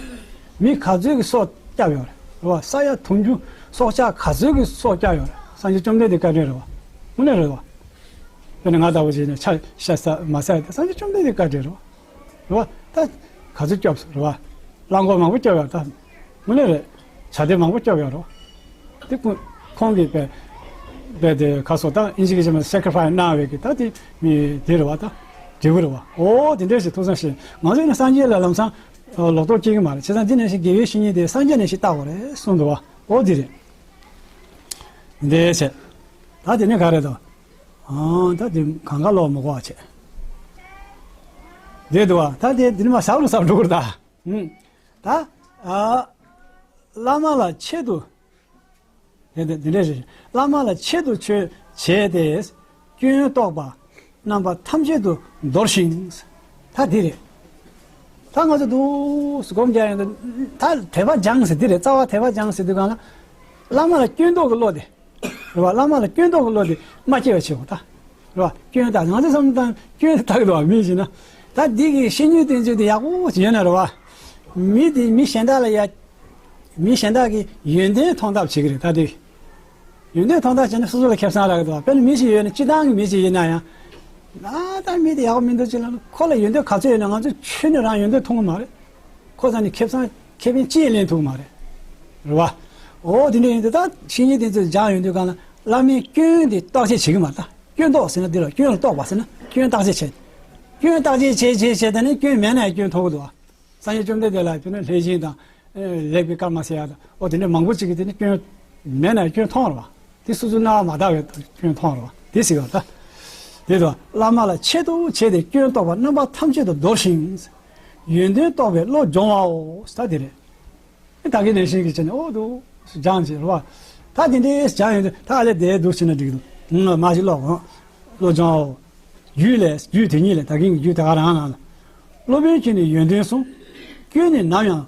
མི་ག་ཚོད་ཀྱི་སྲོག་བསྐྱབས་ཡོད་རེད་བ། ས་ཡ་དུང་ཕྱུར་སྲོག་ཆགས་ག་ཚོད་ཀྱི་སྲོག་བསྐྱབས་ཡོད་རེད། སངས་རྒྱས་བཅོམ་ལྡན་འདས་བཀའ་དྲིན་རེད་བ། དངོས་གནས་རེད་བ། དཔེར་ན་ང་ལྟ་བུ་ཞིག་ནས་ཆ་ཤ་ཟ་མ་ཟ་ཡ་དེ་སངས་རྒྱས་བཅོམ་ལྡན་འདས་བཀའ་དྲིན་རེད་བ། རེད་བ། ད་ག་ཚོད་སྐྱོབས་སོང་རེད་བ། རླངས་འཁོར་མང་པོ་སྐྱོབས་ཡོད་ད། དངོས་གནས་རེད། བྱ་དེ་མང་པོ་སྐྱོབས་ཡོད་རེད་བ། དེ་ཁོ་ཁོང་གིས་དཔེ་དཔེ་དེ་ཁ་སོ་ད་ཨིན་ཇི་གི་ཆ་མ་སེ་ཀི་རི་ཕའི་སི་གནང་བའི་གི་ད་དེ་མི་དེ་རེད་བ། ད་འབྲས་བུ་རེད་བ། འོ་དེ་འདྲས་ཞིག་ཐུགས་བསམ་བཞེས། ང་ཚོ་ནི་སངས་རྒྱས་ལ་ལམ་སང་ལོག་རྟོག་སྐྱེ་གི་མ་རེད། བྱས་ཙང་འདི་ནང་བཞིན་དགེ་བའི་བཤེས་གཉེན་དེ་སངས་རྒྱས་ནང་བཞིན་བལྟ་དགོས་རེད་གསུངས་འདུག་བ། འོ་དེ་རེད། འདི་བྱས། ད་དེ་ནི་ག་རེད་དོ། ཨང་། ད་དེ་གང་ག་ལོག་མི་གོ་བ་བྱས། འདི་འདུག་བ། ད་དེ་འདི་ནི་མ་ཟབ་རུ་ཟབ་འགྲོ་གི་རེད་ད། ཨང་། ད་ཨ་བླ་མ་ལ་ཆེད་དུ། དེ་དེ་དེ་འདྲས་རེད། བླ་མ་ལ་ཆེད་དུ་ཆོས་བྱས་ཏེ། སྐྱོན་རྟོག་པ་རྣམ་པ་ཐམས་ཅད་དུ་འདོར་ཞིང་། ད་འདི་རེད། ད་ང་ཚོ་འདུག་སྒོམ་རྒྱག་ཡོང་དུས་ད་དད་པ་སྦྱངས་ཟེར་འདི་རེད། རྩ་བ་དད་པ་སྦྱངས་ཟེར་དུས་གང་ལ་བླ་མ་ལ་སྐྱོན་རྟོག་གི་བློ་དེ། རེད་བ། བླ་མ་ལ་སྐྱོན་རྟོག་གི་བློ་དེ་མ་སྐྱེ་བ་བྱེད་དགོས་ད། རེད་བ། སྐྱོན་ད་ང་ཚོ་བསམ་བློ་བཏང་སྐྱོན་དེ་བཏགས་འདུག་བ། མི་ཞིག་ན་ད་འདི་གི་བཤེས་གཉེན་བསྟེན་ཚུལ་དེ་ཡག་པོ་ཅིག་ཡོད་ན་རེད་བ། མི་དེ་མི་གཞན་དག་ལ་ཡ། མི་གཞན་དག་གི་ཡོན་ཏན་མཐོང་ཐབས་བྱེད་ཀྱི་རེད་ད་དེ། ཡོན་ཏན་མཐོང་ཐབས་བྱས་ན་སོ་སོ་ལ་ཁེ་བཟང་རག་གི་འདུག་དཔེར་ན་མི་ཞིག་ཡོད་ན་སྤྱི་བཏང་གི་མི་ཞིག་ཡིན་ན་ཡང་། ཨ་ད་མི་དེ་ཡག་པོ་མི་འདུག་ཅེས་ལབ་ན་ཁོ་ལ་ཡོན་ཏན་ག་ཚོད་ཡོད་ན་ང་ཚོ་ཆོས་ནས་རང་ཡོན་ཏན་མཐོང་གི་མ་རེད། ཁོ་ཚ་ནི་ཁེ་བཟང་ཁེ་ཕན་ཅི་ཡང་ལེན་ཐུབ་ཀྱི་མ་རེད། རེད་བ། འོ་དེ་འདྲ་ཡིན་དུས་ད་བཤེས་གཉེན་དེ་ཚོས་སྦྱངས་ཡོང་དུས་གང་ལ་བླ་མའི་སྐྱོན་དེ་བརྟག་དཔྱད་བྱེད་ཀྱི་མ་རེད་ད། སྐྱོན་རྟོག་ཟེར་ན་འདི་ལ་སྐྱོན་ལ་རྟོག་པ་ཟེར་ན་སྐྱོན་བརྟག་དཔྱད་བྱེད། སྐྱོན་བརྟག་དཔྱད་བྱེད་བྱེད་བྱེད་དེ་ནི་སྐྱོན་མེད་ན་ཡང་སྐྱོན་མཐོང་གི་འདུག་བ། སངས་རྒྱས་བཅོམ་ལྡན་འདས་ལ་དཔེར་ན་ལྷས་བྱིན་དང་། ལེགས་པའི་སྐར་མ་ཟེར་ཡག་དང་འོ་དེ་འདྲ་མང་པོ་ཅིག་གིས་དེ་ནི་སྐྱོན། མེད་ན་སྐྱོན་མཐོང་རེད་བ། དེ་སོ་སོའི་སྣང་བ་མ་དག་པའི་སྐྱོན་མཐོང་རེད་བ། དེ་ཟེར་བ་ད། དེ་དང་བླ་མ་ལ་ཆེད་དུ་བྱས་ཏེ་སྐྱོན་རྟོག་པ་རྣམ་པ་ཐམས་ཅད་དུ་འདོར་ཞིང་། ཡོན་ཏན་རྟོགས་པའི་བློ་སྦྱོང་བའོ་ཟེར་ད་དེ་རེད། ད་གིན་ནས་ཤིང་གི་བྱས་ནས་འོ་དུ་སྦྱངས་བྱས་རེད་བ། ད་དེ་འདྲའི་སྦྱངས་ཡོང་དུས་ད་ཨ་ལས་དེ་འདུག་བྱས་ན་འགྲིག་འདུག་ང་མ་ཞིག་ཀློག་འོང་། བློ་སྦྱོང་བའོ། རྒྱུད་ལས་རྒྱུད་དེ་ཉིད་ལས་ད་གིན་གྱི་རྒྱུད་དེ་ག་རང་ནང་ལ། སློབ་དཔོན་གྱིས་ནི་ཡོན་ཏན་གསུངས། སྐྱོན་ནི་ནམ་ཡང་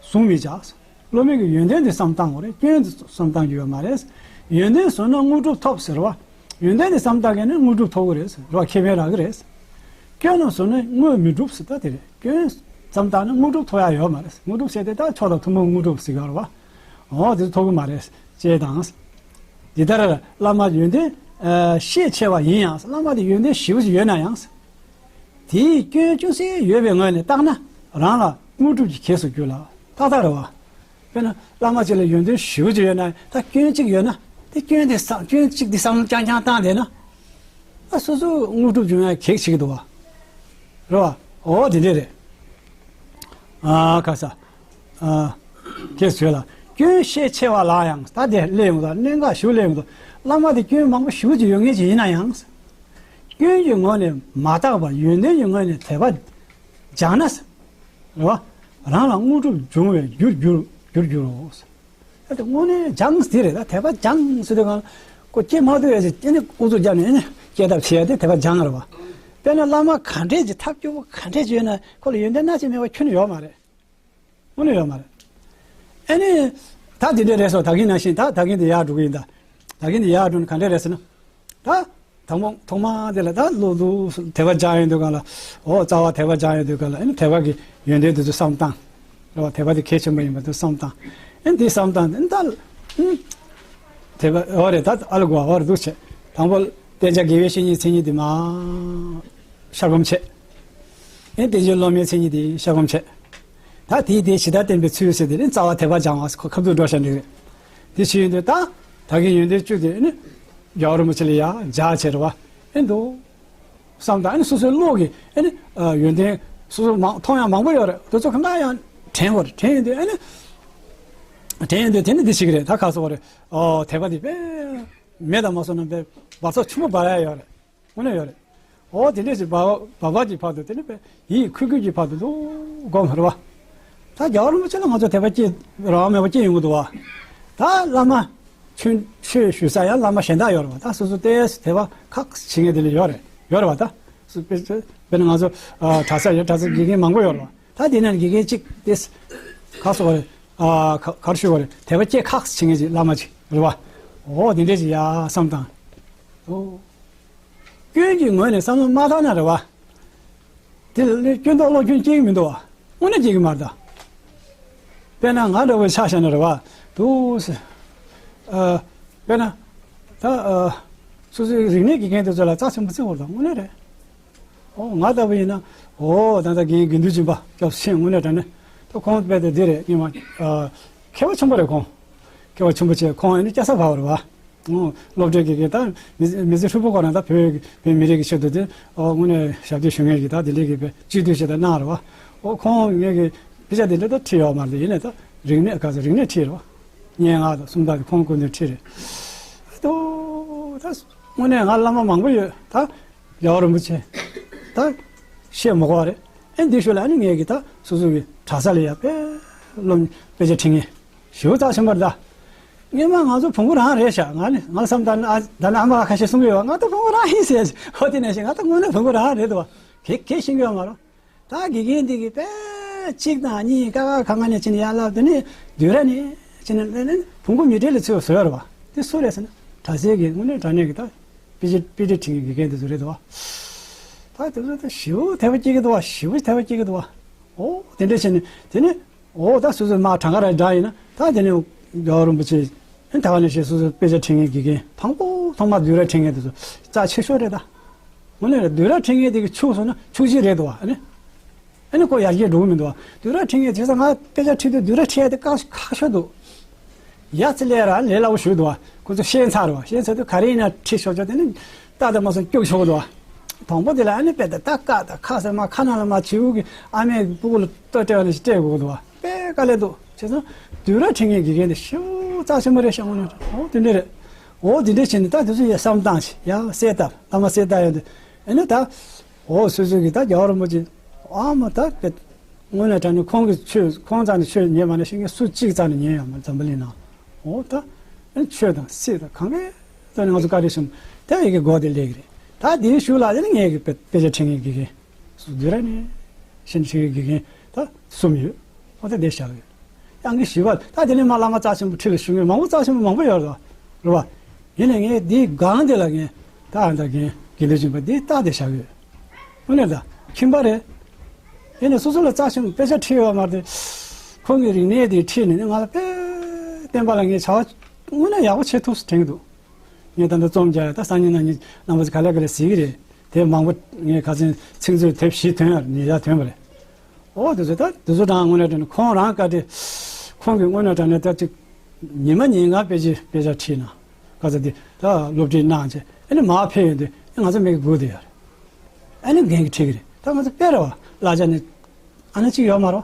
བཟུང་མི་བྱ། སློབ་དཔོན་གྱིས་ཡོན་ཏན་དེ་བསམ་བཏང་དགོས་རེད། སྐྱོན་དེ་བསམ་བཏང་རྒྱུ་ཡོད་མ་རེད། ཡོན་ཏན་བཟུང་ན་དངོས་གྲུབ་ཐོབ་ཟེར་བ། ཡོན་ཏན་དེ་བསམ་བཏང་མཁན་ནི་དངོས་གྲུབ་ཐོབ་ཀྱི་རེད་ཟེར་བ། ཁེ་ཕན་རག་གི་རེད། སྐྱོན་རྣམས་བཟུང་ན་དངོས་མི་འགྲུབ་ཟེར་ད་དེ་རེད། སྐྱོན་བསམ་བཏང་ན་དངོས་གྲུབ་ཐོབ་ཡ་ཡོད་མ་རེད། དངོས་གྲུབ་ཟེར་དེ་ད་མཆོག་དང་ཐུན་མོང་དངོས་གྲུབ་ཟེར་གྱི་ཡོད་རེད་བ། འོ་དེ་ཐོབ་ཀྱི་མ་རེད་ཅེས་དང་། འདི་ལྟར་བླ་མ་ཡོན་ཏན་ཤས་ཆེ་བ་ཡིན་ཡང་བླ་མ་དེ་ཡོན་ཏན་ཞེ་པོ་ཅིག་ཡོད་ན་ཡང་། དེའི་སྐྱོན་ཅུང་ཟད་ཡོད་པའི་ངོས་ནས་བརྟགས་ན་རང་ལ་དངོས་གྲུབ་ཀྱི་གེགས་སུ་འགྱུར་ལ་ཏག་ཏག་རེད་བ། དཔེར་ན་བླ་མ་ཅིག་ལ་ཡོན་ཏན་ཞེ་པོ་ཅིག་ཡོད་ན་ད་སྐྱོན་གཅིག་ཡོད་ན་དེ་སྐྱོན་དེ་བསམ་སྐྱོན་གཅིག་དེ་བསམ་བློ་རྐྱང་རྐྱང་བཏང་བསྡད་ན། ད་སོ་སོ་དངོས་གྲུབ་འབྱུང་ཡ་གེགས་བྱེད་ཀྱི་འདུག་བ། རེད་བ། འོ་དེ་འདྲས་རེད། ཨ་ཁ་ས། ཨ། ཁྱེད་ཚོས་ལ་སྐྱོན་ཤས་ཆེ་བ་ལ་ཡང་ད་དེ་སླེབས་ཡོང་དང་གནད་འགག་ཞིག་སླེབས་ཡོང་དང་བླ་མ་དེ་སྐྱོན་མང་པོ་ཞེ་པོ་ཅིག་ཡོད་མཁན་ཅིག་ཡིན་ན་ཡང་། སྐྱོན་གྱི་ངོས་ནས་མ་བརྟགས་པར་ཡོན་ཏན་གྱི་ངོས་ནས་དད་པ་སྦྱངས་ན། རེད་བ། རང་ལ་དངོས་གྲུབ་འབྱུང་བའི་རྒྱུར་འགྱུར་རྒྱུར་འགྱུར་རོ། ད་དེ་དངོས་གནས་སྦྱངས་དེ་རེད། ད་དད་པ་སྦྱངས་ཟེར་དུས་གང་ཁོ་སྐྱེ་མ་ཐུབ་ཡ་ཅིག་ཨེ་ནི་ཨུ་ཚུགས་རྒྱབ་ནས་ཨེ་ནི་སྐྱེ་ཐབས་བྱེད་ཡ་དེ་དད་པ་སྦྱངས་རེད་བ། དཔེར་ན་བླ་མ་ག་འདྲས་ཀྱི་ཐབས་སྐྱོ་པོ་ག་འདྲས་ཀྱི་ཡོད་ན་ཁོ་ལ་ཡོན་ཏན་སྣ་གཅིག་མེད་པ་ཁྱོན་ནས་ཡོད་མ་རེད། དངོས་གནས་ཡོད་མ་རེད། ཨེ་ནི། ད་དེ་འདྲས་རེད་སོ་ད་གིན་ནང་བཞིན་ད་ད་གིན་དེ་ཡར་འགྲོ་གི་ཡིན་ད། ད་གིན་དེ་ཡར་འགྲོ་ན་ག་འདྲས་རེད་ཟེར་ན། ད། དང་པོ་ཐོག་མ་དེ་ལ་ད་ལོ་ལོ་དད་པ་སྦྱང་ཡོང་དུས་ག་ལ། འོ་རྩ་བ་དད་པ་སྦྱང་ཡོང་དུས་ག་ལ་ཨེ་ནི་དད་པ་གི་ཡོན་ཏན་དེ་ཚོ་བསམ་བཏང་། རེད་བ། དད་པ་དེ་གལ་ཆེན་པོ་ཡིན་པ་དེ་བསམ་བཏང་། ཨེ་ནི་དེ་བསམ་བཏང་ཨེ་ནི་ད། ཨུམ། དད་པ་འོ་རེད་ད་ཨ་ལ་གོ་བ་འོ་རེད་འདུག་བྱས། དང་པོ་བསྟེན་བྱ་དགེ་བའི་བཤེས་གཉེན་མཚན་ཉིད་དེ་མ། ཤར་སྒོམ་བྱས། ཨེ་ནི་བསྟེན་བྱའི་སློབ་མའི་མཚན་ཉིད་དེ་ཤར་སྒོམ་བྱས། ད་དེའི་དེ་ཇི་ལྟར་བསྟེན་པའི་ཚུལ་ཟེར་དེ་ནི་རྩ་བ་དད་པ་སྦྱང་བ་ཁ་ཁ་ཐུག་འགྲོ་བྱ་འགྲིག་རེད། དེ་བྱས་ཡོང་དུས་ད། ད་གིན་ཡོན་ཏན་བཅུ་དེ་ནི། རྒྱལ་བ་རིན་པོ་ཆེ་ལ་ཡ་སྦྱར་བྱས་རེད་བ། ཨེ་འདུག་བསམ་དང་ཨ་ནི་སོ་སོའི་བློ་གིས་ཨ་ནི་ཡོན་ཏན་སོ་སོ་མང་མཐོང་ཡང་མང་པོ་ཡོད་རེད། དེ་ཚོ་གང་ག་ཡང་དྲན་བར་དྲན་ཡོང་དུས་ཨ་ནི། དྲན་ཡོང་དུས་དེ་ནི་འདི་ཞིག་རེད་ད་ག་སོ་བ་རེད། ཨོ་དད་པ་འདི་དཔེ་མེད་དང་མ་སོང་ན་དཔེ་བར་ཐག་ཆེན་པོ་འབར་ཡ་ཡོད་རེད། དངོས་གནས་ཡོད་རེད། ཨོ་དེ་འདྲས་ཞིག་འབར་འབར་བ་གྱི་བར་དུ་དེ་ནི་དཔེ་ཡིད་ཁུ་ཁུ་གྱི་བར་དུ་འདུག་སྒོམ་རེད་བ། ད་རྒྱལ་བ་རིན་པོ་ཆེ་ལ་ང་ཚོ་དད་པ་སྐྱེ་རང་མེད་པ་སྐྱེ་ཡོང་གི་འདུག་བ། ད་བླ་མ། ཆོས་ཆོས་ཞུ་ས་ཡང་བླ་མ་གཞན་དག་ཡོད་རེད་བ། ད་སོ་སོ་ཏོག་ཙམ་དད་པ་ཁག་བྱེད་མཁན་དེ་ལ་ཡོད་རེད། ཡོད་རེད་བ། ད་སོ་དཔེ་དཔེར་ན་ང་ཚོ་ཨ་གྲྭ་ས་ཡོད། གྲྭ་ས་དགེ་རྒན་མང་པོ་ཡོད་རེད་བ། ད་དེ་ནས་དགེ་རྒན་གཅིག་དེ་ཁག་སོ་བ་རེད། ཨ་ག་ག་རེ་ཞུ་བ་རེད། དད་པ་སྐྱེ་ཁག་བྱེད་མཁན་ཅིག་བླ་མ་ཅིག་རེད་བ། འོ་དེ་འདྲས་ཅིག་ཡ་བསམ་བཏང་། འོ། སྐྱོན་གྱི་ངོས་ནས་བསམ་བློ་མ་བཏང་ན་རེད་བ། དེ་ལ་སྐྱོན་འདོགས་བློ་སྐྱོན་སྐྱེ་གི་མི་འདུག་བ། དངོས་གནས་སྐྱེ་གི་མ་རེད་ད། དཔེར་ན་ང་འདྲ་བོ་ཆ་བཞག་ན་རེད་བ། འདུག་སེ། ཨ། དཔེར་ན། ད་ཨ། སོ་སོའི་རིག་གནས་ཀྱི་འགན་དེ་ཚོ་ལ་རྩ་ཆེན་པོ་བརྩི་དགོས་རེད་ད། དངོས་གནས་རེད། ཨོ་ང་ལྟ་བུ་ཡིན་ན། ཨོ་ད་ལྟ་རྒན་དགེ་འདུན་སྦྱིན་པ་སྐྱབས་སུ་མཆི། དངོས་གནས་དྲང་གནས་ད་ཁོང་དཔེ་དེ་འདི་རེད། སྙིང་མ། ཨ། མཁས་པ་ཆེན་པོ་རེད་ཁོང་། མཁས་པ་ཆེན་པོ་བྱས་ཁོང་ཨ་ནི་སྐྱ་སར་བབས་རེད་བ། ཨོ། སློབ་གྲྭའི་དགེ་རྒན་ད་མི་མི་ཚེ་ཧྲིལ་པོ་ཁོ་རང་ད་བོད་བོད་མི་རིགས་ཀྱི་ཆེད་དུ་དེ་ཨོ་དངོས་གནས་ཞབས་འདེགས་ཞུ་མཁན་གྱི་ད་དེ་འདྲའི་གི་དཔེ་སྤྱི་འཐུས་ཞིག་ད་གནང་རེད་བ། ཨོ་ཁོང་ངས་གི་དཔེ་ཆ་དེ་འདྲ་ད་ཁྲིད་ཡོད་མ་རེད། ཡིན་ནའི་ད་རིག་གནས་ག་ཚོད་རིག་གནས་ཁྲིད་རེད་བ། སྙན་ངག་དང་སུམ་རྟགས་དེ་ཁོང་སྐུ་མདུན་ཁྲིད་རེད། ཨ་ཏོ་ད་དངོས་གནས་ང་བླ་མ་མང་པོ་ཡོད་ད། རྒྱལ་བ་རིན་པོ་ཆེ། ད་བཤད་མི་དགོས་པ་རེད། ཨེ་འདི་ཞུ་ལ་ཨ་ནི་ངས་གི་ད་སོ་སོ་གི་གྲྭ་ས་ལ་ཡ་དཔེ་སློབ་དཔེ་ཆ་ཁྲིད་མཁན་ཞེ་པོ་རྩ་ཆེན་པོ་རེད་ད། སྔོན་མ་ང་ཚོ་བོང་བུ་རང་རེད་ཤག་ང་ནི་ང་བསམ་ད་ནི་ཨ་ད་ནི་ཨ་མ་ཁ་ཤས་གསུང་གི་ཡོད། ང་ད་བོང་བུ་རང་ཡིན་ཟེར། ཧོ་དེ་ནས་ཤེས། ང་ད་དངོས་གནས་བོང་བུ་རང་རེད་འདུག་བ། གེ་གེ་ཤེས་ཀྱི་ཡོད་མ་རེད། ད་དགེ་རྒན་འདི་གིས་དཔེ་གཅིག་དང་གཉིས་ཀ་ཁ་ཁ་ཁ་ནས་ཕྱིན་ཡར་ལབ་དུས་ནི་དུས་ར་ནས་ཕྱིན་ནས་བོང་གུ་མི་གྲལ་ལ་ཚུད་པ་བཟོས་རེད་བ། དེ་སུ་རེད་ཟེར་ན་གྲྭ་སའི་གི་དངོས་གནས་དྲང་གནས་ཀྱི་ད་དཔེ་ཆ་དཔེ་ཁྲིད་ཁྲིད་མཁན་དགེ་རྒན་དེ་ཚོ་རེད་དོ། ད་དེ་ཚོ་ད་ཞེ་པོ་དད་པ་སྐྱེ་གི་འདུག་བ། ཞེ་པོ་དད་པ་སྐྱེ་གི་འདུག་བ། ཨོ་དེ་འདྲས་བྱས་ནས་དེ་ནས་ཨོ་ད་སོ་སོའི་མ་གྲངས་ཀ་ར་འདྲ་ཡིན་ན་ད་དེ་ནས་རྒྱལ་བ་རིན་པོ་ཆེ་ཨེ་ད་ག་ནས་བཤད། སོ་སོའི་དཔེ་ཆ་ཁྲིད་མཁན་དགེ་རྒན་དང་པོ་ཐོག་མ་དུས་ར་ཁྲིད་མཁན་དེ་ཚོ་རྩ་ཆེ་ཤོས་རེད་ད། དངོས་གནས་རེད། དུས་ར་ཁྲིད་མཁན་དེ་གི་ཕྱུགས་སོང་ན་ཕྱུགས་ཅིག་རེད་འདུག་བ། ཨ་ནི། ཨ་ནི་ཁོ་ཡར་རྒྱས་འགྲོ་གི་མི་འདུག་བ། དུས་ར་ཁྲིད་མཁན་དེ་ཚོ་ང་དཔེ་ཆ་ཁྲིད་དུས་དུས་ར་ཁྲིད་ཡ་དེ་ཁག་ཁག་ཤོས་འདུག་ཡ་ཚི་ལས་ར་ལས་སླ་བོ་ཞུ་འདུག་བ། ཁོ་ཚོ་ཤེས་ཚར་བ། ཤེས་ཚར་དུས་ག་རེ་ཡིན་ན་ཁྲིད་ཆོག་ཆོག་དེ་ནི་ལྟ་དང་མ་སོང་སྐྱུག་ཆོག་འདུག་བ། དང་པོ་དེ་ལ་ཨ་ནི་དཔེ་དེ་ལྟ་ཀ་དང་ཁ་ཟེར་མ་ཁ་ན་ལ་མ་བྱིའུ་གི་ཨ་མའི་སྤུ་གུ་ལ་ལྟོས་སྤྲད་པ་ནས་ཞིག་སྤྲད་དགོས་འདུག་བ། དཔེ་དཀའ་ལས་འདུག་བྱས་ཙང་དུས་ར་ཁྲིད་མཁན་དགེ་རྒན་དེ་ཞེ་པོ་རྩ་ཆེན་པོ་རེད་ཤག་དངོས་གནས། འོ་དེ་འདྲས་རེད། འོ་དེ་འདྲས་བྱས་ནས་ད་དེ་ཚོ་ཡ་བསམ་བཏང་ཞིག་ཡ་གསལ་ལྟར་བླ་མ་གསལ་ལྟར་ཡོང་དུས་ཨ་ནི་ད། འོ་སོ་སོ་གི་ད་རྒྱལ་བ་རིན་པོ་ཆེ་ཨ་མ་ད་དཔེ་དངོས་གནས་དྲང་གནས་ཁོང་གི་ཆོས་ཁོང་རྩ་ནས་ཆོས་ཉན་མ་ནས་ཤེས་མཁན་སུ་གཅིག་རྩ་ནས་ཉན་ཡོད་མ་རེད་འཛམ་བུ་གླིང་ནང་། འོ་ད་ཨ་ཆོས་དང་སྲིད་དང་གང་གའི་རྩ་ནས་ང་ཚོ་བཀའ་དྲིན་ཆེན་པོ་ད་ཡི་གེ་སྒོ་དེ་སླེབས་ཀྱི་རེད། ད་དེའི་གཞུག་ལ་དེ་ནི་ངས་གི་དཔེ་དཔེ་ཆ་ཁྲིད་མཁན་དགེ་རྒན་སུ་དུས་ར་ནས་ཤེས་ཁྲིད་མཁན་དགེ་རྒན་ད་གསུམ་ཡོད། འོ་ད་དེ་བཞག་ཡོད། ཡང་གི་ཞུས་པ་ད་དེ་ནས་མ་བླ་མ་རྩ་ཆེན་པོ་ཁྲི་ལ་བཞུགས་མཁན་མང་པོ་རྩ་ཆེན་པོ་མང་པོ་ཡོད་རེད་བ། རེད་བ། ཡིན་ནའི་ངས་འདིའི་སྒང་དེ་ལ་ངས་ད་ཨ་ད་རྒན་དགེ་འདུན་ཆེན་པོ་འདི་རྟགས་དེ་བཞག་ཡོད། དངོས་གནས་ད་ཁྱིམ་པ་རེད། ཡིན་ནའི་སོ་སོ་ལ་རྩ་ཆེན་པོ་དཔེ་ཆ་ཁྲིད་ཡོད་མ་རེད། ཁོང་གི་རིག་གནས་དེ་ཁྲིད་ནས་ང་ལ་དཔེ་བསྟན་པ་ལ་ངས་བྱ་བ་དངོས་གནས་ཡག་པོ་བྱེད་ཐུབ་སོང་དྲན་གྱི་འདུག་ངས་ད་ལྟ་རྩོམ་རྒྱག་ཡ་ད་སང་ཉིན་གནངས་ཉིན་རྣམ་པ་ཚོ་ག་ལེ་ག་ལེ་གཟིགས་ཀྱི་རེད། དེབ་མང་པོ་ངས་ཁ་སང་ཚིག་མཛོད་དེབ་བཞི་ཐོན་ཡ་ཉིས་བརྒྱ་ཐོན་པ་རེད། ཨོ་དེ་ཚོ་ད་དེ་ཚོ་དང་དངོས་གནས་དྲང་གནས་ཁོང་རང་བཀའ་དྲིན། ཁོང་གི་དངོས་གནས་དྲང་གནས་ད་ཅིག་ཉི་མ་ཉིན་གང་དཔེ་ཆ་དཔེ་ཆ་ཁྲིད་ན་ག་ཚོད་དེ་ད་སློབ་ཁྲིད་གནང་བྱས་ཨ་ནི་མར་ཕེབས་ཡོང་དུས་ཨ་ང་ཚོ་མིག་གིས་སྒུག་བསྡད་ཡོད་རེད། ཨ་ནི་རྒན་གྱིས་ཁྲིད་ཀྱི་རེད། ད་ང་ཚོ་དཔེ་རེད་བ་གླ་ཆ་ནི་ཨ་ནི་གཅིག་ཡོད་མ་རེད།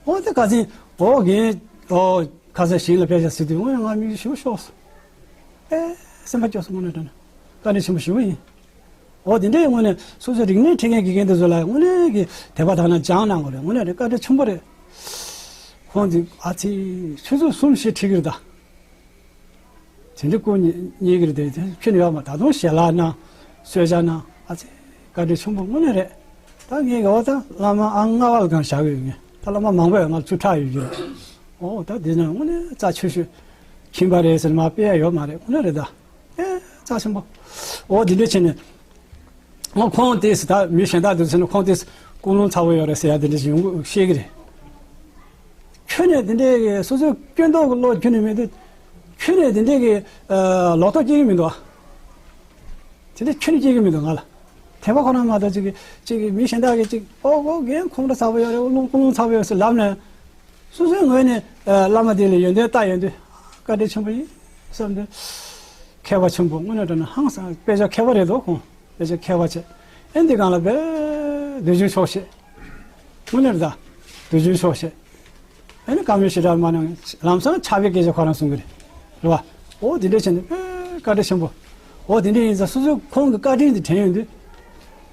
ཨོ་དེ་ཁ་སང་ཨོ་རྒན་ཨོ་ཁ་སང་ཞིང་ལ་དཔེ་ཆ་གཟིགས་དུས་དངོས་གནས་ང་མིག་ཆུ་ཞེ་པོ་ཤོར་སོང་། ཨེ་སེམས་པ་སྐྱོ་སོང་། དངོས་གནས་དྲང་གནས་བཀའ་དྲིན་ཆེན་པོ་ཞེ་པོ་ཡིན། འོ་དེ་འདྲའི་དངོས་གནས་སོ་སོའི་རིག་གནས་ཁྲིད་མཁན་དགེ་རྒན་དེ་ཚོ་ལ་དངོས་གནས་ཀྱི་དད་པ་དག་སྣང་སྦྱང་གནང་དགོས་རེད། དངོས་གནས་རེད། བཀའ་དྲིན་ཆེན་པོ་རེད། ཁོང་ཚོས་ཨ་ཙི་ཆུ་ཚོད་གསུམ་བཞི་ཁྲིད་ཀྱི་རེད་ད། དེ་འདྲའི་སྐུ་ཉེ་ཉེ་གི་རེད་དེ་ཁྱོན་ནས་ཡོད་མ། ད་དུང་ཞལ་ལག་གནང་གསོལ་ཇ་གནང་ཨ་ཙི་བཀའ་དྲིན་ཆེན་པོ་དངོས་གནས་རེད། ད་ངས་ག་བ་ད་བླ་མ་ཨང་ལྔ་པ་ལ་གང་བཞག་གི་ཡོད། ངས་ད་བླ་མ་མང་པོ་ཡོད། ང་ཚོ་ཁྲག་ཡོད་ཀྱི་རེད། འོ་ད་དེ་ན་དངོས་གནས་རྩ་ཆེ་ཤོས་ཁྱིམ་པ་རེད་ཟེར་མ་དཔེ་ཡ་ཡོད་མ་རེད། དངོས་གནས་རེད་ད། ཨེ་རྩ་ཆེན་པོ། འོ་འདི་འདྲ་བྱས་ནས། ང་ཁོང་དེས་ད་མི་གཞན་དག་དུ་ཟེར་ན་ཁོང་དེས་ཀུན་སློང་ཚ་བོ་ཡོད་རེད་ཟེར་ཡ་དེ་འདྲ་ཞིག་ཡོང་གི་ཤེས་ཀྱི་རེད། ཁྱོན་ནས་དེ་འདྲའི་གི་སོ་སོའི་སྐྱོན་འདོགས་ཀྱི་བློ་ཁྱོན་ནས་མེད་དུས། ཁྱོན་ནས་དེ་འདྲའི་གི་ཨ་ལོག་རྟོག་སྐྱེ་གི་མི་འདུག་ཨ། དེ་འདྲ་ཁྱོན་ནས་སྐྱེ་གི་མི་འདུག་ང་ལ། དད་པ་ཁོ་ན་མ་གཏོགས་ཅིག་གི་ཅིག་གི་མི་གཞན་དག་གིས་ཅིག་ཨོ་ཨོ་རྒན་ཁོང་ཁྲོ་ཚ་བོ་ཡོད་རེད། ཀུན་སློང་ཀུན་སློང་ཚ་བོ་ཡོད་ཟེར་ལབ་ནས། སོ་སོའི་ངོས་ནས་ཨ་བླ་མ་དེ་ལ་ཡོན་ཏན་ལྟ་ཡོང་དུས་བཀའ་དྲིན་ཆེན་པོ་ཡིན་བསམ་དུས། མཁས་པ་ཆེན་པོ་དངོས་གནས་དྲང་གནས་ཧང་སང་། དཔེ་ཆ་མཁས་པ་རེད་དོ་ཁོང་། དཔེ་ཆ་མཁས་པ་བྱས། ཨེ་འདི་སྒང་ལ་དཔེ་དུས་རྒྱུན་ཆོག་ཤེས། དངོས་གནས་རེད་ད། དུས་རྒྱུན་ཆོག་ཤེས། ཨེ་ནི་བཀའ་མོལ་ཞེ་དྲག་མ་གནང་། ལམ་སང་ཕྱག་དཔེ་སྐད་ཆ་ཁོ་རང་གསུང་གི་རེད། རེད་བ། འོ་དེ་འདྲ་བྱས་ནས་དཔེ་བཀའ་དྲིན་ཆེན་པོ། འོ་དེ་འདྲ་ཡིན་ཙང་སོ་སོའི་ཁོང་གི་བཀའ་དྲིན་དེ་དྲན་ཡོང་དུས།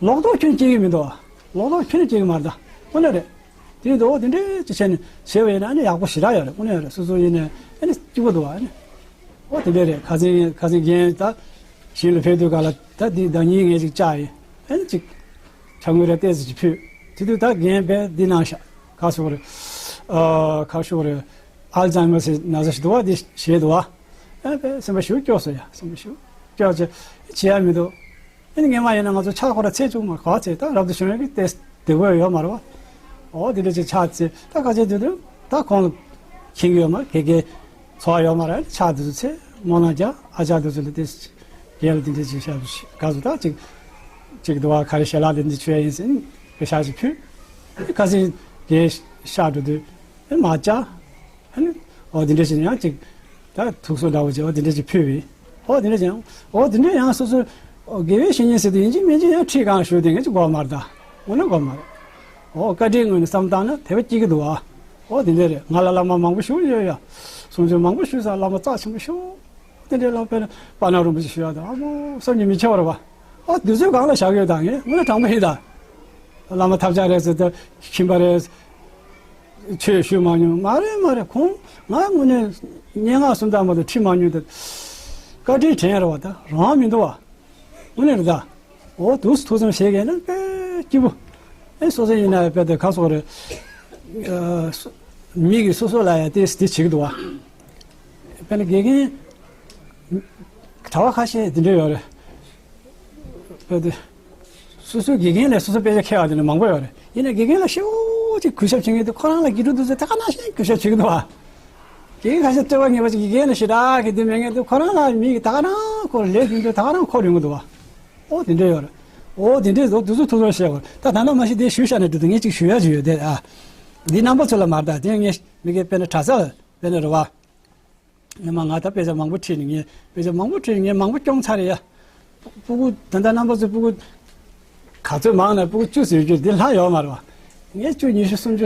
ལོག་རྟོག་ཁྱོན་སྐྱེ་གི་མི་འདུག་བ། ལོག་རྟོག་ཁྱོན་ནས་སྐྱེ་གི་མ་རེད་ད། དངོས་གནས་རེད། དེ་འདུག་འོ་དེ་འདྲའི་ཅིག་བྱས་ནས་བྱས་པ་ཡིན་ན་ཨ་ནི་ཡག་པོ་ཞེ་དྲག་ཡོད་རེད། དངོས་གནས་ཡོད་རེད། སོ་སོ་ཡིན་ནའི་ཨ་ནི་སྐྱིད་པོ་འདུག་བ། ཨ་ནི་ ཨོ་དེ་འདྲ་རེད། ཁ་སང་ཁ་སང་རྒན་ད་གཞིས་ལ་ཕེབས་དུས་ག་ལ་ད་འདི་ཟླ་ཉིན་ངས་ཅིག་བཅར་ཡིན། ཨེ་ཅིག་ཕྱག་དངུལ་ར་ཏོག་ཙམ་ཅིག་ཕུལ། དེ་དུས་ད་རྒན་དཔེ་འདི་གནང་ཤག་ཁ་ཤོར་རེད། ཨ་ཁ་ཤོར་རེད། ཨལ་ཛ་ཡེ་མར་སི་ན་ཚ་ཞིག་འདུག་བ། འདི་བྱས་འདུག་བ། ཨེ་དཔེ་སེམས་པ་ཞེ་པོ་སྐྱོ་སོང་ཡ། སེམས་པ་ཞེ་པོ་སྐྱོ་ཆེ། བྱེད་ཡ་མི་འདུག་ཨེ་ནི་ངས་མ་ཡིན་ན་ང་ཚོ་ཕྱག་ཁོ་ར་འཚལ་བཅུག་མ། ག་ཚད་ད་རབ་ཏུ་བྱུང་ཡ་གི་ཏོག་ཙམ་བདེ་པོ་ཡོད་མ་རེད་བ། ཨོ་དེ་འདྲ་ཅིག་ཕྱག་འཚལ། ད་ཁ་ཆེ་དུས་དུས་ད་ཁོང་ལ་མཁྱེན་གྱི་ཡོད་མ་རེད། དགེ་རྒན་ཚོར་བ་ཡོད་མ་རེད། ཕྱག་དེ་ཚོ་འཚལ། སྨོན་ལམ་རྒྱག་ཨ་ཅག་དེ་ཚོ་ལ་དེ་རྒན་ལ་དེ་འདྲ་ཅིག་བཤད་དགའ་བསུ་ད་ཅིག་ཅིག་འདུག་བ། ག་རེ་ཞལ་ལག་དེ་འདི་མཆོད་ཡ་ཡིན་ཟེར་ནས་དཔེ་ཞག་ཅིག་ཕུལ། ཁ་སང་རྒན་ཤག་འགྲོ་དུས་ཨེ་མར་བཅར། ཨ་ནི་ཨོ་དེ་འདྲ་ཞིག་ཡང་ཅིག་ད་ཐུགས་གསོ་འདྲ་བོ་ཅིག་ཨོ་དེ་འདྲ་ཅིག་ཕུལ་བས། ཨོ་དེ་འདྲ་ཅིག་ཡང་ཨོ་དེ་འདྲ་ཡང་སོ་སོ་ཨོ་དགེ་བའི་བཤེས་གཉེན་ཟེར་དུས་ཡིན་གཅིག་མིན་གཅིག་ཡང་ཁྲིད་གང་ཞུ་དེ་ངས་ཅིག་དགོས་མ་རེད་ད། དངོས་གནས་དགོས་མ་རེད། ཨོ་བཀའ་དྲིན་ངོས་ནས་བསམ་བཏང་ན་དད་པ་སྐྱེ་གི་འདུག་ཨ། ཨོ་དེ་འདྲ་རེད། ང་ལ་བླ་མ་མང་པོ་ཞིག་ཡོད་ཡ། གསུང་ཆོས་མང་པོ་ཞུས་ས་བླ་མ་རྩ་ཆེན་པོ་ཞིག་དེ་འདྲའི་བླ་མ་དཔེར་ན་པ་ན་རོམ་པ་ཞིག་ཞུ་ཡ་དང་ཨ་མོ་བསམ་གྱིས་མི་ཁྱབ་པ་རེད་བ། ཨོ་དུས་ཚོད་གང་ལ་བཞག་ཡོད་དང་ངས་དངོས་གནས་དྲང་པོ་ཡིན་ད། བླ་མ་ཐབས་ཆག་རེད་ཟེར་ད་ཁྱིམ་པ་རེད། ཆོས་ཞུ་མ་མྱོང་མ་རེད་མ་རེད། ཁོང་ང་དངོས་གནས་སྙན་ངག་སུམ་རྟགས་མ་གཏོགས་ཁྲིད་མ་མྱོང་དེ། བཀའ་དྲིན་དྲན་རེད་བ། ད་རང་མི་འདུག་བ། དངོས་གནས་རེད་ད། ཨོ་དུས་སུ་ཐུགས་བསམ་བཞེས་མཁན་ནི་དཔེ་སྐྱིད་པོ། ཨེ་སོ་སོ་ཡིན་ན་དཔེ་དེ་ཁ་སོག་རེད། ཨ་སོ་མི་གིས་སོ་སོ་ལ་ཡ་དེ་དེ་བྱེད་ཀྱི་འདུག་བ། དཔེར་ན་དགེ་རྒན་གྲྭ་པ་ཁ་ཤས་དེ་འདྲ་ཡོད་རེད། དཔེ་དེ། སོ་སོའི་དགེ་རྒན་ལས་སོ་སོ་དཔེ་ཆ་མཁས་པ་དེ་ནི་མང་པོ་ཡོད་རེད། ཡིན་ནའི་དགེ་རྒན་ལ་ཞེ་པོ་ཅིག་གུས་ཞབས་བྱེད་མཁན་དེ་ཁོ་རང་ལ་དགེ་ཕྲུག་དེ་ཚོས་ད་ག་ནང་བཞིན་གུས་ཞབས་བྱེད་ཀྱི་འདུག་བ། དགེ་རྒན་ཁ་ཤས་བརྩེ་བ་ངེས་པ་ཅིག་དགེ་རྒན་ལ་ཞེ་དྲག་གི་དེ་མེད་མཁན་དེ་ཁོ་རང་ལ་མི་གི་ད་ག་རང་ཁོ་ལས་དེ་འདྲ་ད་ག་རང་ཁོ་ཡོང་གི་འདུག་བ། ཨོ་དེ་འདྲ་ཡོད་རེད། ཨོ་དེ་འདྲས་ཟོ་དུས་ཚོད་ཐུག་ཚོད་བཤད་དགོས། ད་ད་ནང་མ་གཞི་དེ་ཞུས་བཞག་ནས་འགྲོ་དུས་ངས་ཅིག་ཞུ་ཡ་ཅིག་ཡོད་དེ་ཨ། འདི་རྣམ་པ་ཚོ་ལ་མ་རེད་ད། དེ་ངས་མི་གི་དཔེར་ན་གྲྭ་ས་ལ་དཔེར་ན་རེད་བ། ངས་མ་ང་ད་དཔེ་ཆ་མང་པོ་ཁྲིད་ནས་ངས་དཔེ་ཆ་མང་པོ་ཁྲིད་ནས་ངས་མང་པོ་སྐྱོང་ཚར་རེད་ཡ། སྤུ་གུ་ད་ལྟ་རྣམ་པ་ཚོ་སྤུ་གུ་ག་ཚོད་མང་ན་སྤུ་གུ་བཅུ་ཟེར་རྒྱུ་འདི་ལྷག་ཡོད་མ་རེད་བ། ངས་བཅུ་ཉི་ཤུ་སུམ་ཅུ་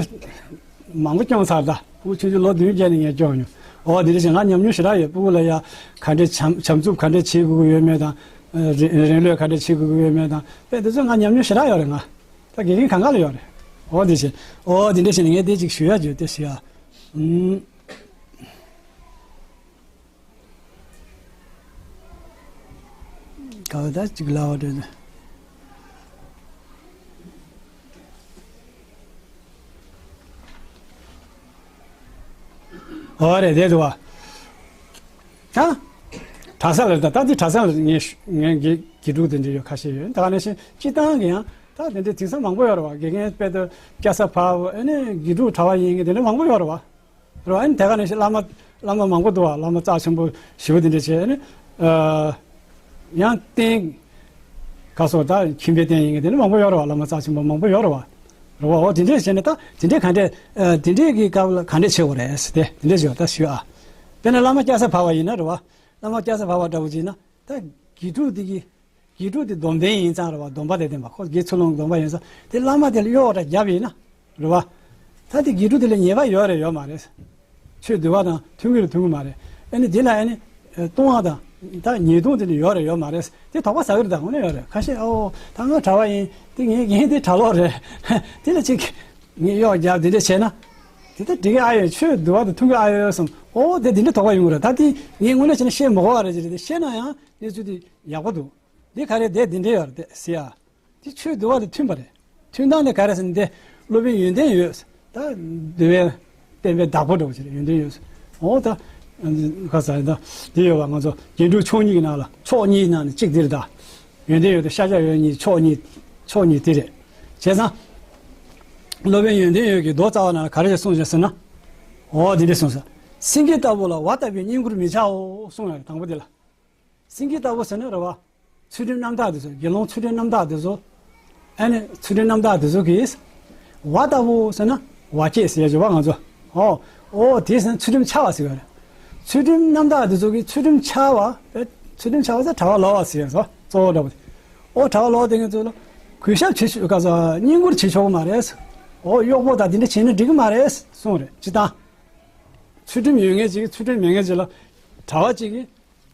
མང་པོ་སྐྱོང་ཚར་ད། སྤུ་གུ་ཆུང་ཆུང་ལོ་བདུན་བརྒྱད་ནས་ངས་སྐྱོང་མྱོང་། འོ་འདི་འདྲ་ཞིག་ང་ཉམས་མྱོང་ཞེ་དྲག་ཡོད། སྤུ་གུ་ལ་ཡ་ག་འདྲས་བྱམས་བྱམས་བརྩེ་ག་འདྲས་བྱེད་དགོས་ཀྱི་ཡོད་མེད་དང་། རིང་རིང་ལོས་ག་འདྲས་བྱེད་དགོས་ཀྱི་ཡོད་མེད་དང་དཔེ་འདི་ཚོ་ང་ཉམས་མྱོང་ཞེ་དྲག་ཡོད་རེད་ང་། ད་དགེ་རྒན་གང་ག་ལ་ཡོད་རེད། འོ་འདི་བྱས། འོ་འདི་འདྲ་བྱས་ནས་ངས་འདི་ཅིག་ཞུ་ཡ་བརྗོད་དེ་ཞུ་ཡ། ཨུམ། ག་བ་ད་ཅིག་ལ་བ་འདྲ་ནས། འོ་རེད་དེ་འདུག་བ། ད། གྲྭ་ས་ལ་ད་ད་འདི་གྲྭ་ས་ལ་ངས་ངས་དགེ་དགེ་ཕྲུག་དེ་འདྲ་ཡོད་ཁ་ཤས་ཡོད། ད་ག་ནང་བཞིན་སྤྱི་བཏང་གི་ཡང་ད་དེ་འདྲའི་དེང་སང་མང་པོ་ཡོད་རེད་བ། དགེ་རྒན་དཔེ་དེ་སྐྱ་ས་བབས་ཨ་ནི་དགེ་ཕྲུག་གྲྭ་པ་ཡིན་གི་དེ་འདྲ་མང་པོ་ཡོད་རེད་བ། རེད་བ། ཨ་ནི་དེ་ག་ནང་བཞིན་བླ་མ་བླ་མ་མང་པོ་འདུག་བ། བླ་མ་རྩ་ཆེན་པོ་ཞེ་པོ་དེ་འདྲ་བྱས་ཨ་ནི། ཡང་རྟེན། ག་སོགས་ད་ཁྱིམ་པའི་རྟེན་ཡིན་གི་དེ་འདྲ་མང་པོ་ཡོད་རེད་བ། བླ་མ་རྩ་ཆེན་པོ་མང་པོ་ཡོད་རེད་བ། རེད་བ། འོ་དེ་འདྲས་བྱས་ནས་ད་དེ་འདྲས་ག་འདྲས་དེ་འདྲས་ཀྱི་སྐབས་ལ་ག་འདྲས་བྱེད་དགོས་རེད་ཟེར་ཏེ་དེ་འདྲས་བྱེད་པ་ད་ཞུ་ཨ། དཔེར་ན་བླ་མ་སྐྱ་ས་བབས་པ་ཡིན་ན་རེད་བ། བླ་མ་སྐྱ་ས་བབས་པ་འདྲ་བོ་ཅིག་ཡིན་ན་ད་དགེ་ཕྲུག་དེ་གི་དགེ་ཕྲུག་དེ་སྡོམ་ལྡན་ཡིན་ཙང་རེད་བ། སྡོམ་པ་དང་ལྡན་པ་ཁོ་དགེ་ཚུལ་སློང་སྡོམ་པ་ཡིན་ཙང་དེ་བླ་མ་དེ་ལ་གཡོག་ར་བརྒྱབ་ཡིན་ན། རེད་བ། ད་དེ་དགེ་ཕྲུག་དེ་ལ་ཉེས་པ་ཡོད་རེད་ཡོད་མ་རེད། ཆོས་འདུལ་བ་དང་མཐུན་གྱི་རེད་མཐུན་གྱི་མ་རེད། ཨ་ནི་དེ་ལ་ཨ་ནི་ལྟུང་བ་དང་ད་ཉེས་ལྟུང་དེ་འདྲ་ཡོད་རེད་ཡོད་མ་རེད། དེ་དོགས་པ་ཟ་གི་རེད། ད་དངོས་གནས་ཡོད་རེད། ཁ་ཤས་ཨོ་ད་ང་གྲྭ་པ་ཡིན་དེ་ངའི་རྒན་དེ་གྲྭ་ལོག་རེད། དེ་ལ་ཅིག་ངས་གཡོག་རྒྱབ་དེ་འདྲ་བྱས་ན། དེ་ལྟར་འགྲིག་གི་ཨ་ཡོད། ཆོས་འདུལ་བ་དང་མཐུན་གྱི་ཨ་ཡོད་གསུངས། ཨོ་དེ་དེ་འདྲ་དོགས་པ་ཡོང་གི་རེད། ད་དེ་ངས་དངོས་གནས་བྱས་ན་བཤད་མི་དགོས་པ་རེད་ཅེས་རེད། དེ་བཤད་ན་ཡང་གནས་ཚུལ་དེ་ཡག་པོ་འདུག་འདི་ག་རེ་དེ་འདི་འདྲ་ཡོད་རེད་དེ་ཟེར་ཡ། འདི་ཆོས་འདུལ་བ་དང་མཐུན་པ་རེད། མཐུན་སྟངས་དེ་ག་རེ་ཟེར་ན་འདི་སློབ་དཔོན་ཡོན་ཏན་ཡོད། ད་འདུལ་བའི་བསྟན་པའི་བདག་པོ་འདྲ་བོ་ཅིག་རེད། ཡོན་ཏན་ཡོད། འོ་ད་ཁ་ས་ད་འདི་ཡོད་པ་ང་ཚོ་རྒྱན་དྲུག་མཆོག་གཉིས་ཀྱི་ནང་ལ་མཆོག་གཉིས་ནང་ནས་གཅིག་འདི་རེད་ད། ཡོན་ཏན་ཡོད་དེ་ཤཱཀྱ་ཡོན་གཉིས་མཆོག་གཉིས་མཆོག་གཉིས་དེ་རེད། བྱས་ཙང་སློབ་དཔོན་ཡོན་ཏན་ཡོད་ཀྱིས་མདོ་རྩ་བ་ནང་ལ་ག་རེ་གསུངས་ཤག་ཟེར་ན། འོ་འདི་འདྲ་གསུངས་ས། སེང་གེ་ལྟ་བུ་ལ་བ་ལྟ་བུའི་བསྙེན་བཀུར་མི་བྱའོ་གསུངས་ཡོད་རེད་དང་པོ་འདི་ལ། སེང་གེ་ལྟ་བུ་ཟེར་ན་རེད་བ། ཚུལ་ཁྲིམས་རྣམ་དག་དེ་ཚོ་དགེ་སློང་ཚུལ་ཁྲིམས་རྣམ་དག་དེ་ཚོ། ཨ་ནི་ཚུལ་ཁྲིམས་རྣམ་དག་དེ་ཚོ་གིས། བ་ལྟ་བུ་ཟེར་ན་བ་སྐྱེས་ཟེར་ཡ་བ་ང་ཚོ། ཨོ། ཨོ་དེ་ཟེར་ན་ཚུལ་ཁྲིམས་འཆལ་བ་ཟེར་བ་རེད། ཚུལ་ཁྲིམས་རྣམ་དག་དེ་ཚོ་གིས་ཚུལ་ཁྲིམས་འཆལ་བ། ཚུལ་ཁྲིམས་འཆལ་བ་ཟེར་གྲྭ་པ་ལོག་པ་ཟེར་ཡ་བཟོ་གཙོ་བོ་འདྲ་བོ་དེ། ཨོ་གྲྭ་པ་ལོག་དེ་ངེད་ཚོ་ལ་གུས་ཞབས་བྱེད་ཆོག་ག་ས་བསྙེན་བཀུར་བྱེད་ཆོག་གི་མ་རེད། ཨོ་གཡོག་པོ་དང་དེ་འདྲ་བྱེད་ན་འགྲིག་གི་མ་རེད་གསུངས་རེད་སྤྱིར་བཏང་། ཚུལ་ཁྲིམས་ཡོད་མཁན་ཅིག་ཚུལ་ཁྲིམས་མེད་མཁན་ཅིག་ལ་གྲྭ་པ་ཅིག་གིས།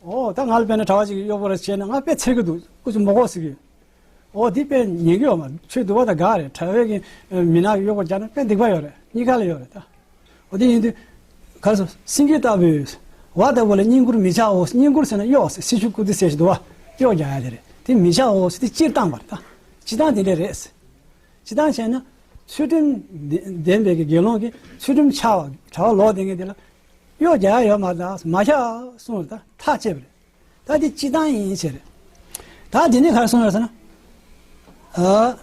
ཨོ་ད་ང་ལ་དཔེར་ན་གྲྭ་པ་ཅིག་གིས་གཡོག་པོ་ར་བྱས་ན་ང་དཔེ་འཚེར་གི་འདུག་སྐུ་ཚོ་མི་དགོས་ཟེར་གི། ཨོ་འདི་དཔེ་ཉན་གི་ཡོད་མ་རེད། ཆོས་འདུལ་བ་དང་འགལ་རེད། གྲྭ་པའི་གི་མི་ནག་གི་གཡོག་པོ་རྒྱག་ན་དཔེ་སྡིག་པ་ཡོད་རེད། གཉིས་ཀ་ལ་ཡོད་རེད་ད། ཨོ་དེ་ཡིན་དུས་ག་སོ་སེང་གེ་ལྟ་བུའི་ བ་ལྟ་བུ་ལ་བསྙེན་བཀུར་མི་བྱའོ། བསྙེན་བཀུར་ཟེར་ན་གཡོག་ཟེར། སི་ཆུ་ཀུ་ཏི་ཟེར་ཞིག་འདུག་བ། གཡོག་རྒྱག་ཡ་དེ་རེད། དེ་མི་བྱའོ་ཟེར། དེ་སྤྱིར་བཏང་བ་རེད་ད། སྤྱིར་བཏང་དེ་འདྲ་རེད། སྤྱིར་བཏང་བྱས་ན། ཚུལ་ཁྲིམས་ལྡན་པའི་གི་དགེ་སློང་གིས་ཚུལ་ཁྲིམས་འཆལ་བ་གྲྭ་པ་ལོག་བསྡད་མཁན་དེ་ལ་གཡོག་རྒྱག་ཡ་ཡོད་མ་རེད། ད་མ་བྱ་གསུངས་རེད། ད་ཐག་བཅད་པ་རེད། ད་དེ་སྤྱིར་བཏང་ཡིན་ཟེར་རེད། ད་དེ་ནས་ག་རེ་གསུངས་ཡོད་ཟེར་ན། ཨ།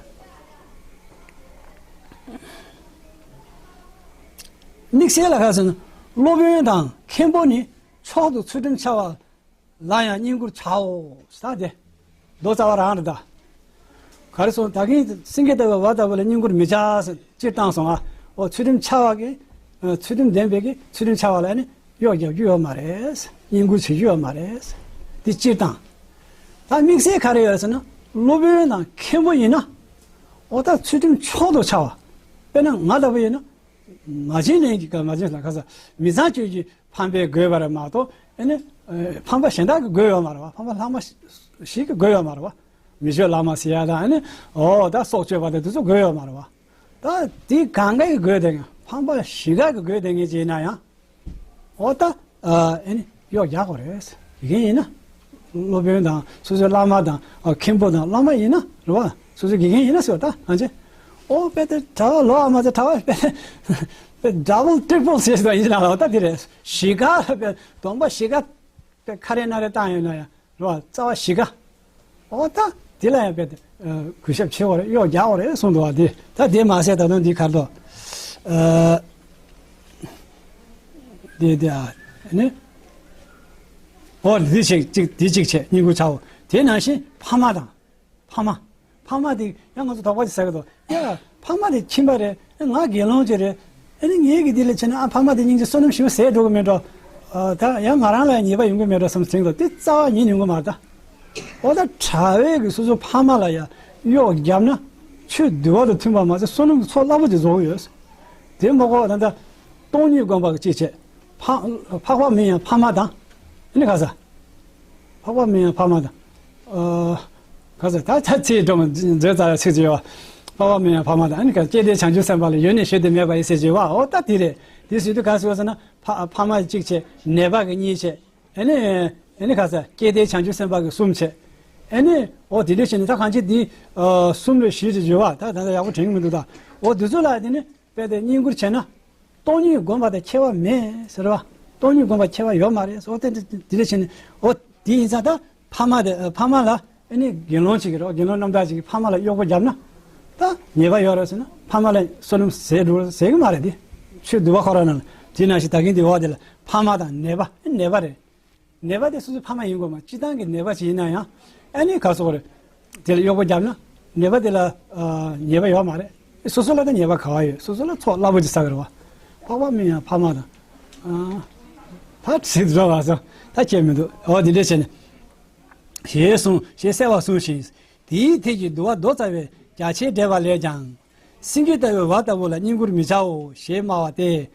དམིགས་བསལ་ལ་ག་རེ་ཟེར་ན། སློབ་དཔོན་དང་མཁན་པོ་ནི་མཆོག་ཏུ་ཚུལ་ཁྲིམས་འཆལ་བ་ལ་ཡང་བསྙེན་བཀུར་བྱའོ། ད་དེ་མདོ་རྩ་བ་རང་རེད་ད། ག་རེ་སོང་། ད་གིན་སེང་གེ་ལྟ་བུ་བ་ལྟ་བུ་ལ་བསྙེན་བཀུར་མི་བྱ་ཟེར། སྤྱིར་བཏང་སོང་ང་། འོ་ཚུལ་ཁྲིམས་འཆལ་བ་གི། ཨ། ཚུལ་ཁྲིམས་ལྡན་པའི་གི་ཚུལ་ཁྲིམས་འཆལ་བ་ལ་ནི་གཡོག་རྒྱག་རྒྱུ་ཡོད་མ་རེད། བསྙེན་བཀུར་བྱེད་རྒྱུ་ཡོད་མ་རེད། འདི་སྤྱིར་བཏང་། ད་དམིགས་བསལ་ག་རེ་ཡོད་ཟེར་ན། སློབ་དཔོན་དང་མཁན་པོ་ཡིན་ན། འོ་ད་ཚུལ་ཁྲིམས་མཆོག་ཏུ་འཆལ་བ། དཔེར་ན་ང་ལྟ་བུ་ཡིན་ན། མ་བྱིན་ལེན་གྱི་སྐབས། མ་བྱིན་ལེན་ག་ས། མི་ཚངས་སྤྱོད་ཀྱི་ཕམ་པའི་དགོས་པ་རེད་མ་གཏོགས། ཨ་ནི། ཨ། ཕམ་པ་གཞན་དག་གི་དགོས་ཡོད་མ་རེད་བ། ཕམ་པ་ལྷག་མ་ཞིག་གི་དགོས་ཡོད་མ་རེད་བ། མི་ཆོས་ལྷག་མ་ཟེར་ཡ་དང་། ཨ་ནི། འོ་ད་སྲོག་གཅོད་པ་དང་དེ་ཚོ་དགོས་ཡོད་མ་རེད་བ། ད་དེ་གང་ག་གི་དགོས་བསྡད་མཁན། ཕམ་པ་བཞི་ག་གི་དགོས་བསྡད་མཁན་ཅིག་ཡིན་ན་ཡང་། འོ་ད། ཨ། ཨ་ནི་གཡོག་རྒྱག་དགོས་རེད། དགེ་རྒན་ཡིན་ན། སློབ་དཔོན་དང་སོ་སོའི་བླ་མ་དང་། ཨ། མཁན་པོ་དང་བླ་མ་ཡིན་ན་རེད་བ། སོ་སོའི་དགེ་རྒན་ཡིན་ན་ཟེར་བ་ད་ང་ཚོས། ཨོ་དཔེ་དེ་གྲྭ་པ་ལོག་ཨ་མ་ཚོ་གྲྭ་པ་དཔེ་དེ་ཌབ་བལ་ཊི་རི་པལ་ཟེར་ཟེར་བ་ཡིན་ན་ལ་བ་ད་དེ་རེད། བཞི་ག་དཔེ་གདོང་པ་བཞི་ག་དཔེ་ཁ་རེ་སྣ་རེ་བཏང་ཡོད་ན་ཡང་རེད་བ། རྩ་བ་བཞི་ག། ཨོ་ད་དེ་ལ་ཡང་དཔེ་དེ། ཨ། གུས་ཞབས་བྱེད་དགོས་རེད། གཡོག་རྒྱག་དགོས་རེད་གསུངས་འདུག་བ། དེ་ད་དེ་མ་ཟད་ད་དུང་འདི་ག་རེ་འདུག་ཨ། དེ་དེ། ཨ་ནི། ཨོ་འདི་ཞིག་ཅིག་དེ་གཅིག་བྱས། བསྙེན་བཀུར་བྱའོ། དེ་ནང་བཞིན་ཕ་མ་དང་། ཕ་མ། ཕ་མ་དེ་ཡང་ང་ཚོ་དོགས་པ་ཅིག་ཟ་གི་འདུག་ཡ། ཕ་མ་དེ་ཁྱིམ་པ་རེད། ང་དགེ་སློང་ཅིག་རེད། ཨ་ནི་ངེད་ཀྱི་དེ་ལ་བྱས་ན། ཨ། ཕ་མ་དེ་སྙིང་རྗེ། བསོད་ནམས་ཞེ་པོ་ཟད་འགྲོ་གི་མེད་འགྲོ། ཨ། ད་ཡང་ང་རང་ལ་ཡང་ཉེས་པ་ཡོང་གི་མེད་འགྲོ་བསམ་དྲན་གི་འདུག་དེ་རྩ་བ་ཉིད་ཡོང་གི་མ་རེད་ད། འོ་ད་གྲྭ་པས་གི་སོ་སོ་ཕ་མ་ལ་ཡང་གཡོག་བརྒྱབ་ན། ཆོས་འདུལ་བ་དང་མཐུན་པ་མ་ཟད་བསོད་ནམས་ཀྱི་ཚོགས་རླབས་པོ་ཆེ་རྫོགས་ཡོད། དེ་མ་གཏོགས་ད་ལྟ་སྟོང་ཉིད་སྒོམ་པ་གི་ཅིག་བྱས། ཕ། འཕགས་པ་མིན་ཡང་ཕ་མ་དང་། ཨ་ནི་ག་ས། འཕགས་པ་མིན་ཡང་ཕ་མ་དང་། ཨ། ག་ས། ད་ད་ཚེ་སྒྲོལ་མ་མཛད་ཙ་ཡ་ཚིག་ཅིག་ཡོད་བ། འཕགས་པ་མིན་ཡང་ཕ་མ་དང་། ཨ་ནི་ག། སྐྱེ་མཐའི་བྱང་ཆུབ་སེམས་དཔའ་ལ། ཡོད་ནས་ཞུ་དེ་མེད་པ་ཡི་ཟེར་གྱི་ཡོད་བ། འོ་ད་དེ་རེད། དེ་ཟེར་དུས་ག་ཟེར་བ་ཟེར་ན། ཕ། ཕ་མ་གཅིག་བྱས། ནད་པ་གི་གཉིས་བྱས། ཨ་ནི། ཨ་ནི་ག་ས། སྐྱེ་མཐའི་བྱང་ཆུབ་སེམས་དཔའ་གི་གསུམ་བྱས། ཨ་ནི། འོ་དེ་འདྲ་བྱས་ནས་ད་གང་ཅི་འདི། ཨ། གསུམ་རེ་བཞི་རེ་བརྗོད་བ། ད་ད་ལྟ་ཡག་པོ་དྲན་གི་མི་འདུག་ད། འོ་དེ་ཚོ་ལ་དེ་ནི་དཔེ་དེ་བསྙེན་བཀུར་བྱས་ན། སྟོང་ཉིད་སྒོམ་པ་དང་ཁྱད་པར་མེད་ཟེར་བ། སྟོང་ཉིད་སྒོམ་པ་ཁྱད་པར་ཡོད་མ་རེད་ཟེར། འོ་དེ་འདྲ་དེ་འདྲ་བྱས་ནས། འོ་དེ་ཡིན་ཙང་ད་ཕ་མ་དེ། ཨ། ཕ་མ་ལ། ཨ་ནི་དགེ་སློང་ཅིག་གིས་རོ། དགེ་སློང་རྣམ་དག་ཅིག་གིས་ཕ་མ་ལ་གཡོག་པོ་བརྒྱབ་ན། ད་ཉེས་པ་ཡོད་རེད་ཟེར་ན། ཕ་མ་ལ་བསོད་ནམས་ཟད་འགྲོ་ཟེར་གི་མ་རེད་དེ། ཆོས་འདུལ་བ་ཁོ་རང་ནང་ལ། དེ་ནང་བཞིན་ད་གིན་དེ་འོག་དེ་ལ་ཕ་མ་དང་ནད་པ། ནད་པ་རེད། ནད་པ་དེ་སོ་སོའི་ཕ་མ་ཡིན་དགོས་མ། སྤྱིར་བཏང་གི་ནད་པ་ཅིག་ཡིན་ན་ཡང་། ཨ་ནི་ག་ཟེར་དགོས་རེད། དེ་ལ་གཡོག་པོ་བརྒྱབ་ན་ནད་པ་དེ་ལ། ཨ། ཉེས་པ་ཡོད་མ་རེད། སོ་སོ་ལ་ད་ཉེས་པ་ག་བ་ཡོད། སོ་སོ་ལ་ཚོགས་རླབས་པོ་ཆེ་བསགས་ཀྱི་རེད་བ། འཕགས་པ་མིན་ཡང་ཕ་མ་དང་། ཨ། ད་ཚིག་འགྲོ་བ་སོང་། ད་ཁྱད་མི་འདུག་འོ་དེ་འདྲ་བྱས་ནས། ཞེས་གསུངས། ཞེས་གསལ་བར་གསུངས་ཤིང་། དེའི་ཐད་ཀྱི་བསྡུ་བ་མདོ་རྩ་བའི་རྒྱ་ཆེར་འགྲེལ་པ་ལས་ཀྱང་། སེང་གེ་ལྟ་བུའི་བ་ལྟ་བུ་ལ་བསྙེན་བཀུར་མི་བྱའོ་ཞེས་སྨྲ་བ་སྟེ།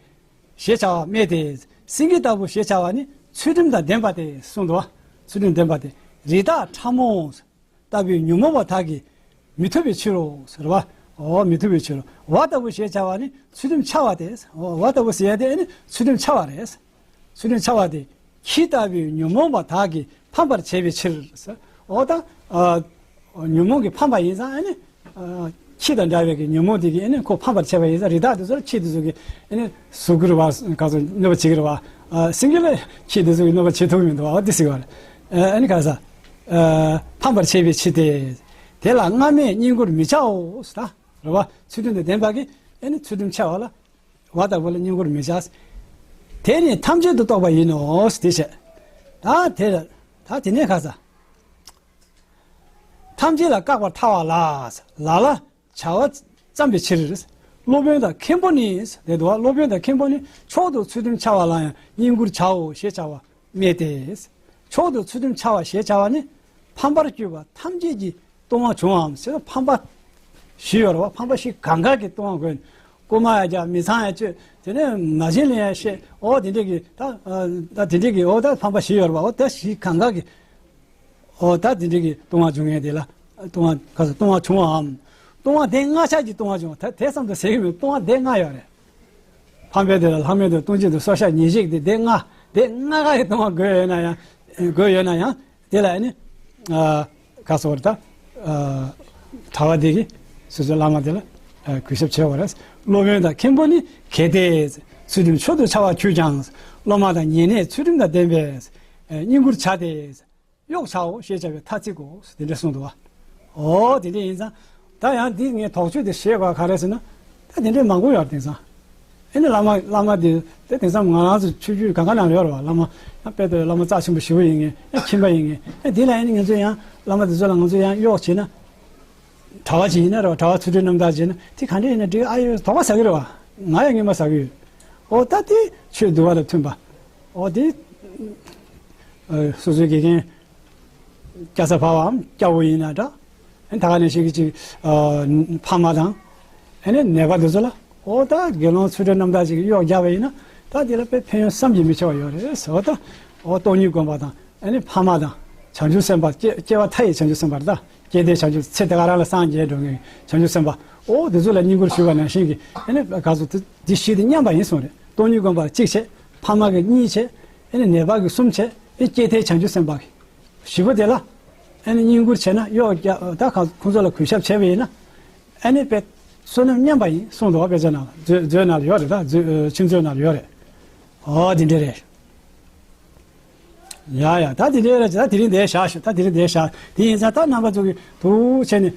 ཞེས་བྱ་བ་སྨྲས་ཏེ། སེང་གེ་ལྟ་བུ་ཞེས་བྱ་བ་ནི་ཚུལ་ཁྲིམས་དང་ལྡན་པ་སྟེ་གསུངས་འདུག་ཚུལ་ཁྲིམས་ལྡན་པ་སྟེ། རི་དྭགས་ཕྲ་མོ་ལྟ་བུའི་ཉོན་མོངས་པ་དག་གིས་མི་ཐུབ་པའི་ཕྱིར་རོ་ཟེར་བ། འོ་མི་ཐུབ་པའི་ཕྱིར་རོ། བ་ལྟ་བུ་ཞེས་བྱ་བ་ནི་ཚུལ་ཁྲིམས་འཆལ་བ་སྟེ། འོ་བ་ལྟ་བུ་ཟེར་ཡ་དེ་ནི་ཚུལ་ཁྲིམས་འཆལ་བ་རེད། ཚུལ་ཁྲིམས་འཆལ་བ་སྟེ། ཁྱི་ལྟ་བུའི་ཉོན་མོངས་པ་དག་གིས་ཕམ་པར་བྱས་པའི་ཕྱིར། འོ་ད། ཨ། ཉོན་མོངས་ཀྱིས་ཕམ་པ་ཡིན་ཙང་། ཨ་ནི། ཨ། ཁྱི་དང་འདྲ་བའི་གི་ཉོན་མོངས་དེ་གིས་ཨ་ནི་ཁོ་ཕམ་པར་བྱས་པ་ཡིན་ཙང་། རི་དྭགས་དེ་ཚོ་ལ་ཁྱི་དེ་ཚོ་གིས་ཨ་ནི་ཟུག་གི་རེད་བ། ག་ཚོད་གནོད་པ་བྱེད་ཀྱི་རེད་བ། ཨ། སེང་གེ་ལ་ཁྱི་དེ་ཚོ་གིས་གནོད་པ་བྱེད་ཐུབ་མི་འདུག་བ། འོ་དེ་ཟེར་བ་རེད། ཨ་ནི་ག་ས། ཨ། ཕམ་པར་བྱས་པའི་ཕྱིར་ཏེ། དེ་ལ་སྔ་མས་བསྙེན་བཀུར་མི་བྱའོ་ཟེར་ད། རེད་བ། ཚུལ་ཁྲིམས་དང་ལྡན་པ་གིས་ཨ་ནི་ཚུལ་ཁྲིམས་འཆལ་བ་ལ། བ་ལྟ་བུ་ལ་བསྙེན་བཀུར་མི་བྱ། དེ་ནི་ཐམས་ཅད་དུ་གཏོགས་པ་ཡིན་ནོ། དེ་བྱས། ད་དེ། ད་དེ་ནས་ག་ས། ཐམས་ཅད་ལ་བཀག་པར་ཐལ་བ་ལ། ལ་ལ་བྱ་བ་བརྩམས་པའི་ཕྱིར། སློབ་དཔོན་དང་མཁན་པོ་ནི། དེ་འདུག་བ། སློབ་དཔོན་དང་མཁན་པོ་ནི་མཆོག་ཏུ་ཚུལ་ཁྲིམས་འཆལ་བ་ལ་ཡང་བསྙེན་བཀུར་བྱའོ་ཞེས་བྱ་བ། སྨྲས་ཏེ། མཆོག་ཏུ་ཚུལ་ཁྲིམས་འཆལ་བ་ཞེས་བྱ་བ་ནི། ཕམ་པར་གྱུར་པ་ཐམས་ཅད་ཀྱིས་ལྟུང་བ་བྱུང་བའམ་ཟེར་ན། ཕམ་པ་བཞི་ཡོད་རེད་བ། ཕམ་པ་བཞི་གང་ག་གིས་ལྟུང་བ་གོན། རྐུན་མ་ཡང་རྒྱག། མི་ཚངས་ཡང་སྤྱོད། དེ་ནས་མ་བྱིན་ལེན་ཡང་བཤད། འོ་དེ་འདྲས་ཀྱི་ད། ད་དེ་འདྲས་ཀྱི་འོ་ད་ཕམ་པ་བཞི་ཡོད་རེད་བ། འོ་ད་བཞི་གང་ག་གིས། འོ་ད་དེ་འདྲས་ཀྱི་ལྟུང་བ་འབྱུང་ངེས་དེ་ལ། ལྟུང་བ་ག་ས། ལྟུང་བ་བྱུང་བའམ། ལྟུང་བ་སྡེ་ལྔ་ཆར་གྱི་ལྟུང་བ་བྱུང་བ། ད་དེ་ཙམ་དུ་ཟེར་གྱི་མེད། ལྟུང་བ་སྡེ་ལྔ་ཡོད་རེད། ཕམ་པའི་དེ་ལ་ལྷག་མའི་དེ་ལ་ལྟུང་བྱེད་དེ་སྲོག་ཆགས་ཉེས་བྱས་དེ་སྡེ་ལྔ། དེ་ལྔ་ཀ་ཡི་གཏོང་བ་དགོས་ཡོད་ན་ཡང་དགོས་ཡོད་ན་ཡང་དེ་ལ་ཨ་ནི་ཨ་ག་སོགས་ད་ཨ་གྲྭ་པ་དེ་གིས་སོ་སོའི་བླ་མ་དེ་ལ་ཨ་གུས་ཞབས་བྱེད་དགོས་རེད། སློབ་དཔོན་དང་མཁན་པོ་ནི་གལ་ཏེ། ཚུལ་ཁྲིམས་མཆོག་ཏུ་འཆའ་བར་གྱུར་ཀྱང་། སློབ་མ་དང་ཉེ་གནས་ཚུལ་ཁྲིམས་དང་ལྡན་པས་བསྙེན་བཀུར་བྱ་སྟེ། གཡོག་བྱའོ་ཞེས་བྱ་བའི་ཐ་ཚིག་གོ། དེ་འདྲ་གསུངས་འདུག་བ། ཨོ་དེ་འདྲ་ཡིན་ཙང་། ད་ཡང་འདི་ངས་དོགས་གཅོད་དེ་བྱེད་དགོས་ག་རེ་ཟེར་ན། ད་དེ་འདྲའི་མང་པོ་ཡོད་རེད་དེང་སང་། ཨེ་ནི་བླ་མ་བླ་མ་དེ་དེ་དེང་སང་ང་རང་ཚོ་ཆོས་བརྒྱུད་གང་ག་ནང་ལ་ཡོད་རེད་བ། བླ་མ་ཡང་དཔེ་དེ་བླ་མ་རྩ་ཆེན་པོ་ཞེ་པོ་ཡིན་ངེས་ཨེ་ཁྱིམ་པ་ཡིན་ངེས་ཨེ་དེ་ལ་ཨེ་ནི་ང་ཚོ་ཡང་བླ་མ་དེ་ཚོ་ལ་ང་ཚོ་ཡང་གཡོག་བྱེད་ན། གྲྭ་པ་ཅིག་ཡིན་ན་རེད་བ། གྲྭ་པ་ཚུལ་ཁྲིམས་རྣམ་དག་བྱེད་ན་དེ་ག་འདྲ་ཡིན་ན་འགྲིག་ཨ་ཡོད་དོགས་པ་ཟ་གི་རེད་བ། ང་ཡང་ངས་མ་ཟ་གི་ཡོད། ཨོ་ད་དེ་ཆོས་འདུལ་བ་ལ་མཐུན་པ། ཨོ་དེ་ཨ་སོ་སོའི་དགེ་རྒན་སྐྱ་སར་བབས་པའམ་སྐྱ་བོ་ཡིན་ན་འདྲ། ཨ་ནི་ད་ག་ནང་བཞིན་གྱི་ཅིག་ཨ་ཕ་མ་དང་། ཨ་ནི་ནད་པ་དེ་ཚོ་ལ་ཨོ་ད་དགེ་སློང་ཚུལ་ཁྲིམས་རྣམ་དག་ཅིག་གིས་གཡོག་རྒྱག་པ་ཡིན་ན་ད་དེ་ལ་དཔེ་ཕན་ཡོན་བསམ་གྱིས་མི་ཁྱབ་པ་ཡོད་རེད་ཟེར་བ་ད། ཨོ་སྟོང་ཉིད་སྒོམ་པ་དང་ཨ་ནི་ཕ་མ་དང་བྱང་ཆུབ་སེམས་དཔའ་སྐྱེ་སྐྱེ་བ་མཐའ་ཡས་བྱང་ཆུབ་སེམས་དཔའ་རེད་ད། སྐྱེ་མཐའི་བྱང་ཆུབ་ཚེ་འདི་ག་རང་ལ་སངས་རྒྱས་འགྲོ་མཁན་བྱང་ཆུབ་སེམས་དཔའ། ཨོ་དེ་ཚོ་ལ་བསྙེན་བཀུར་ཞུས་པ་ནང་བཞིན་གྱི་ཨ་ནི་ག་ཚོད་དེ་དེ་བཞི་དེ་མཉམ་པ་ཡིན་གསུངས་རེད། སྟོང་ཉིད་སྒོམ་པ་གཅིག་བྱས། ཕ་མ་གི་གཉིས་བྱས། ཨ་ནི་ནད་པ་གི་གསུམ་བྱས། ཨ་ནི་སྐྱེ་མཐའི་བྱང་ཆུབ་སེམས་དཔའ་གི་བཞི་པོ་དེ་ལ་ཨ་ནི་བསྙེན་བཀུར་བྱས་ན་གཡོག་རྒྱག་ད་ག་ཁོང་ཚོ་ལ་གུས་ཞབས་བྱས་པ་ཡིན་ན་ཨ་ནི་དཔེ་བསོད་ནམས་མཉམ་པ་ཡིན་གསུངས་འདུག་བ། དཔེ་ཆ་ནང་ལ་མཛོད་མཛོད་ནང་ལ་ཡོད་རེད་ད། མཛོད་ཨ་ཆོས་མཛོད་ནང་ལ་ཡོད་རེད། ཨོ་དེ་འདྲ་རེད། ཡ་ཡ་ད་དེ་འདྲའི་རེད། ད་དེ་རིང་འདིར་བཞག་ཞུ། ད་དེ་རིང་འདིར་བཞག་དེ་ཡིན་ཙང་ད་རྣམ་པ་ཚོ་གིས་དུ་བྱས་ནས་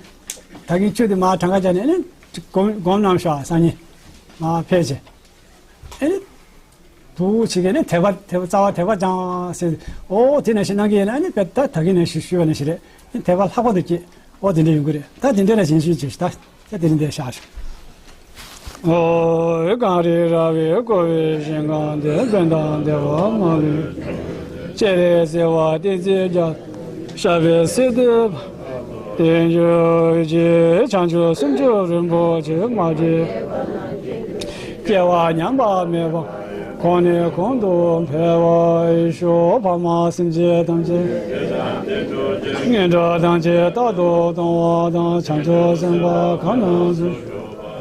ད་གིན་ཆོས་དེ་མར་གྲངས་ཀ་བྱས་ནས་ཨ་ནི་སྒོམ་སྒོམ་གནང་ཤོག་ཨ་སང་ཉིན་མར་ཕེབས་བྱས་ཨ་ནི་དུ་བྱེད་མཁན་ནི་དད་པ་དད་པ་རྩ་བ་དད་པ་ཅན་ཟེར། ཨོ་དེ་ནང་བཞིན་གནང་གི་ཡིན་ན་ཨ་ནི་དཔེ་ད་ད་གིན་ནང་བཞིན་ཞུས་པ་ནང་བཞིན་རེད། ཨ་ནི་དད་པ་ལྷག་པར་དུ་སྐྱེ། ཨོ་དེ་འདྲ་ཡོང་གི་རེད། ད་དེ་འདྲ་ལ་བྱིན་ཞུ་བྱེད་ཞུ་ད། ད་དེ་རིང་འདིར་བཞག་ཞུ། ཨོ་གངས་རི་ར་བས་བསྐོར་བའི་ཞིང་ཁམས་འདིར། ཕན་དང་བདེ་བ་མ་ལུས་པའི། སྤྱན་རས་གཟིགས་དབང་བསྟན་འཛིན་རྒྱལ། ཞབས་པད་སྲིད་མཐའི་བར་དུ་བརྟན་གྱུར་ཅིག། བྱང་ཆུབ་སེམས་མཆོག་རིན་པོ་ཆེ། མ་སྐྱེས་སྐྱེ་བ་ཉམས་པ་མེད་པར། གོང་ནས་གོང་དུ་འཕེལ་བར་ཤོག། ཕ་མ་སེམས་ཅན་ཐམས་ཅད། ངན་འགྲོ་ཐམས་ཅད་རྟག་ཏུ་སྟོང་པ་དང་། བྱང་ཆུབ་སེམས་དཔའ་གང་རྣམས་སུ།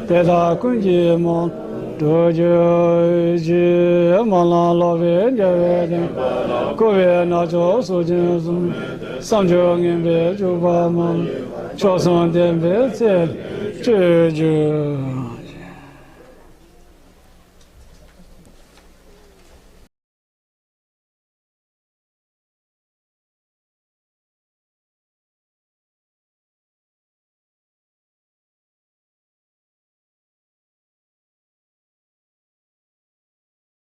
དེ་དག་ཀུན་གྱི་སྨོན་འགྲུབ་གྱུར་ཅིག། སྨོན་ལམ་ལོག་པའི་དགེ་བའི་བསྟན། བསྐུལ་བའི་རྣལ་འབྱོར་ཚོགས་ཆེན་གསུམ། བསམ་བརྗོད་ངན་པའི་སྤྱོད་པ་སྨོས། མཆོག་གསུམ་བདེན་པའི་རྩེ་སྤྱོད་གྱུར།